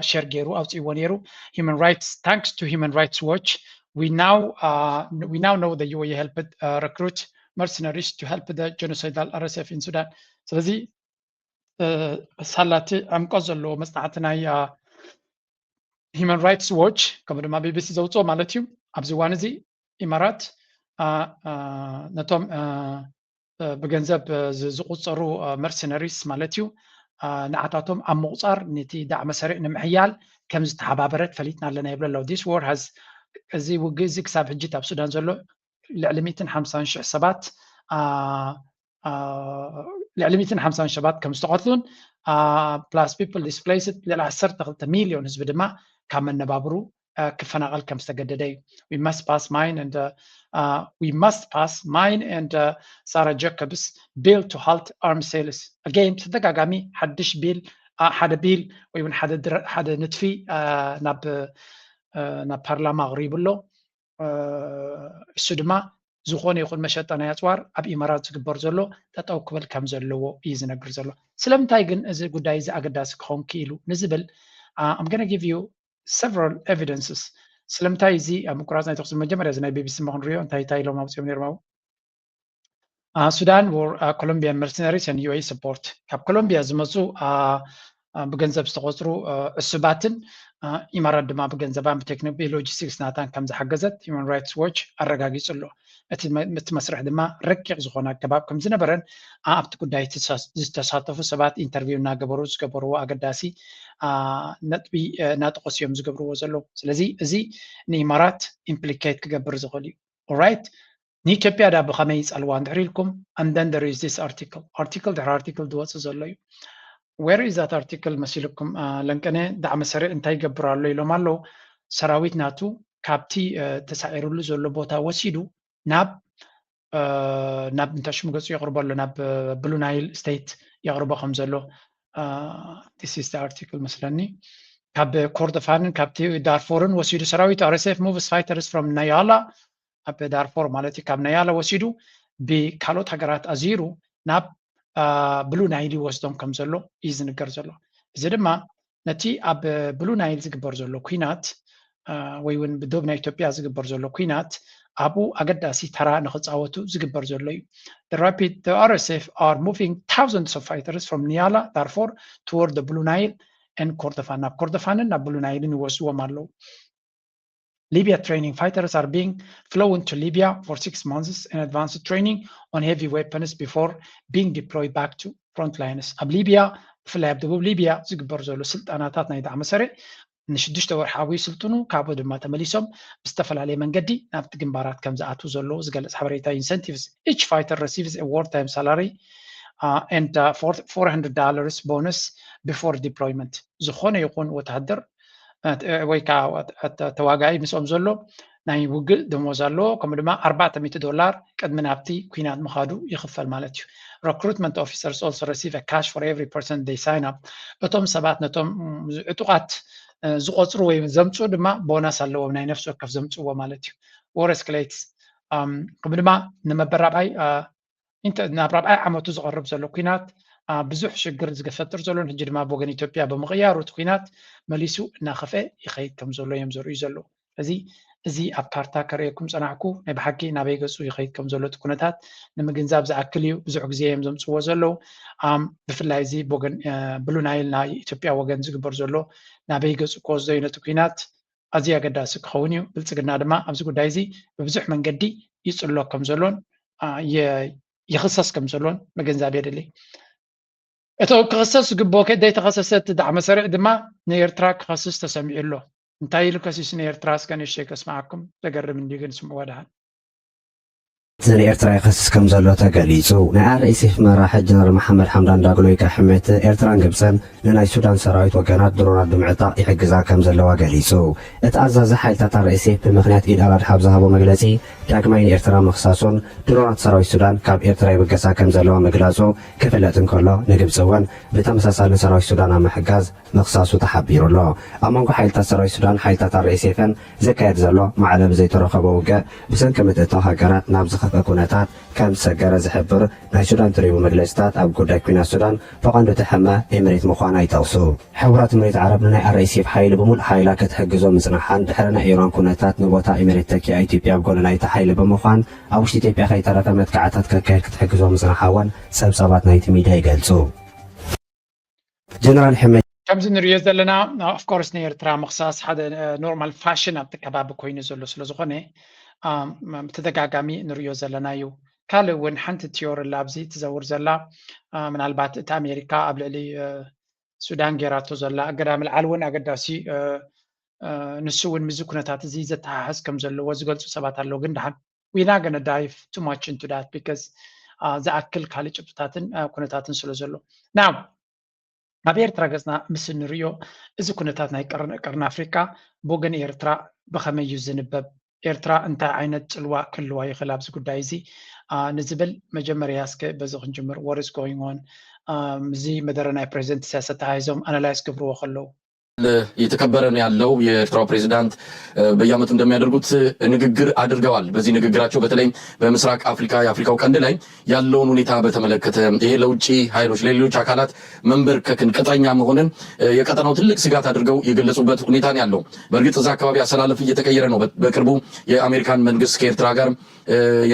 ሸር ገይሩ ኣውፅእዎ ነይሩ። Human rights, thanks to Human Rights Watch, we now, uh, we now know the U A E helped uh, recruit mercenaries to help the genocidal R S F in Sudan. ስለዚ ሳላቲ ዕምቆት ዘለዎ መፅናዕቲ ናይ ሂማን ራይትስ ዎች ከምኡ ድማ ቢቢሲ ዘውፅኦ ማለት እዩ። ኣብዚ እዋን እዚ ኢማራት ነቶም ብገንዘብ ዝቁፀሩ መርሰነሪስ ማለት እዩ፣ ንዓታቶም ኣብ ምቁፃር ነቲ ዳዕመ ሰሪዕ ንምሕያል ከም ዝተሓባበረት ፈሊጥና ኣለና ይብሉ ኣለዉ። This war has እዚ ውግእ እዚ ክሳብ ሕጂ ኣብ ሱዳን ዘሎ ልዕሊ ሚእትን ሓምሳን ሽሕ ሰባት ልዕሊ ሚእትን ሓምሳን ሰባት ከም ዝተቐትሉን plus people displaced ልዕሊ ዓሰርተ ክልተ ሚልዮን ህዝቢ ድማ ካብ መነባብሩ ክፈናቐል ከም ዝተገደደ እዩ። We must pass mine and uh, uh, we must pass mine and uh, Sarah Jacobs bill to halt arms sales. Again ተደጋጋሚ ሓድሽ ቢል ሓደ ቢል ወይ እውን ሓደ ንጥፊ ናብ ናብ ፓርላማ ኣቕሪቡ ኣሎ። እሱ ድማ ዝኾነ ይኹን መሸጣ ናይ ኣፅዋር ኣብ ኢማራት ዝግበር ዘሎ ጠጠው ክብል ከም ዘለዎ እዩ ዝነግር ዘሎ። ስለምንታይ ግን እዚ ጉዳይ እዚ ኣገዳሲ ክኸውን ክኢሉ ንዝብል I'm gonna give you several evidences። ስለምንታይ እዚ ኣብ ምቁራፅ ናይ ተኩሲ መጀመርያ እዚ ናይ ቢቢሲ ማ ክንሪኦ እንታይ እንታይ ኢሎም ኣውፅኦም ነይሮም ኣብኡ? Sudan were Colombian mercenaries and U A support። ካብ ኮሎምቢያ ዝመፁ ብገንዘብ ዝተቆፅሩ ዕሱባትን ኢማራት ድማ ብገንዘባን ብቴክኒክ ብሎጂስቲክስ ናታን ከም ዝሓገዘት Human Rights Watch ኣረጋጊፁ ኣሎ። እቲ መስርሕ ድማ ረቂቕ ዝኾነ ኣገባብ ከም ዝነበረን ኣብቲ ጉዳይ ዝተሳተፉ ሰባት ኢንተርቪው እናገበሩ ዝገበርዎ ኣገዳሲ ነጥቢ እናጠቐሱ እዮም ዝገብርዎ ዘለዉ። ስለዚ እዚ ንኢማራት ኢምፕሊኬት ክገብር ዝኽእል እዩ። ኦራይት ንኢትዮጵያ ዳ ብኸመይ ይፀልዋ እንድሕር ኢልኩም and then there is this article article ድሕሪ article ዝወፅእ ዘሎ እዩ። Where is that article መሲልኩም? ለንቀነ ዳዕመ ሰሪዕ እንታይ ይገብር ኣሎ ኢሎም ኣለዉ። ሰራዊት ናቱ ካብቲ ተሳዒሩሉ ዘሎ ቦታ ወሲዱ ናብ ናብ እንታይ ሽሙ ገፁ የቕርቦ ኣሎ ናብ ብሉ ናይል ስቴት የቕርቦ ከም ዘሎ this is the article መስለኒ። ካብ ኮርዶፋንን ካብቲ ዳርፎርን ወሲዱ ሰራዊት R S F moves fighters from ናያላ ኣብ ዳርፎር ማለት እዩ ካብ ናያላ ወሲዱ ብካልኦት ሃገራት ኣዚሩ ናብ ብሉ ናይል ይወስዶም ከም ዘሎ እዩ ዝንገር ዘሎ። እዚ ድማ ነቲ ኣብ ብሉ ናይል ዝግበር ዘሎ ኩናት ወይ እውን ብዶብ ናይ ኢትዮጵያ ዝግበር ዘሎ ኩናት ኣብኡ ኣገዳሲ ተራ ንክፃወቱ ዝግበር ዘሎ እዩ። The rapid the R S F are moving thousands of fighters from Niala Darfur toward the Blue Nile and ኮርዶፋን ናብ ኮርዶፋንን ናብ ብሉ ናይልን ይወስድዎም ኣለዉ። Libya training fighters are being flown to Libya for six months in advanced training on heavy weapons before being deployed back to front lines. ኣብ ሊቢያ ብፍላይ ኣብ ደቡብ ሊቢያ ዝግበር ዘሎ ስልጠናታት ናይ ዳዕመ ሰሪዕ ንሽዱሽተ ወርሒ ኣብኡ ይስልጥኑ፣ ካብኡ ድማ ተመሊሶም ብዝተፈላለየ መንገዲ ናብቲ ግንባራት ከም ዝኣትዉ ዘለዉ ዝገልጽ ሓበሬታ። Incentives each fighter receives a wartime salary uh, and uh, four hundred dollars bonus before deployment። ዝኾነ ይኹን ወታደር ወይ ከዓ ተዋጋኢ ምስኦም ዘሎ ናይ ውግእ ደሞዝ ኣለዎ። ከምኡ ድማ ኣርባዕተ ሚእቲ ዶላር ቅድሚ ናብቲ ኩናት ምኻዱ ይኽፈል ማለት እዩ። Recruitment officers also receive a cash for every person they sign up። እቶም ሰባት ነቶም ዕጡቓት ዝቆፅሩ ወይ ዘምፅኡ ድማ ቦናስ ኣለዎም ናይ ነፍሲ ወከፍ ዘምፅዎ ማለት እዩ። War escalates ከምኡ ድማ ንመበራብዓይ ናብ ራብዓይ ዓመቱ ዝቐርብ ዘሎ ኩናት ብዙሕ ሽግር ዝፈጥር ዘሎ ሕጂ ድማ ብወገን ኢትዮጵያ ብምቕያሩ እቲ ኩናት መሊሱ እናኸፍአ ይኸይድ ከም ዘሎ እዮም ዘርእዩ ዘለዉ። እዚ እዚ ኣብ ካርታ ከርእየኩም ፀናሕኩ ናይ ብሓቂ ናበይ ገፁ ይኸይድ ከም ዘሎ እቲ ኩነታት ንምግንዛብ ዝኣክል እዩ። ብዙሕ ግዜ እዮም ዘምፅዎ ዘለዉ። ብፍላይ እዚ ብወገን ብሉ ናይል ናይ ኢትዮጵያ ወገን ዝግበር ዘሎ ናበይ ገፁ ክወስዶ እዩ ነቲ ኩናት ኣዝዩ ኣገዳሲ ክኸውን እዩ። ብልፅግና ድማ ኣብዚ ጉዳይ እዚ ብብዙሕ መንገዲ ይፅሎ ከም ዘሎን ይኽሰስ ከም ዘሎን ምግንዛብ የድሊ። እቶ ክኽሰስ ዝግብኦ ከ ዘይተኸሰሰ እቲ ዳዕመ ሰሪዕ ድማ ንኤርትራ ክኸስስ ተሰሚዑ ኣሎ። እንታይ ኢሉ ከሲሱ ንኤርትራ እስከ ንእሽተይ ከስምዓኩም ዘገርም እንድዩ ግን ስምዕዎ ደሓን። እዚ ንኤርትራ ይኸስስ ከም ዘሎ ተገሊጹ። ናይ ኣርኤስኤፍ መራሒ ጀነራል መሓመድ ሓምዳን ዳግሎ ይካ ሕሜት ኤርትራን ግብጽን ንናይ ሱዳን ሰራዊት ወገናት ድሮናት ብምዕጣቕ ይሕግዛ ከም ዘለዋ ገሊጹ። እቲ ኣዛዚ ሓይልታት ኣርኤስኤፍ ብምኽንያት ኢድ ኣል ኣድሓ ኣብ ዝሃቦ መግለጺ ዳግማይ ንኤርትራ ምኽሳሱን ድሮናት ሰራዊት ሱዳን ካብ ኤርትራ ይብገሳ ከም ዘለዋ ምግላጹ ክፍለጥ እንከሎ ንግብጺ እውን ብተመሳሳሊ ንሰራዊት ሱዳን ኣብ ምሕጋዝ ምኽሳሱ ተሓቢሩ ኣሎ። ኣብ መንጎ ሓይልታት ሰራዊት ሱዳን ሓይልታት ኣርኤስኤፍን ዝካየድ ዘሎ ማዕረ ብዘይተረኸበ ውግእ ብሰንኪ ምትእትታው ሃገራት ናብ ዝኸፍአ ኩነታት ከም ዝሰገረ ዝሕብር ናይ ሱዳን ትሪቡ መግለጽታት ኣብ ጉዳይ ኲናት ሱዳን ብቐንዱ ትሕመ ኤምሬት ምዃና ይጠቕሱ። ሕቡራት ኤምሬት ዓረብ ንናይ ኣርኤስኤፍ ሓይሊ ብምሉእ ሓይላ ክትሕግዞ ምጽናሓን ድሕሪ ናይ ኢራን ኩነታት ንቦታ ኤምሬት ተኪኣ ኢትዮጵያ ኣብ ጎኒ ናይቲ ሓይሊ ብምዃን ኣብ ውሽጢ ኢትዮጵያ ከይተረፈ መጥቃዕታት ከካየድ ክትሕግዞ ምጽናሓ እውን ጸብጻባት ናይቲ ሚድያ ይገልጹ። ጀነራል ሕመ ከምዚ ንሪኦ ዘለና፣ ኦፍኮርስ ንኤርትራ ምኽሳስ ሓደ ኖርማል ፋሽን ኣብቲ ከባቢ ኮይኑ ዘሎ ስለ ዝኾነ፣ ብተደጋጋሚ ንሪኦ ዘለና እዩ። ካልእ እውን ሓንቲ ቲዮሪ ኣላ ኣብዚ ትዘውር ዘላ፣ ምናልባት እቲ ኣሜሪካ ኣብ ልዕሊ ሱዳን ጌራቶ ዘላ እገዳ ምልዓል እውን ኣገዳሲ፣ ንሱ እውን ምስዚ ኩነታት እዚ ዘተሓሕዝ ከም ዘለዎ ዝገልፁ ሰባት ኣለዉ። ግን ደሓን we not gonna dive too much into that because ዝኣክል ካልእ ጭብጥታትን ኩነታትን ስለ ዘሎ። Now ኣብ ኤርትራ ገፅና ምስ እንሪኦ፣ እዚ ኩነታት ናይ ቀርኒ ኣፍሪቃ ብወገን ኤርትራ ብኸመይ እዩ ዝንበብ? ኤርትራ እንታይ ዓይነት ፅልዋ ክህልዋ ይኽእል ኣብዚ ጉዳይ እዚ ንዝብል መጀመርያ እስከ በዚ ክንጅምር። What is going on? እዚ መደረ ናይ ፕሬዚደንት ኢሳያስ ኣተሓሒዞም ኣናላይዝ ክብርዎ ከለዉ እየተከበረ ነው ያለው። የኤርትራው ፕሬዚዳንት በየዓመቱ እንደሚያደርጉት ንግግር አድርገዋል። በዚህ ንግግራቸው በተለይም በምስራቅ አፍሪካ፣ የአፍሪካው ቀንድ ላይ ያለውን ሁኔታ በተመለከተ፣ ይሄ ለውጭ ኃይሎች ለሌሎች አካላት መንበርከክን ቅጥረኛ መሆንን የቀጠናው ትልቅ ስጋት አድርገው የገለጹበት ሁኔታ ነው ያለው። በእርግጥ እዛ አካባቢ አሰላለፍ እየተቀየረ ነው። በቅርቡ የአሜሪካን መንግስት ከኤርትራ ጋር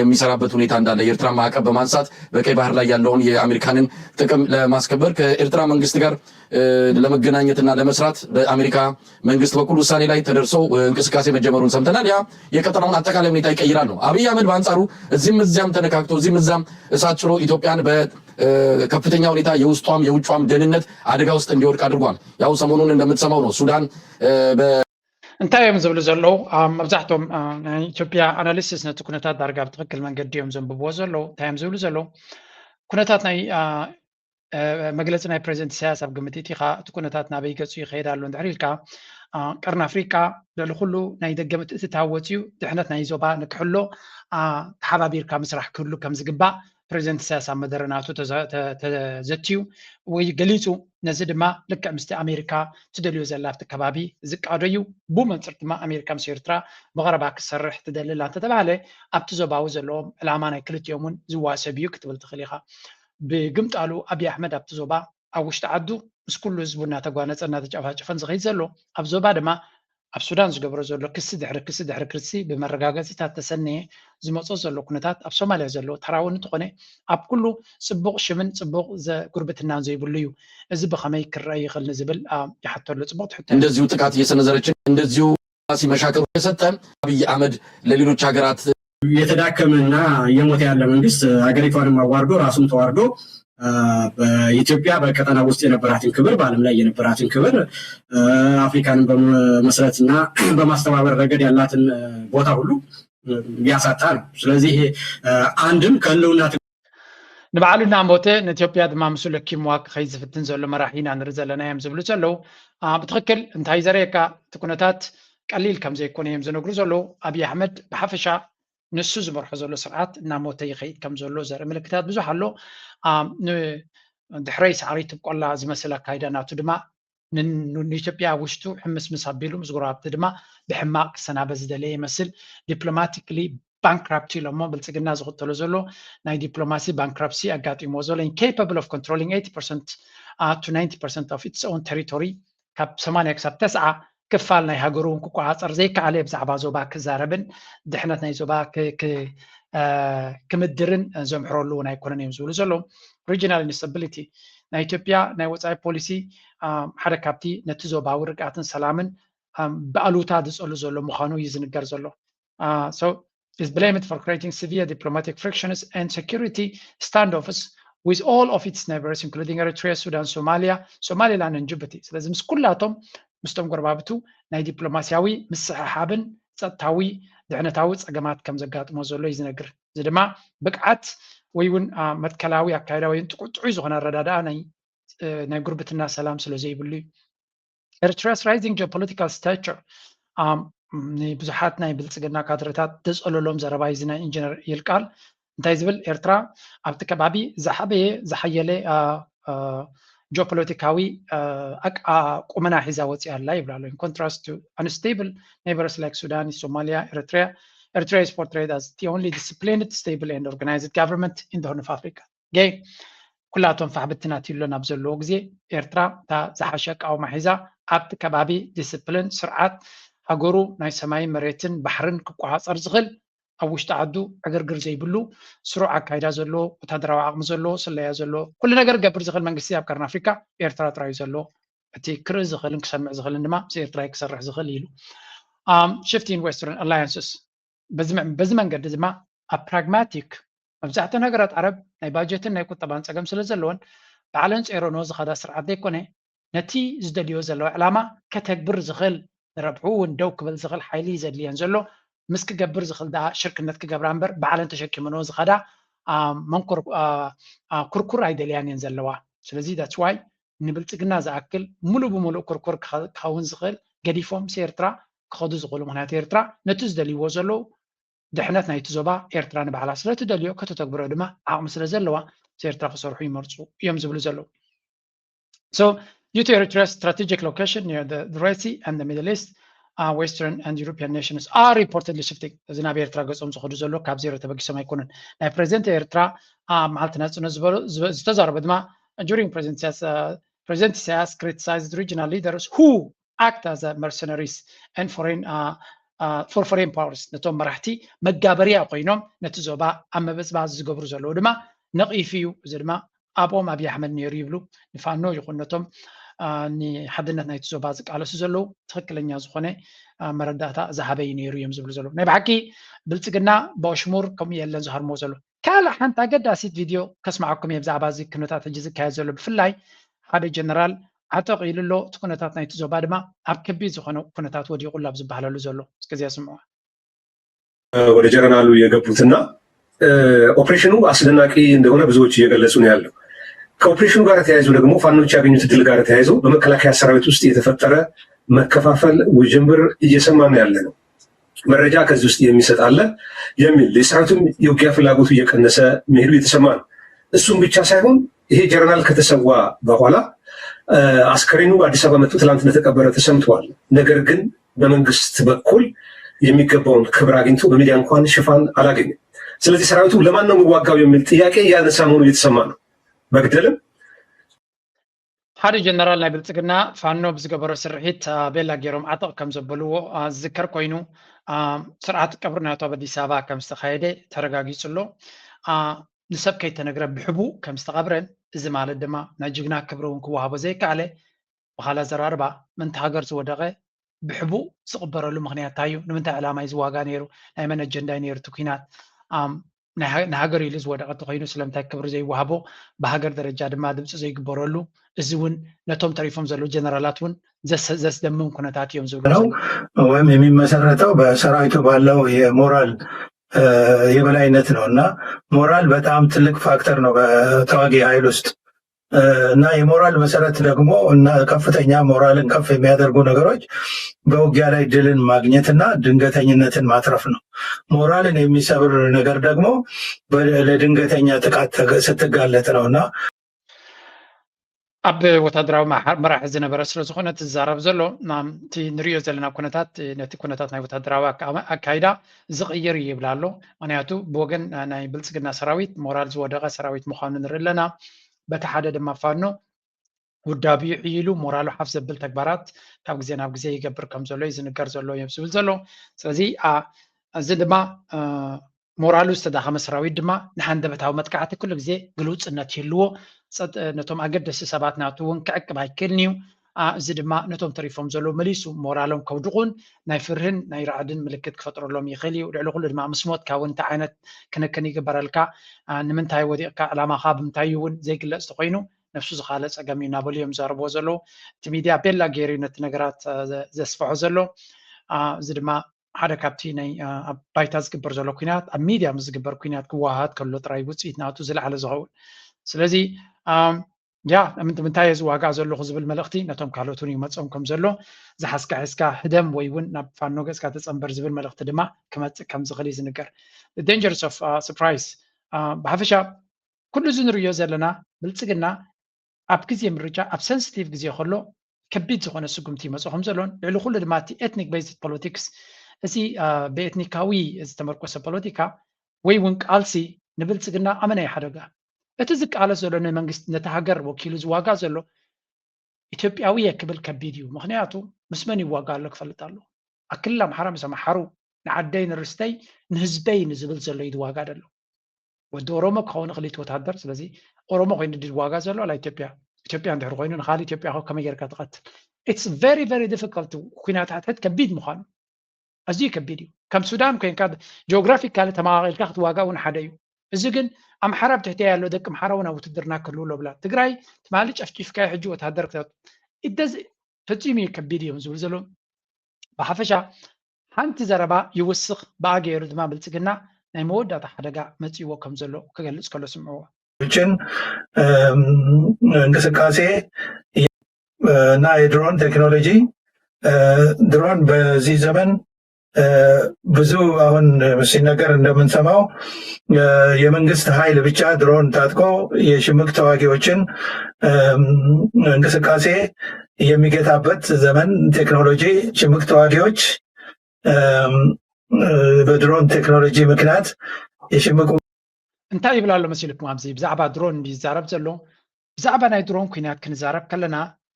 የሚሰራበት ሁኔታ እንዳለ፣ የኤርትራ ማዕቀብ በማንሳት በቀይ ባህር ላይ ያለውን የአሜሪካንን ጥቅም ለማስከበር ከኤርትራ መንግስት ጋር ለመገናኘትና ለመስራት በአሜሪካ መንግስት በኩል ውሳኔ ላይ ተደርሶ እንቅስቃሴ መጀመሩን ሰምተናል። ያ የቀጠናውን አጠቃላይ ሁኔታ ይቀይራል ነው። አብይ አህመድ በአንጻሩ እዚህም እዚያም ተነካክቶ እዚህም እዛም እሳት ጭሮ ኢትዮጵያን በከፍተኛ ሁኔታ የውስጧም የውጫም ደህንነት አደጋ ውስጥ እንዲወድቅ አድርጓል። ያው ሰሞኑን እንደምትሰማው ነው ሱዳን እንታይ እዮም ዝብሉ ዘለዉ? መብዛሕቶም ናይ ኢትዮጵያ ኣናሊስስ ነቲ ኩነታት ዳርጋ ብትኽክል መንገዲ እዮም ዘንብብዎ ዘለዉ። እንታይ እዮም ዝብሉ ዘለዉ? ኩነታት ናይ መግለፂ ናይ ፕሬዚደንት ኢሳያስ ኣብ ግምት እቲኻ እቲ ኩነታት ናበይ ገፁ ይኸይድ ኣሎ እንድሕር ኢልካ፣ ቀርኒ ኣፍሪቃ ልዕሊ ኩሉ ናይ ደገ ምትእትታው ወፂኡ ድሕነት ናይ ዞባ ንክሕሎ ተሓባቢርካ ምስራሕ ክህሉ ከም ዝግባእ ፕሬዚደንት ኢሳያስ ኣብ መደረ ናቱ ተዘትዩ ወይ ገሊፁ። ነዚ ድማ ልክዕ ምስቲ ኣሜሪካ ትደልዮ ዘላ ኣብቲ ከባቢ ዝቃዶ እዩ። ብኡ መንፅር ድማ ኣሜሪካ ምስ ኤርትራ ብቐረባ ክሰርሕ ትደሊ ኣላ እንተተባህለ ኣብቲ ዞባዊ ዘለዎም ዕላማ ናይ ክልቲኦም እውን ዝዋሰብ እዩ ክትብል ትኽእል ኢኻ። ብግምጣሉ ኣብይ ኣሕመድ ኣብቲ ዞባ ኣብ ውሽጢ ዓዱ ምስ ኩሉ ህዝቡ እናተጓነፀ እናተጨፋጨፈን ዝኸይድ ዘሎ ኣብ ዞባ ድማ ኣብ ሱዳን ዝገብሮ ዘሎ ክሲ ድሕሪ ክሲ ድሕሪ ክሲ ብመረጋገፂታት ተሰነየ ዝመፆ ዘሎ ኩነታት ኣብ ሶማልያ ዘሎ ተራውን እንተኾነ ኣብ ኩሉ ፅቡቕ ሽምን ፅቡቕ ጉርብትናን ዘይብሉ እዩ። እዚ ብኸመይ ክረአ ይኽእል ንዝብል ይሓተሉ። ፅቡቕ ትሕቶ። እንደዚሁ ጥቃት እየሰነዘረች እንደዚሁ ሲ መሻከሩ የሰጠ አብይ አህመድ ለሌሎች ሀገራት የተዳከመና እየሞተ ያለ መንግስት ሀገሪቷንም አዋርዶ ራሱም ተዋርዶ በኢትዮጵያ በቀጠና ውስጥ የነበራትን ክብር በዓለም ላይ የነበራትን ክብር አፍሪካንን በመመስረትና በማስተባበር ረገድ ያላትን ቦታ ሁሉ ያሳጣ ነው። ስለዚህ አንድም ከህልውና ንባዕሉ እናሞተ ንኢትዮጵያ ድማ ምስኡ ለኪምዋ ክኸይድ ዝፍትን ዘሎ መራሒ ኢና ንርኢ ዘለና እዮም ዝብሉ ዘለዉ። ብትኽክል እንታይ ዘርእየካ እቲ ኩነታት ቀሊል ከም ዘይኮነ እዮም ዝነግሩ ዘለዉ። ኣብይ ኣሕመድ ብሓፈሻ ንሱ ዝመርሖ ዘሎ ስርዓት እናሞተ ይኸይድ ከም ዘሎ ዘርኢ ምልክታት ብዙሕ ኣሎ። ድሕረይ ሳዕሪ ትብቆላ ዝመስል ኣካይዳ ናቱ ድማ ንኢትዮጵያ ኣብ ውሽጡ ሕምስምስ ኣቢሉ ምስ ጎረባብቲ ድማ ብሕማቕ ክሰናበት ዝደለየ ይመስል። ዲፕሎማቲክሊ ባንክራፕቲ ኢሎሞ ብልፅግና ዝኽተሎ ዘሎ ናይ ዲፕሎማሲ ባንክራፕሲ ኣጋጢሞ ዘሎ incapable of controlling eighty percent to ninety percent of its own territory ካብ ሰማንያ ክሳብ ተስዓ ክፋል ናይ ሃገሩ እውን ክቆፃፀር ዘይከኣለ ብዛዕባ ዞባ ክዛረብን ድሕነት ናይ ዞባ ክምድርን ዘምሕረሉ እውን ኣይኮነን እዮም ዝብሉ ዘለዉ። Regional instability ናይ ኢትዮጵያ ናይ ወፃኢ ፖሊሲ ሓደ ካብቲ ነቲ ዞባዊ ርግኣትን ሰላምን ብኣሉታ ዝፀሉ ዘሎ ምዃኑ እዩ ዝንገር ዘሎ። So is blamed for creating severe diplomatic frictions and security standoffs with all of its neighbors including Eritrea, Sudan, Somalia, Somaliland and Djibouti። ስለዚ ምስ ኩላቶም ምስቶም ጎረባብቱ ናይ ዲፕሎማሲያዊ ምስሕሓብን ፀጥታዊ ድሕነታዊ ፀገማት ከም ዘጋጥሞ ዘሎ እዩ ዝነግር። እዚ ድማ ብቅዓት ወይ እውን መትከላዊ ኣካይዳ ወይ ጥቁጥዑይ ዝኾነ ኣረዳድኣ ናይ ጉርብትና ሰላም ስለ ዘይብሉ እዩ። Eritrea's rising geopolitical stature ንብዙሓት ናይ ብልፅግና ካድረታት ዘፀለሎም ዘረባ እዚ ናይ ኢንጂነር ይልቃል እንታይ ዝብል ኤርትራ ኣብቲ ከባቢ ዝሓበየ ዝሓየለ ጂኦፖለቲካዊ ቁመና ሒዛ ወፂኣ ኣላ ይብላ ኣሎ። In contrast to unstable neighbors like Sudan, Somalia, Eritrea, Eritrea is portrayed as the only disciplined, stable and organized government in the Horn of Africa. ገይ ኩላቶም ፋሕ ብትናት ይብሎ ናብ ዘለዎ ግዜ ኤርትራ እታ ዝሓሸ ኣቃውማ ሒዛ ኣብቲ ከባቢ ዲስፕሊን ስርዓት ሃገሩ ናይ ሰማይን መሬትን ባሕርን ክቆፃፀር ዝኽእል ኣብ ውሽጢ ዓዱ ዕግርግር ዘይብሉ ስሩዕ ኣካይዳ ዘለዎ ወታደራዊ ዓቕሚ ዘለዎ ስለያ ዘለዎ ኩሉ ነገር ክገብር ዝኽእል መንግስቲ ኣብ ቀርኒ ኣፍሪካ ኤርትራ ጥራዩ ዘለዎ። እቲ ክርኢ ዝኽእልን ክሰምዕ ዝኽእልን ድማ ምስ ኤርትራ ክሰርሕ ዝኽእል ኢሉ። Shifting Western Alliances በዚ መንገዲ ድማ ኣብ ፕራግማቲክ መብዛሕትኡ ነገራት ዓረብ ናይ ባጀትን ናይ ቁጠባን ፀገም ስለ ዘለወን ባዕለን ፀይረንኦ ዝኸዳ ስርዓት ዘይኮነ ነቲ ዝደልዮ ዘለዋ ዕላማ ከተግብር ዝኽእል ንረብሑ እውን ደው ክብል ዝኽእል ሓይሊ ዘድልየን ዘሎ ምስ ክገብር ዝኽእል ደኣ ሽርክነት ክገብራ እምበር ባዕለን ተሸኪመንኦ ዝኸዳ መንኮር ኩርኩር ኣይደልያን እየን ዘለዋ። ስለዚ that's why ንብልፅግና ዝኣክል ሙሉእ ብሙሉእ ኩርኩር ክኸውን ዝኽእል ገዲፎም ምስ ኤርትራ ክኸዱ ዝኽእሉ ምክንያቱ ኤርትራ ነቲ ዝደልይዎ ዘለዉ ድሕነት ናይቲ ዞባ ኤርትራ ንባዕላ ስለትደልዮ ከተተግብሮ ድማ ዓቕሚ ስለ ዘለዋ ምስ ኤርትራ ክሰርሑ ይመርፁ እዮም ዝብሉ ዘለዉ። So due to Eritrea's strategic location near the Red Sea and the Middle East, uh, Western and European nations are reportedly shifting. እዚ ናብ ኤርትራ ገጾም ዝኸዱ ዘሎ ካብ ዜሮ ተበጊሶም ኣይኮኑን። ናይ ፕሬዚደንት ኤርትራ ኣብ መዓልቲ ናጽነት ዝበሉ ዝተዛረበ ድማ during President Isaias, uh, President Isaias criticized regional leaders who act as a mercenaries and foreign uh, uh, for foreign powers ነቶም መራሕቲ መጋበርያ ኮይኖም ነቲ ዞባ ኣብ መበጽባዝ ዝገብሩ ዘለዉ ድማ ነቒፉ እዩ። እዚ ድማ ኣብኦም ኣብይ ኣሕመድ ነይሩ ይብሉ። ንፋኖ ይኹን ነቶም ንሓድነት ናይቲ ዞባ ዝቃለሱ ዘለዉ ትኽክለኛ ዝኾነ መረዳእታ ዝሃበ እዩ ነይሩ እዮም ዝብሉ ዘለዉ። ናይ ብሓቂ ብልፅግና ብኣሽሙር ከምኡ የለን ዝሃርሞ ዘሎ። ካልእ ሓንቲ ኣገዳሲት ቪድዮ ከስምዓኩም እየ ብዛዕባ እዚ ኩነታት ሕጂ ዝካየድ ዘሎ። ብፍላይ ሓደ ጀነራል ዓጠቕ ኢሉ ኣሎ። እቲ ኩነታት ናይቲ ዞባ ድማ ኣብ ከቢድ ዝኾነ ኩነታት ወዲቑ ኣሎ ኣብ ዝበሃለሉ ዘሎ። እስከዚኣ ስምዑዋ። ወደ ጀነራሉ የገቡትና ኦፕሬሽኑ አስደናቂ እንደሆነ ብዙዎች እየገለጹ ነው ያለው። ከኦፕሬሽኑ ጋር ተያይዞ ደግሞ ፋኖች ያገኙት ድል ጋር ተያይዞ በመከላከያ ሰራዊት ውስጥ የተፈጠረ መከፋፈል፣ ውዥንብር እየሰማን ነው ያለ ነው። መረጃ ከዚህ ውስጥ የሚሰጥ አለ የሚል የሰራዊቱም የውጊያ ፍላጎቱ እየቀነሰ መሄዱ የተሰማ ነው። እሱም ብቻ ሳይሆን ይሄ ጀነራል ከተሰዋ በኋላ አስከሬኑ አዲስ አበባ መጥቶ ትላንት እንደተቀበረ ተሰምተዋል። ነገር ግን በመንግስት በኩል የሚገባውን ክብር አግኝቶ በሚዲያ እንኳን ሽፋን አላገኘም። ስለዚህ ሰራዊቱ ለማን ነው የሚዋጋው የሚል ጥያቄ እያነሳ መሆኑ እየተሰማ ነው። መግደልም ሓደ ጀነራል ናይ ብልፅግና ፋኖ ብዝገበሮ ስርሒት ቤላ ገይሮም ዓጠቕ ከም ዘበልዎ ዝዝከር ኮይኑ ስርዓት ቀብሪ ናቱ ኣብ ኣዲስ ኣበባ ከም ዝተኻየደ ተረጋጊፁ ኣሎ። ንሰብ ከይተነግረ ብሕቡእ ከም ዝተቐብረን እዚ ማለት ድማ ናይ ጅግና ክብሪ እውን ክወሃቦ ዘይከኣለ ብኻልእ ኣዘራርባ ምእንቲ ሃገር ዝወደቐ ብሕቡእ ዝቕበረሉ ምኽንያት እንታይ እዩ? ንምንታይ ዕላማ እዩ ዝዋጋ ነይሩ? ናይ መን ኣጀንዳ እዩ ነይሩ እቲ ኲናት? ንሃገር ኢሉ ዝወደቐ እንተኾይኑ ስለምንታይ ክብሪ ዘይወሃቦ? ብሃገር ደረጃ ድማ ድምፂ ዘይግበረሉ? እዚ እውን ነቶም ተሪፎም ዘለዉ ጀነራላት እውን ዘስደምም ኩነታት እዮም ዝብሉ ነው ወይም የሚመሰረተው በሰራዊቱ ባለው የሞራል የበላይነት ነው እና ሞራል በጣም ትልቅ ፋክተር ነው በተዋጊ ኃይል ውስጥ እና የሞራል መሰረት ደግሞ እና ከፍተኛ ሞራልን ከፍ የሚያደርጉ ነገሮች በውጊያ ላይ ድልን ማግኘትና ድንገተኝነትን ማትረፍ ነው። ሞራልን የሚሰብር ነገር ደግሞ ለድንገተኛ ጥቃት ስትጋለጥ ነው እና ኣብ ወታደራዊ መራሒ ዝነበረ ስለ ዝኾነ እቲ ዝዛረብ ዘሎ እቲ ንሪኦ ዘለና ኩነታት ነቲ ኩነታት ናይ ወታደራዊ ኣካይዳ ዝቕይር እዩ ይብል ኣሎ። ምክንያቱ ብወገን ናይ ብልፅግና ሰራዊት ሞራል ዝወደቐ ሰራዊት ምዃኑ ንርኢ ኣለና። በቲ ሓደ ድማ ፋኖ ውዳቢኡ ዕይሉ ሞራሉ ሓፍ ዘብል ተግባራት ካብ ግዜ ናብ ግዜ ይገብር ከም ዘሎ እዩ ዝንገር ዘሎ እዮም ዝብል ዘሎ። ስለዚ እዚ ድማ ሞራሉ ዝተዳኸመ ሰራዊት ድማ ንሃንደበታዊ መጥቃዕቲ ኩሉ ግዜ ግልውፅነት ይህልዎ። ነቶም ኣገደስቲ ሰባት ናቱ እውን ክዕቅብ ኣይክእልን እዩ። እዚ ድማ ነቶም ተሪፎም ዘለዉ መሊሱ ሞራሎም ከውድቑን ናይ ፍርህን ናይ ራዕድን ምልክት ክፈጥረሎም ይኽእል እዩ። ልዕሊ ኩሉ ድማ ምስ ሞትካ እውን እንታይ ዓይነት ክንክን ይግበረልካ፣ ንምንታይ ወዲቕካ፣ ዕላማኻ ብምንታይ እዩ እውን ዘይግለፅ ተኮይኑ ነብሱ ዝኻለ ፀገም እዩ እናበሉ እዮም ዝዛረብዎ ዘለዉ። እቲ ሚድያ ቤላ ገይሩ እዩ ነቲ ነገራት ዘስፍሖ ዘሎ። እዚ ድማ ሓደ ካብቲ ናይ ኣብ ባይታ ዝግበር ዘሎ ኩናት ኣብ ሚድያ ምስ ዝግበር ኩናት ክወሃሃድ ከሎ ጥራይ ውፅኢት ናቱ ዝለዓለ ዝኸውን። ስለዚ ያ ምንታይ እዚ ዋጋ ዘለኹ ዝብል መልእኽቲ ነቶም ካልኦት እውን ይመፆም ከም ዘሎ ዝሓዝካ ሒዝካ ህደም ወይ እውን ናብ ፋኖ ገፅካ ተፀንበር ዝብል መልእኽቲ ድማ ክመፅእ ከም ዝኽእል እዩ ዝንገር። Dangers of surprise ብሓፈሻ ኩሉ እዚ ንርእዮ ዘለና ብልፅግና ኣብ ግዜ ምርጫ ኣብ ሰንስቲቭ ግዜ ከሎ ከቢድ ዝኾነ ስጉምቲ ይመፅኦ ከም ዘሎን ልዕሊ ኩሉ ድማ እቲ ኤትኒክ ቤዝድ ፖለቲክስ እዚ ብኤትኒካዊ ዝተመርኮሰ ፖለቲካ ወይ እውን ቃልሲ ንብልፅግና ኣመና ይሓደጋ። እቲ ዝቃለስ ዘሎ ንመንግስቲ ነቲ ሃገር ወኪሉ ዝዋጋ ዘሎ ኢትዮጵያዊ እየ ክብል ከቢድ እዩ። ምክንያቱ ምስ መን ይዋጋ ኣሎ ክፈልጥ ኣለዎ። ኣብ ክልል ኣምሓራ ምስ ኣምሓሩ ንዓደይ ንርስተይ ንህዝበይ ንዝብል ዘሎ እዩ ዝዋጋ ዘሎ። ወዲ ኦሮሞ ክኸውን ክልኢት ወታደር ስለዚ ኦሮሞ ኮይኑ ድዋጋ ዘሎ ላ ኢትዮጵያ ኢትዮጵያ እንድሕር ኮይኑ ንካልእ ኢትዮጵያ ከ ከመይ ጌርካ ትቐትል? It's very very difficult። ኩናት ሕድሕድ ከቢድ ምዃኑ ኣዝዩ ከቢድ እዩ። ከም ሱዳን ኮይንካ ጂኦግራፊካሊ ተመቓቒልካ ክትዋጋእ እውን ሓደ እዩ። እዚ ግን ኣምሓራ ኣብ ትሕቲ ያለው ደቂ ኣምሓራ እውን ኣብ ውትድርና ክህልው ለብላ ትግራይ ትማሊ ጨፍጪፍካ ሕጂ ወታደር ክተቱ ኢደዚ ፈጺሙ እዩ ከቢድ እዮም ዝብል ዘሎ። ብሓፈሻ ሓንቲ ዘረባ ይውስኽ ብኣ ገይሩ ድማ ብልፅግና ናይ መወዳእታ ሓደጋ መፂእዎ ከም ዘሎ ክገልፅ ከሎ ስምዕዎ። ችን እንቅስቃሴ እና የድሮን ቴክኖሎጂ ድሮን በዚህ ዘመን ብዙ አሁን ሲነገር እንደምንሰማው የመንግስት ኃይል ብቻ ድሮን ታጥቆ የሽምቅ ተዋጊዎችን እንቅስቃሴ የሚገታበት ዘመን ቴክኖሎጂ ሽምቅ ተዋጊዎች በድሮን ቴክኖሎጂ ምክንያት የሽምቅ እንታይ ይብል ኣሎ መሲልኩም? ኣብዚ ብዛዕባ ድሮን እንዲ ይዛረብ ዘሎ ብዛዕባ ናይ ድሮን ኩናት ክንዛረብ ከለና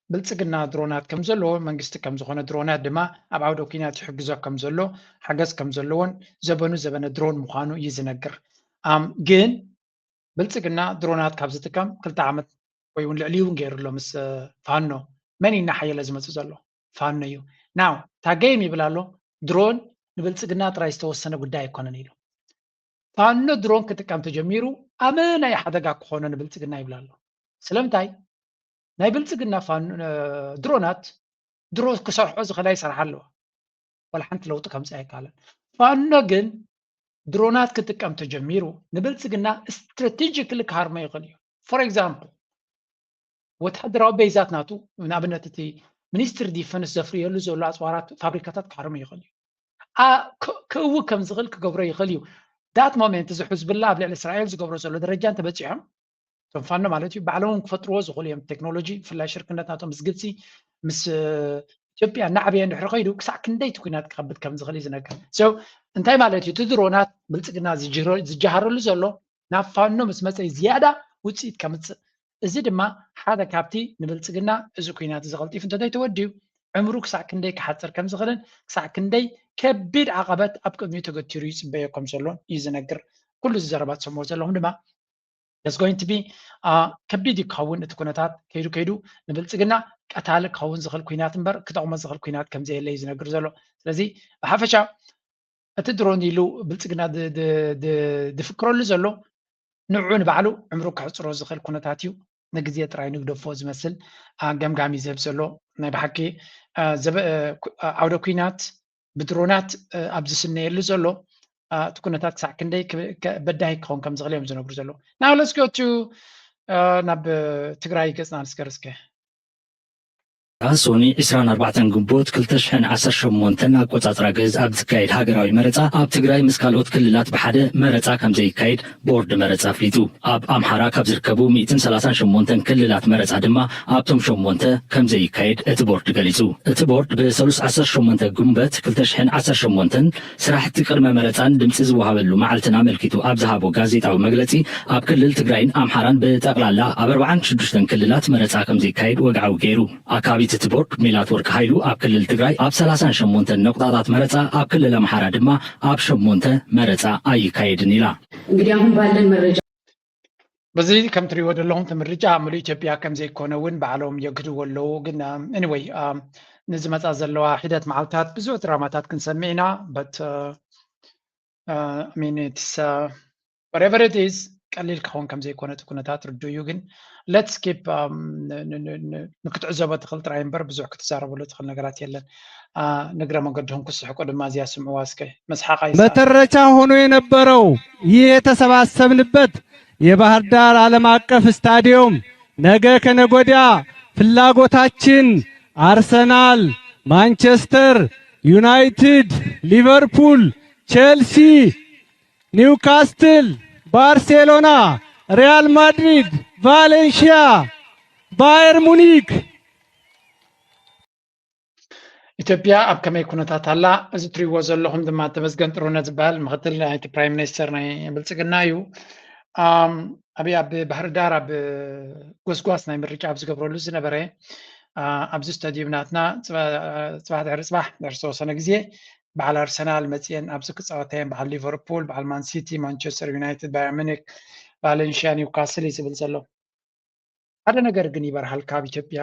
ብልፅግና ድሮናት ከም ዘለዎ መንግስቲ ከም ዝኾነ ድሮናት ድማ ኣብ ዓውደ ኩናት ይሕግዞ ከም ዘሎ ሓገዝ ከም ዘለዎን ዘበኑ ዘበነ ድሮን ምዃኑ እዩ ዝነግር። ግን ብልፅግና ድሮናት ካብ ዝጥቀም ክልተ ዓመት ወይ እውን ልዕሊ እውን ገይሩ ኣሎ ምስ ፋኖ። መን እዩ እናሓየለ ዝመፅእ ዘሎ? ፋኖ እዩ። ናው ታገይም ይብል ኣሎ ድሮን ንብልፅግና ጥራይ ዝተወሰነ ጉዳይ ኣይኮነን ኢሉ። ፋኖ ድሮን ክጥቀም ተጀሚሩ ኣመናይ ሓደጋ ክኾኖ ንብልፅግና ይብል ኣሎ። ስለምንታይ ናይ ብልፅግና ድሮናት ድሮ ክሰርሖ ዝኽእላ ይሰርሓ ኣለዋ። ዋላ ሓንቲ ለውጢ ከምፅእ ኣይከኣለን። ፋኖ ግን ድሮናት ክጥቀም ተጀሚሩ ንብልፅግና ስትራቴጂክሊ ክሃርሞ ይኽእል እዩ። ፎር ኤግዛምፕል ወታደራዊ ቤዛት ናቱ ንኣብነት እቲ ሚኒስትሪ ዲፈንስ ዘፍርየሉ ዘሎ ኣፅዋራት ፋብሪካታት ክሃርሞ ይኽእል እዩ። ክእው ከም ዝኽእል ክገብሮ ይኽእል እዩ። ዳት ሞሜንት እዚ ሕዝብላ ኣብ ልዕሊ እስራኤል ዝገብሮ ዘሎ ደረጃ እንተበፂሖም እቶም ፋኖ ማለት እዩ ባዕሎም ክፈጥርዎ ዝኽእሉ እዮም። ቴክኖሎጂ ብፍላይ ሽርክነት ናቶም ምስ ግብፂ ምስ ኢትዮጵያ እናዕበየ እንድሕር ከይዱ ክሳዕ ክንደይ እቲ ኩናት ክኸብድ ከም ዝኽእል እዩ ዝነገር። እንታይ ማለት እዩ? እቲ ድሮናት ብልፅግና ዝጀሃረሉ ዘሎ ናብ ፋኖ ምስ መፀ ዝያዳ ውፅኢት ከምፅእ። እዚ ድማ ሓደ ካብቲ ንብልፅግና እዚ ኩናት እዚ ቀልጢፉ እንተዘይተወዲኡ ዕምሩ ክሳዕ ክንደይ ክሓፅር ከም ዝኽእልን ክሳዕ ክንደይ ከቢድ ዓቐበት ኣብ ቅድሚኡ ተገቲሩ ይፅበዮ ከም ዘሎን እዩ ዝነግር። ኩሉ እዚ ዘረባ ትሰምዑ ዘለኹም ድማ going to be ከቢድ እዩ ክኸውን እቲ ኩነታት ከይዱ ከይዱ ንብልፅግና ቀታሊ ክኸውን ዝኽእል ኩናት እምበር ክጠቕሞ ዝኽእል ኩናት ከም ዘየለ እዩ ዝነግር ዘሎ። ስለዚ ብሓፈሻ እቲ ድሮን ኢሉ ብልፅግና ዝፍክረሉ ዘሎ ንዑ ንባዕሉ ዕምሩ ክሕፅሮ ዝኽእል ኩነታት እዩ። ንግዜ ጥራይ ንግደፎ ዝመስል ገምጋም እዩ ዝህብ ዘሎ። ናይ ብሓቂ ዓውደ ኩናት ብድሮናት ኣብ ዝስነየሉ ዘሎ እቲ ኩነታት ክሳዕ ክንደይ በዳሂ ክኸውን ከም ዝኽእል እዮም ዝነግሩ ዘለዉ። Now let's go to ናብ ትግራይ ገፅና ንስገር እስከ። ሶኒ ዕስራን ኣርባዕተን ግንቦት ክልተ ሽሕን ዓሰርተ ሸሞንተን ኣቆጻጽራ ግእዝ ኣብ ዝካየድ ሃገራዊ መረጻ ኣብ ትግራይ ምስ ካልኦት ክልላት ብሓደ መረጻ ከም ዘይካየድ ቦርድ መረጻ ኣፍሊጡ። ኣብ ኣምሓራ ካብ ዝርከቡ ሚእትን ሰላሳን ሸሞንተን ክልላት መረጻ ድማ ኣብቶም ሸሞንተ ከም ዘይካየድ እቲ ቦርድ ገሊጹ። እቲ ቦርድ ብሰሉስ ዓሰርተ ሸሞንተ ግንቦት ክልተ ሽሕን ዓሰርተ ሸሞንተን ስራሕቲ ቅድመ መረጻን ድምጺ ዝወሃበሉ መዓልትን ኣመልኪቱ ኣብ ዝሃቦ ጋዜጣዊ መግለጺ ኣብ ክልል ትግራይን ኣምሓራን ብጠቕላላ ኣብ ኣርባዓን ሽዱሽተን ክልላት መረጻ ከም ዘይካየድ ወግዓዊ ገይሩ። ኣካቢት እቲ ቦርድ ሜላትወርቅ ሃይሉ ኣብ ክልል ትግራይ ኣብ ሰላሳን ሸሞንተን ነቑጣታት መረጻ ኣብ ክልል ኣምሓራ ድማ ኣብ ሸሞንተ መረጻ ኣይካየድን ኢላ። እንግዲህ አሁን ባለን መረጃ በዚ ከም ትሪእዎ ዘለኹም እቲ ምርጫ ኣብ ምሉእ ኢትዮጵያ ከም ዘይኮነ እውን ባዕሎም የግህድዎ ኣለዉ። ግን anyway ንዝመፃ ዘለዋ ሒደት መዓልታት ብዙሕ ድራማታት ክንሰምዕ ኢና። But I mean it's whatever it is ቀሊል ክኸውን ከም ዘይኮነ እቲ ኩነታት ርዱእ እዩ። ግን let's keep ንክትዕዘቦ ትኽእል ጥራይ እምበር ብዙሕ ክትዛረበሉ ትኽእል ነገራት የለን። ንግረ መንገድኹም ክስሕቁ ድማ እዚኣ ስምዕዋ እስከ። መስሓቕ ኣይሰኣን። መተረቻ ሆኖ የነበረው ይህ የተሰባሰብንበት የባህር ዳር ዓለም አቀፍ ስታዲየም ነገ ከነጎዲያ ፍላጎታችን አርሰናል፣ ማንቸስተር ዩናይትድ፣ ሊቨርፑል፣ ቼልሲ፣ ኒውካስትል፣ ባርሴሎና፣ ሪያል ማድሪድ፣ ቫሌንሺያ፣ ባየር ሙኒክ። ኢትዮጵያ ኣብ ከመይ ኩነታት ኣላ? እዚ ትሪእዎ ዘለኹም ድማ ተመስገን ጥሩነህ ዝበሃል ምክትል ናይቲ ፕራይም ሚኒስተር ናይ ብልፅግና እዩ። ኣብይ ኣብ ባህር ዳር ኣብ ጎስጓስ ናይ ምርጫ ኣብ ዝገብረሉ ዝነበረ ኣብዚ ስታዲየም ናትና ፅባሕ ድሕሪ ፅባሕ ድሕሪ ዝተወሰነ ግዜ በዓል ኣርሰናል መፅየን ኣብዚ ክፃወታ እየን። በዓል ሊቨርፑል፣ በዓል ማንሲቲ፣ ማንቸስተር ዩናይትድ፣ ባየር ሚኒክ፣ ቫሌንሽያ፣ ኒውካስል እዩ ዝብል ዘሎ። ሓደ ነገር ግን ይበርሃልካ ኣብ ኢትዮጵያ።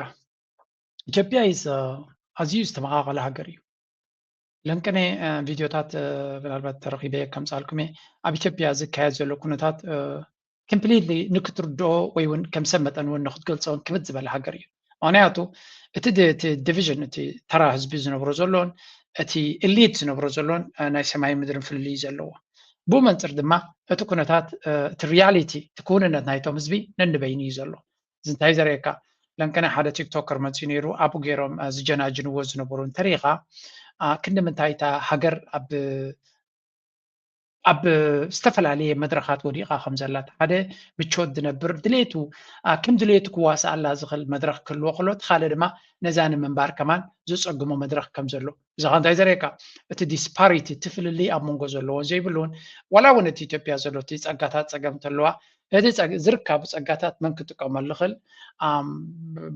ኢትዮጵያ is ኣዝዩ ዝተመቓቐለ ሃገር እዩ። ለንቅነ ቪድዮታት ምናልባት ተረኺበ ከምፃልኩም እየ። ኣብ ኢትዮጵያ ዝካየድ ዘሎ ኩነታት completely ንክትርድኦ ወይ እውን ከም ሰብ መጠን እውን ንክትገልፆ እውን ክብድ ዝበለ ሃገር እዩ። ምክንያቱ እቲ ዲቪዥን፣ እቲ ተራ ህዝቢ ዝነብሮ ዘሎን እቲ ኤሊት ዝነብሮ ዘሎን ናይ ሰማይ ምድርን ፍልልይ ዘለዎ። ብኡ መንፅር ድማ እቲ ኩነታት፣ እቲ ሪያሊቲ፣ እቲ ክውንነት ናይቶም ህዝቢ ነንበይኑ እዩ ዘሎ። እዚ እንታይ ዘርእየካ? ለንቅነ ሓደ ቲክቶከር መፅኡ ነይሩ፣ ኣብኡ ገይሮም ዝጀናጅንዎ ዝነበሩ እንተሪኢኻ፣ ክንዲ ምንታይ እታ ሃገር ኣብ ኣብ ዝተፈላለየ መድረኻት ወዲቓ ከም ዘላ፣ ሓደ ምቾት ዝነብር ድሌቱ ከም ድሌቱ ክዋስኣላ ዝኽእል መድረኽ ክህልዎ ከሎ፣ እቲ ካልእ ድማ ነዛ ንምንባር ከማን ዘፀግሞ መድረኽ ከም ዘሎ። እዚ ኸ እንታይ ዘርእየካ? እቲ ዲስፓሪቲ፣ እቲ ፍልልይ ኣብ መንጎ ዘለዎን ዘይብሉን፣ ዋላ እውን እቲ ኢትዮጵያ ዘሎ እቲ ፀጋታት ፀገም እንተለዋ፣ እቲ ዝርካቡ ፀጋታት መን ክጥቀመሉ ይኽእል?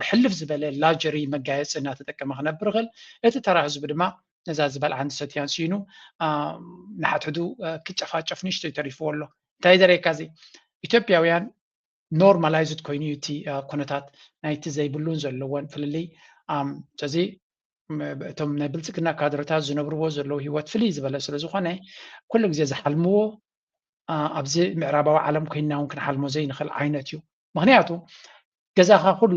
ብሕልፍ ዝበለ ላጀሪ መጋየፂ እናተጠቀመ ክነብር ይኽእል። እቲ ተራ ህዝቢ ድማ ነዛ ዝበልዓን ዝሰትያን ስኢኑ ንሓድሕዱ ክጨፋጨፍ ንእሽተይ ተሪፍዎ ኣሎ። እንታይ ዘርእየካ እዚ? ኢትዮጵያውያን ኖርማላይዝድ ኮይኑ እዩ እቲ ኩነታት ናይቲ ዘይብሉን ዘለዎን ፍልልይ። ስለዚ እቶም ናይ ብልፅግና ካድረታት ዝነብርዎ ዘለዉ ህይወት ፍልይ ዝበለ ስለ ዝኾነ፣ ኩሉ ግዜ ዝሓልምዎ ኣብዚ ምዕራባዊ ዓለም ኮይንና እውን ክንሓልሞ ዘይንኽእል ዓይነት እዩ። ምክንያቱ ገዛኻ ኩሉ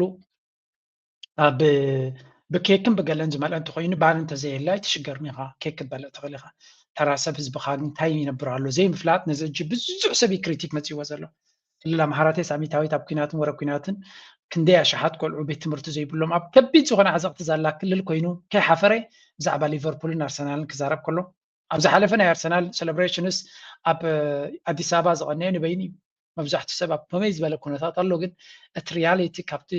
ብኬክን ብገለን ዝመልአ እንተኮይኑ፣ ባኒ እንተዘየለ ኣይትሽገርን ኢኻ። ኬክ ክትበልዕ ትኽእል ኢኻ። ተራ ሰብ ህዝብኻ ግን እንታይ ይነብር ኣሎ ዘይምፍላጥ፣ ነዚ ሕጂ ብዙሕ ሰብ ክሪቲክ መፅእዎ ዘሎ። ክልል ኣምሓራተይ ሳሚታዊት ኣብ ኩናትን ወረ ኩናትን ክንደይ ኣሽሓት ቆልዑ ቤት ትምህርቲ ዘይብሎም ኣብ ከቢድ ዝኾነ ዓዘቕቲ ዛላ ክልል ኮይኑ ከይሓፈረ ብዛዕባ ሊቨርፑልን ኣርሰናልን ክዛረብ ከሎ፣ ኣብ ዝሓለፈ ናይ ኣርሰናል ሴሌብሬሽንስ ኣብ ኣዲስ ኣበባ ዝቐነየ ንበይኑ እዩ። መብዛሕትኡ ሰብ ኣብ ከመይ ዝበለ ኩነታት ኣሎ፣ ግን እቲ ሪያሊቲ ካብቲ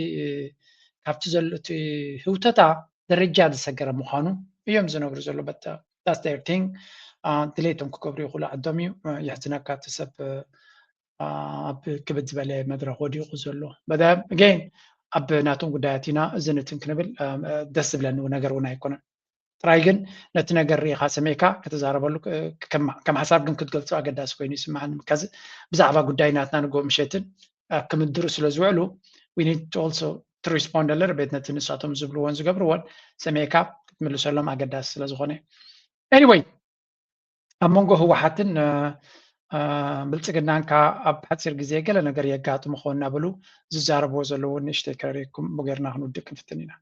ካብቲ ዘሎ እቲ ህውተታ ደረጃ ዝሰገረ ምዃኑ እዮም ዝነግሩ ዘሎ። በታ ዳስ ዴር ቲንግ። ድሌቶም ክገብሩ ይኽእሉ ዓዶም እዩ። የሕዝነካ እቲ ሰብ ኣብ ክብድ ዝበለ መድረኽ ወዲቑ ዘሎ። በደ ገን ኣብ ናቶም ጉዳያት ኢና እዚ ንትን ክንብል ደስ ዝብለኒ ነገር እውን ኣይኮነን። ጥራይ ግን ነቲ ነገር ርኢኻ ሰሚዕካ ክትዛረበሉ ከም ሓሳብ ግን ክትገልጾ ኣገዳሲ ኮይኑ ይስምዓኒ። ምካዚ ብዛዕባ ጉዳይ ናትና ንጎ ምሸትን ክምድሩ ስለ ዝውዕሉ we need to also to respond a little bit ነቲ ንሳቶም ዝብልዎን ዝገብርዎን ሰሚዕካ ክትምልሰሎም ኣገዳሲ ስለ ዝኾነ። Anyway፣ ኣብ መንጎ ህወሓትን ብልፅግናን ከ ኣብ ሓፂር ግዜ ገለ ነገር የጋጥም ኾን እናበሉ ዝዛረብዎ ዘለዉ ንእሽተይ ከረሪኩም ብጌርና ክንውድእ ክንፍትን ኢና።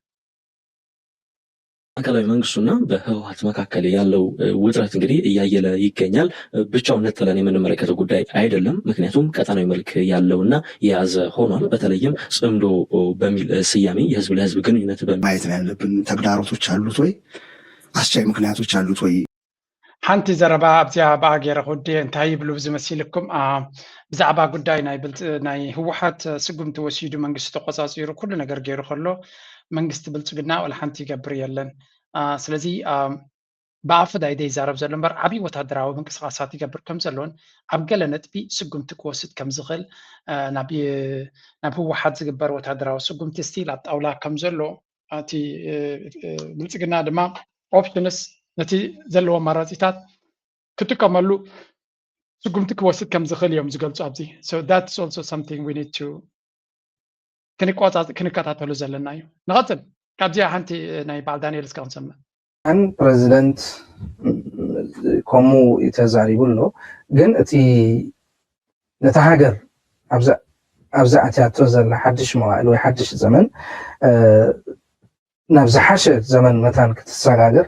ማእከላዊ መንግስቱና በህወሓት መካከል ያለው ውጥረት እንግዲህ እያየለ ይገኛል። ብቻውን ነጥለን የምንመለከተው ጉዳይ አይደለም። ምክንያቱም ቀጠናዊ መልክ ያለውና የያዘ ሆኗል። በተለይም ጽምዶ በሚል ስያሜ የህዝብ ለህዝብ ግንኙነት በሚል ማየት ነው ያለብን። ተግዳሮቶች አሉት ወይ? አስቻይ ምክንያቶች አሉት ወይ? ሓንቲ ዘረባ ኣብዚኣ ብኣ ገይረ ክውድእ። እንታይ ይብሉ ዝመሲልኩም? ብዛዕባ ጉዳይ ናይ ህወሓት ስጉምቲ ወሲዱ መንግስቲ ተቆፃፂሩ ኩሉ ነገር ገይሩ ከሎ መንግስቲ ብልፅግና ወላ ሓንቲ ይገብር የለን። ስለዚ ብኣፍ ዳይ ዘይዛረብ ዘሎ እምበር ዓብዪ ወታደራዊ ምንቅስቃሳት ይገብር ከም ዘሎን ኣብ ገለ ነጥቢ ስጉምቲ ክወስድ ከም ዝኽእል ናብ ህወሓት ዝግበር ወታደራዊ ስጉምቲ ስቲል ኣብ ጣውላ ከም ዘሎ እቲ ብልፅግና ድማ ኦፕሽንስ ነቲ ዘለዎ ኣማራፂታት ክጥቀመሉ ስጉምቲ ክወስድ ከም ዝኽእል እዮም ዝገልፁ ኣብዚ። So that's also something we need to ክንከታተሉ ዘለና እዩ። ንቐፅል። ካብዚኣ ሓንቲ ናይ በዓል ዳንኤል እስከ ክንሰምዕ። ኣን ፕረዚደንት ከምኡ ተዛሪቡ ኣሎ። ግን እቲ ነታ ሃገር ኣብዛ ኣብዛ ኣትያቶ ዘላ ሓድሽ መዋእል ወይ ሓድሽ ዘመን ናብ ዝሓሸ ዘመን መታን ክትሰጋገር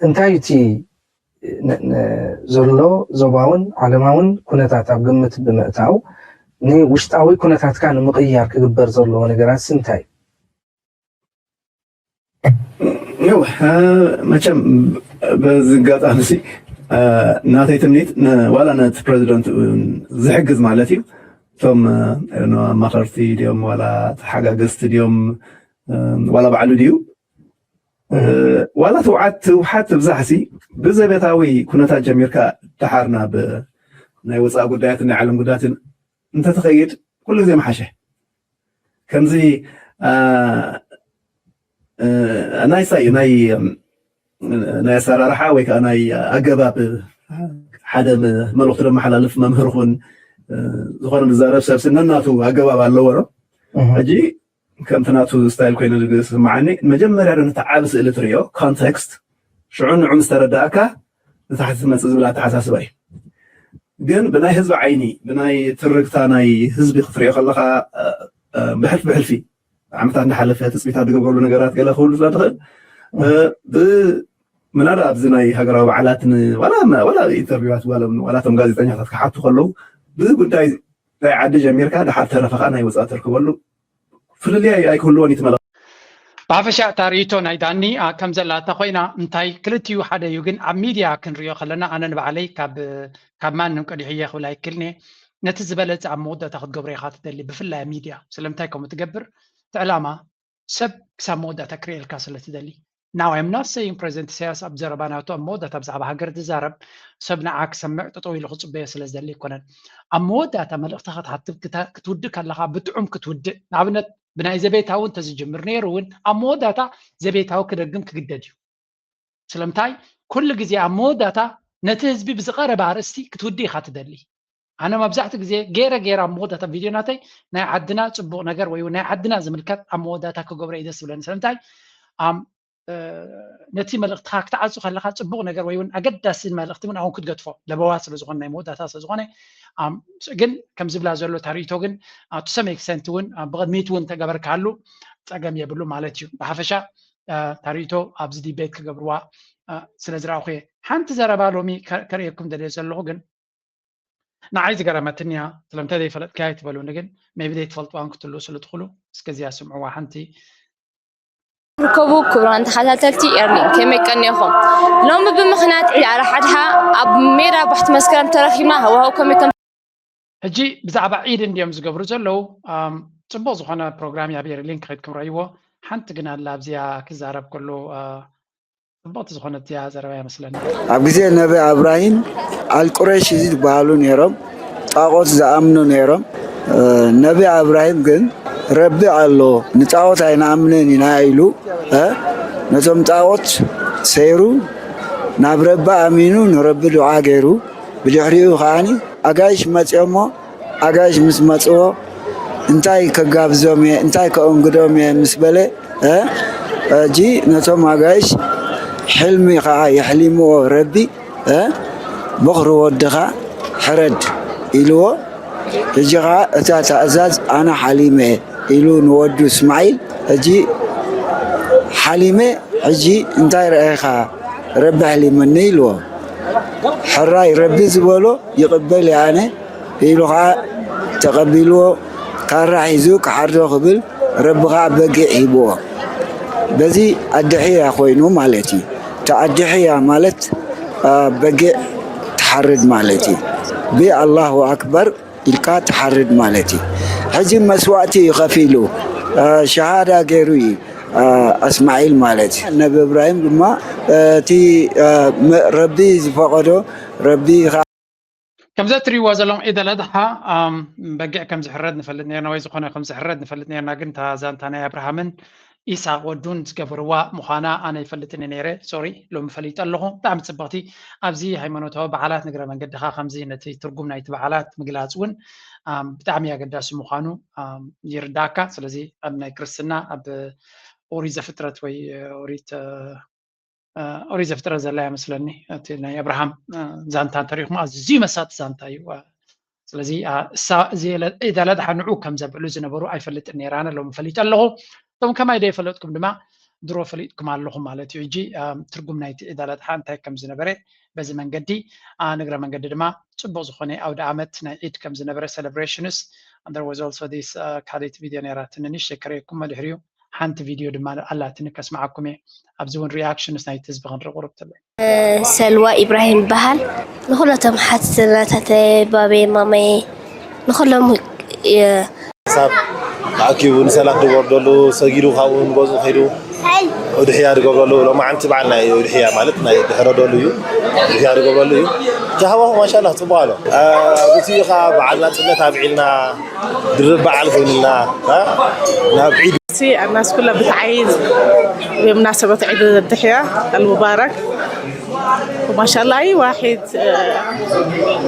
እንታይ እቲ ዘሎ ዞባውን ዓለማውን ኩነታት ኣብ ግምት ብምእታው ንውሽጣዊ ኩነታትካ ንምቕያር ክግበር ዘለዎ ነገራት እንታይ እዩ? ያው መቸም በዚ ኣጋጣሚ ሲ ናተይ ትምኒት ዋላ ነቲ ፕረዚደንት ዝሕግዝ ማለት እዩ። እቶም ኣማኸርቲ ድዮም ዋላ ተሓጋገዝቲ ድዮም ዋላ ባዕሉ ድዩ ዋላ ትውዓት ትውሓት ትብዛሕ ሲ ብዘቤታዊ ኩነታት ጀሚርካ ደሓር ናብ ናይ ወፃኢ ጉዳያትን ናይ ዓለም ጉዳያትን እንተትኸይድ ኩሉ ግዜ መሓሸ። ከምዚ ናይ ሳይ ናይ ናይ ኣሰራርሓ ወይ ከዓ ናይ ኣገባብ ሓደ መልእኽቲ ዘመሓላልፍ መምህር ኹን ዝኾነ ዝዛረብ ሰብ ነናቱ ኣገባብ ኣለዎ ነው። ሕጂ ከምቲ ናቱ ስታይል ኮይኑ ዝስምዓኒ፣ መጀመርያ ዶ ነቲ ዓቢ ስእሊ ትርእዮ፣ ኮንቴክስት፣ ሽዑ ንዑ ምስ ተረዳእካ ንታሕቲ ትመጽእ ዝብል ኣተሓሳስባ እዩ። ግን ብናይ ህዝቢ ዓይኒ፣ ብናይ ትርክታ ናይ ህዝቢ ክትርእዮ ከለኻ፣ ብሕልፊ ብሕልፊ ዓመታት እንዳሓለፈ ትጽቢታት ዝገብረሉ ነገራት ገለ ክህሉ ስለ ትኽእል፣ ምናልባት ኣብዚ ናይ ሃገራዊ በዓላት ዋላ ኢንተርቪዋት ዋላ እቶም ጋዜጠኛታት ክሓቱ ከለዉ ብጉዳይ ናይ ዓዲ ጀሚርካ ድሓር ተረፈ ከዓ ናይ ወፃኢ ትረክበሉ ፍልልይ ኣይክህልዎን እዩ ትመለ። ብሓፈሻ እታ ርእይቶ ናይ ዳኒ ከም ዘላታ ኮይና እንታይ ክልቲኡ ሓደ እዩ። ግን ኣብ ሚድያ ክንሪኦ ከለና ኣነ ንባዕለይ ካብ ማንም ቀዲሕየ ክብል ኣይክልኒ። ነቲ ዝበለፀ ኣብ መወዳእታ ክትገብሮ ኢካ ትደሊ፣ ብፍላይ ኣብ ሚድያ። ስለምንታይ ከምኡ ትገብር? እቲ ዕላማ ሰብ ክሳብ መወዳእታ ክርእየልካ ስለ ትደሊ። Now I'm not saying ፕረዚደንት ኢሳያስ ኣብ ዘረባ ናቱ ኣብ መወዳእታ ብዛዕባ ሃገር ዝዛረብ ሰብ ንዓ ክሰምዕ ጠጠው ኢሉ ክፅበዮ ስለ ዝደሊ ኣይኮነን። ኣብ መወዳእታ መልእክትኻ ክትውድእ ከለኻ ብጥዑም ክትውድእ፣ ንኣብነት ብናይ ዘቤታዊ እንተዝጅምር ነይሩ እውን ኣብ መወዳእታ ዘቤታዊ ክደግም ክግደድ እዩ። ስለምንታይ ኩሉ ግዜ ኣብ መወዳእታ ነቲ ህዝቢ ብዝቐረበ ኣርእስቲ ክትውድእ ኢኻ ትደሊ። ኣነ መብዛሕትኡ ግዜ ገይረ ገይረ ኣብ መወዳእታ ቪድዮ ናተይ ናይ ዓድና ፅቡቕ ነገር ወይ ናይ ዓድና ዝምልከት ኣብ መወዳእታ ክገብሮ እዩ ደስ ዝብለኒ። ስለምንታይ ነቲ መልእኽትኻ ክትዓፁ ከለኻ ፅቡቕ ነገር ወይ እውን ኣገዳሲ መልእኽቲ እውን ኣሁን ክትገድፎ ለበዋ ስለዝኾነ ናይ መወዳእታ ስለዝኾነ ግን ከም ዝብላ ዘሎ ታሪእቶ ግን to some extent እውን ብቕድሚት እውን ተገበርካሉ ፀገም የብሉ ማለት እዩ። ብሓፈሻ ታሪእቶ ኣብዚ ዲቤት ክገብርዋ ስለ ዝረኣኹ እየ። ሓንቲ ዘረባ ሎሚ ከርእየኩም ደልየ ዘለኹ ግን ንዓይ ዝገረመትኒ እያ። ስለምንታይ ዘይፈለጥካያ ኣይትበሉኒ ግን maybe ዘይትፈልጥዋን ክትሉ ስለ ትኽእሉ እስከ እዚኣ ስምዕዋ ሓንቲ ርከቡ ክቡራን ተኸታተልቲ ኤርሊን ከመይ ቀኒኹም? ሎሚ ብምኽንያት ዒድ ኣልሓድሓ ኣብ ሜዳ ባሕቲ መስከረም ተረኺብና ሃዋህው ከመይ ከም ሕጂ ብዛዕባ ዒድ እንድዮም ዝገብሩ ዘለዉ ፅቡቕ ዝኾነ ፕሮግራም ኣብ ኤርሊን ክኸይድኩም ረእይዎ። ሓንቲ ግን ኣላ ኣብዚኣ ክዛረብ ከሎ ፅብቕቲ ዝኾነት እያ ዘረባ ይመስለኒ። ኣብ ግዜ ነቢ ኣብራሂም ኣልቁረሽ ዝበሃሉ ነይሮም፣ ጣዖት ዝኣምኑ ነይሮም። ነቢ ኣብራሂም ግን ረቢ ኣሎ ንጣዖት ኣይንኣምንን ኢና ኢሉ ነቶም ጣዖት ሰይሩ ናብ ረቢ ኣሚኑ ንረቢ ዱዓ ገይሩ ብድሕሪኡ ከዓኒ ኣጋይሽ መፅኦሞ ኣጋይሽ ምስ መፅዎ እንታይ ከጋብዞም እየ እንታይ ከእንግዶም እየ ምስ በለ ሕጂ ነቶም ኣጋይሽ ሕልሚ ከዓ የሕሊምዎ ረቢ በኽሪ ወድኻ ሕረድ ኢልዎ ሕጂ ከዓ እታ ትእዛዝ ኣነ ሓሊመ እየ ኢሉ ንወዱ እስማዒል ሕጂ ሓሊመ ሕጂ እንታይ ረኣይኻ ረቢ ኣሕሊመኒ ኢልዎ ሕራይ ረቢ ዝበሎ ይቕበል እየ ኣነ ኢሉ ኸዓ ተቐቢልዎ ካራ ሒዙ ክሓርዶ ክብል ረቢ ኸዓ በጊዕ ሂብዎ በዚ ኣድሕያ ኮይኑ ማለት እዩ ተኣድሕያ ማለት በጊዕ ትሓርድ ማለት እዩ ብኣላሁ ኣክበር ኢልካ ትሓርድ ማለት እዩ ሕጂ መስዋእቲ እዩ ከፊሉ ሸሃዳ ገይሩ እዩ እስማዒል ማለት እዩ ነቢ እብራሂም ድማ እቲ ረቢ ዝፈቐዶ ረቢ ከምዚ እትሪእዎ ዘለኹም ዒድ ኣልኣድሓ በጊዕ ከም ዝሕረድ ንፈልጥ ነርና ወይ ዝኾነ ከም ዝሕረድ ንፈልጥ ነርና ግን እታ ዛንታ ናይ ኣብርሃምን ኢሳቅ ወዱን ዝገበርዋ ምዃና ኣነ ይፈልጥኒ ነይረ ሶሪ ሎሚ ፈሊጠ ኣለኹ ብጣዕሚ ፅብቕቲ ኣብዚ ሃይማኖታዊ በዓላት ንግረ መንገድኻ ከምዚ ነቲ ትርጉም ናይቲ በዓላት ምግላፅ እውን ብጣዕሚ ኣገዳሲ ምዃኑ ይርዳእካ ስለዚ ኣብ ናይ ክርስትና ኣብ ኦሪት ዘፍጥረት ወይ ኦሪት ኦሪት ዘፍጥረት ዘላ እያ መስለኒ እቲ ናይ ኣብርሃም ዛንታ እንተሪኢኹም ኣዝዩ መሳጢ ዛንታ እዩ ስለዚ እሳ እዚ ዒድ ኣልኣድሓ ንዑ ከም ዘብዕሉ ዝነበሩ ኣይፈልጥን ነይረ ኣነ ሎሚ ፈሊጠ ኣለኹ እቶም ከማይ ዶ የፈለጥኩም ድማ ድሮ ፈሊጥኩም ኣለኹም ማለት እዩ ሕጂ ትርጉም ናይቲ ዒድ ኣልኣድሓ እንታይ ከም ዝነበረ በዚ መንገዲ ንግረ መንገዲ ድማ ፅቡቅ ዝኾነ ኣውደ ኣመት ናይ ዒድ ከም ዝነበረ celebrations and there was also this ካልኣይቲ ቪድዮ ነይራ ትንንሽ ከርእየኩም መድሕሪኡ ሓንቲ ቪድዮ ድማ ኣላትኒ ከስምዓኩም እየ ኣብዚ እውን reactions ናይቲ ህዝቢ ክንርኢ ቁሩብ ተሎ ሰልዋ ኢብራሂም ይበሃል ንኩለቶም ሓትትናታተይ ባበይ ማመይ ንኩሎም ሳብ ተኣኪቡ ንሰላት ዝወርደሉ ሰጊዱ ካብኡ ንገዝኡ ከይዱ ኡድሕያ ዝገብረሉ ሎማዓንቲ በዓል ናይ ኡድሕያ ማለት ናይ ድሕረደሉ እዩ ኡድሕያ ዝገብረሉ እዩ እቲ ሃዋሁ ማሻላ ፅቡቅ ኣሎ እቲ ከዓ በዓል ናፅነት ኣብዒልና ድርብ በዓል ኮይንልና ናብ ዒድ الناس كلها بتعيد بمناسبة عيد الضحية المبارك وما شاء الله أي واحد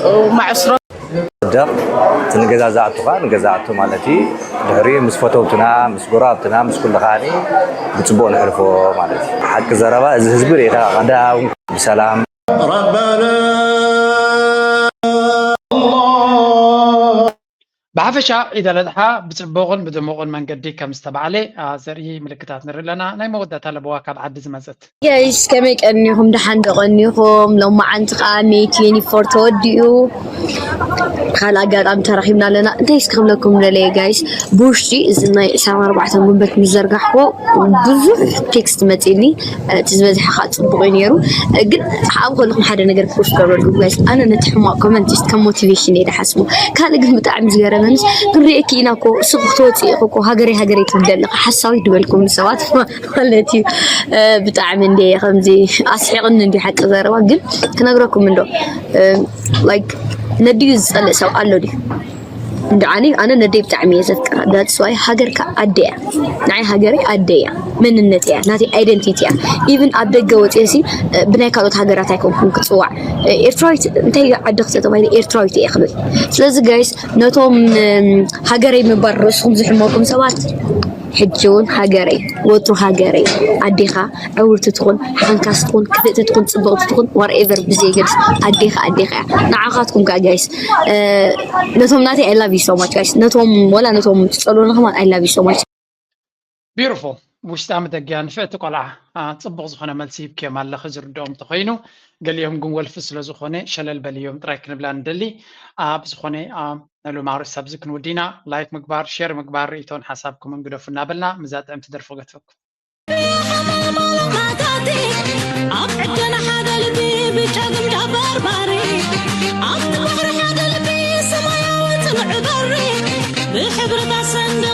ومع أسرته ደቕ እቲ ንገዛ ዝኣቱ ከዓ ንገዛ ኣቱ ማለት እዩ። ድሕሪኡ ምስ ፈተውትና፣ ምስ ጎረባብትና፣ ምስ ኩሉ ከዓኒ ብፅቡቅ ንሕልፎ ማለት እዩ። ሓቂ ዘረባ እዚ ህዝቢ ርኢኻ ቀዳም ብሰላም ብሓፈሻ ዒድ ኣልኣድሓ ብፅቡቕን ብድሙቕን መንገዲ ከም ዝተባዕለ ዘርኢ ምልክታት ንርኢ ኣለና። ናይ መወዳእታ ለበዋ ካብ ዓዲ ዝመፀት። ጋይስ ከመይ ቀኒኹም? ደሓን ዶ ቀኒኹም? ሎማዓንቲ ከዓ ሜይ ትዌንቲ ፎር ተወዲኡ። ካልእ ኣጋጣሚ ተራኺብና ኣለና። እንታይ እስኪ ክብለኩም ደለየ ጋይስ፣ ብውሽጢ እዚ ናይ ዕስራን ኣርባዕተን ጉንበት ምዘርጋሕዎ ብዙሕ ቴክስት መፂኒ። እቲ ዝበዝሐ ከዓ ፅቡቅ እዩ ነይሩ። ግን ኣብ ከለኹም ሓደ ነገር ፖስት ገበርኩም ጋይስ፣ ኣነ ነቲ ሕማቅ ኮመንት ስ ከም ሞቲቬሽን እየ ዝሓስቡ። ካልእ ግን ብጣዕሚ ዝገረመንስ ክንሪኤኪ ኢና እኮ፣ ስቕ ክትወፅኢ ኢኹ እኮ፣ ሃገረይ ሃገረይ ትብሊ ኣለኻ ሓሳዊት ዝበልኩም ሰባት ማለት እዩ። ብጣዕሚ እንደ ከምዚ ኣስሒቕኒ እንዲ ሓቂ ዘረባ ግን ክነግረኩም እንዶ ላይክ ነድዩ ዝፀልእ ሰብ ኣሎ ድዩ? እንደ ኣነ ኣነ ነደይ ብጣዕሚ እየ ዘፍቅራ። That's why ሃገርካ ኣደ እያ። ንዓይ ሃገረይ ኣደ እያ፣ መንነት እያ፣ ናተይ ኣይደንቲቲ እያ። ኢቭን ኣብ ደገ ወፅየ ሲ ብናይ ካልኦት ሃገራት ኣይኮንኩን ክፅዋዕ። ኤርትራዊት እንታይ ዓዲ ክተተባሂለ ኤርትራዊት እየ ክብል። ስለዚ ጋይስ ነቶም ሃገረይ ምባል ርእስኹም ዝሕመኩም ሰባት ሕጂ እውን ሃገረይ፣ ወትሩ ሃገረይ፣ ኣዴኻ ዕውርቲ ትኹን፣ ሓንካስ ትኹን፣ ክፍእቲ ትኹን፣ ፅብቕቲ ትኹን፣ ዋርኤቨር ብዘየገድስ ኣዴኻ ኣዴኻ እያ። ንዓኻትኩም ከዓ ጋይስ ነቶም ናተይ I love you so much ጋይስ፣ ነቶም ወላ ነቶም ትፀልኡኒ ከማን I love you so much። ቢሩፉል ውሽጣ መደጊያ ንፍዕቲ ቆልዓ። ጽቡቕ ዝኾነ መልሲ ሂብክዮም ኣለኺ ዝርድኦም እንተኾይኑ፣ ገሊኦም ግን ወልፊ ስለ ዝኾነ ሸለል በልዮም ጥራይ ክንብላ ንደሊ። ኣብ ዝኾነ ነሉ ማርስ ኣብዚ ክንውዲና ላይክ ምግባር ሼር ምግባር ርእይቶን ሓሳብኩምን ግደፉ እናበልና ምዛ ጥዕምቲ ደርፎ ገትፈኩም። ኣብ ዕደና ሓደ ልቢ ብቻ ግምጃ በርባሪ ኣብቲ ባሕሪ ሓደ ልቢ ሰማያዊ ጽንዕ በሪ ብሕብርታ ሰንደ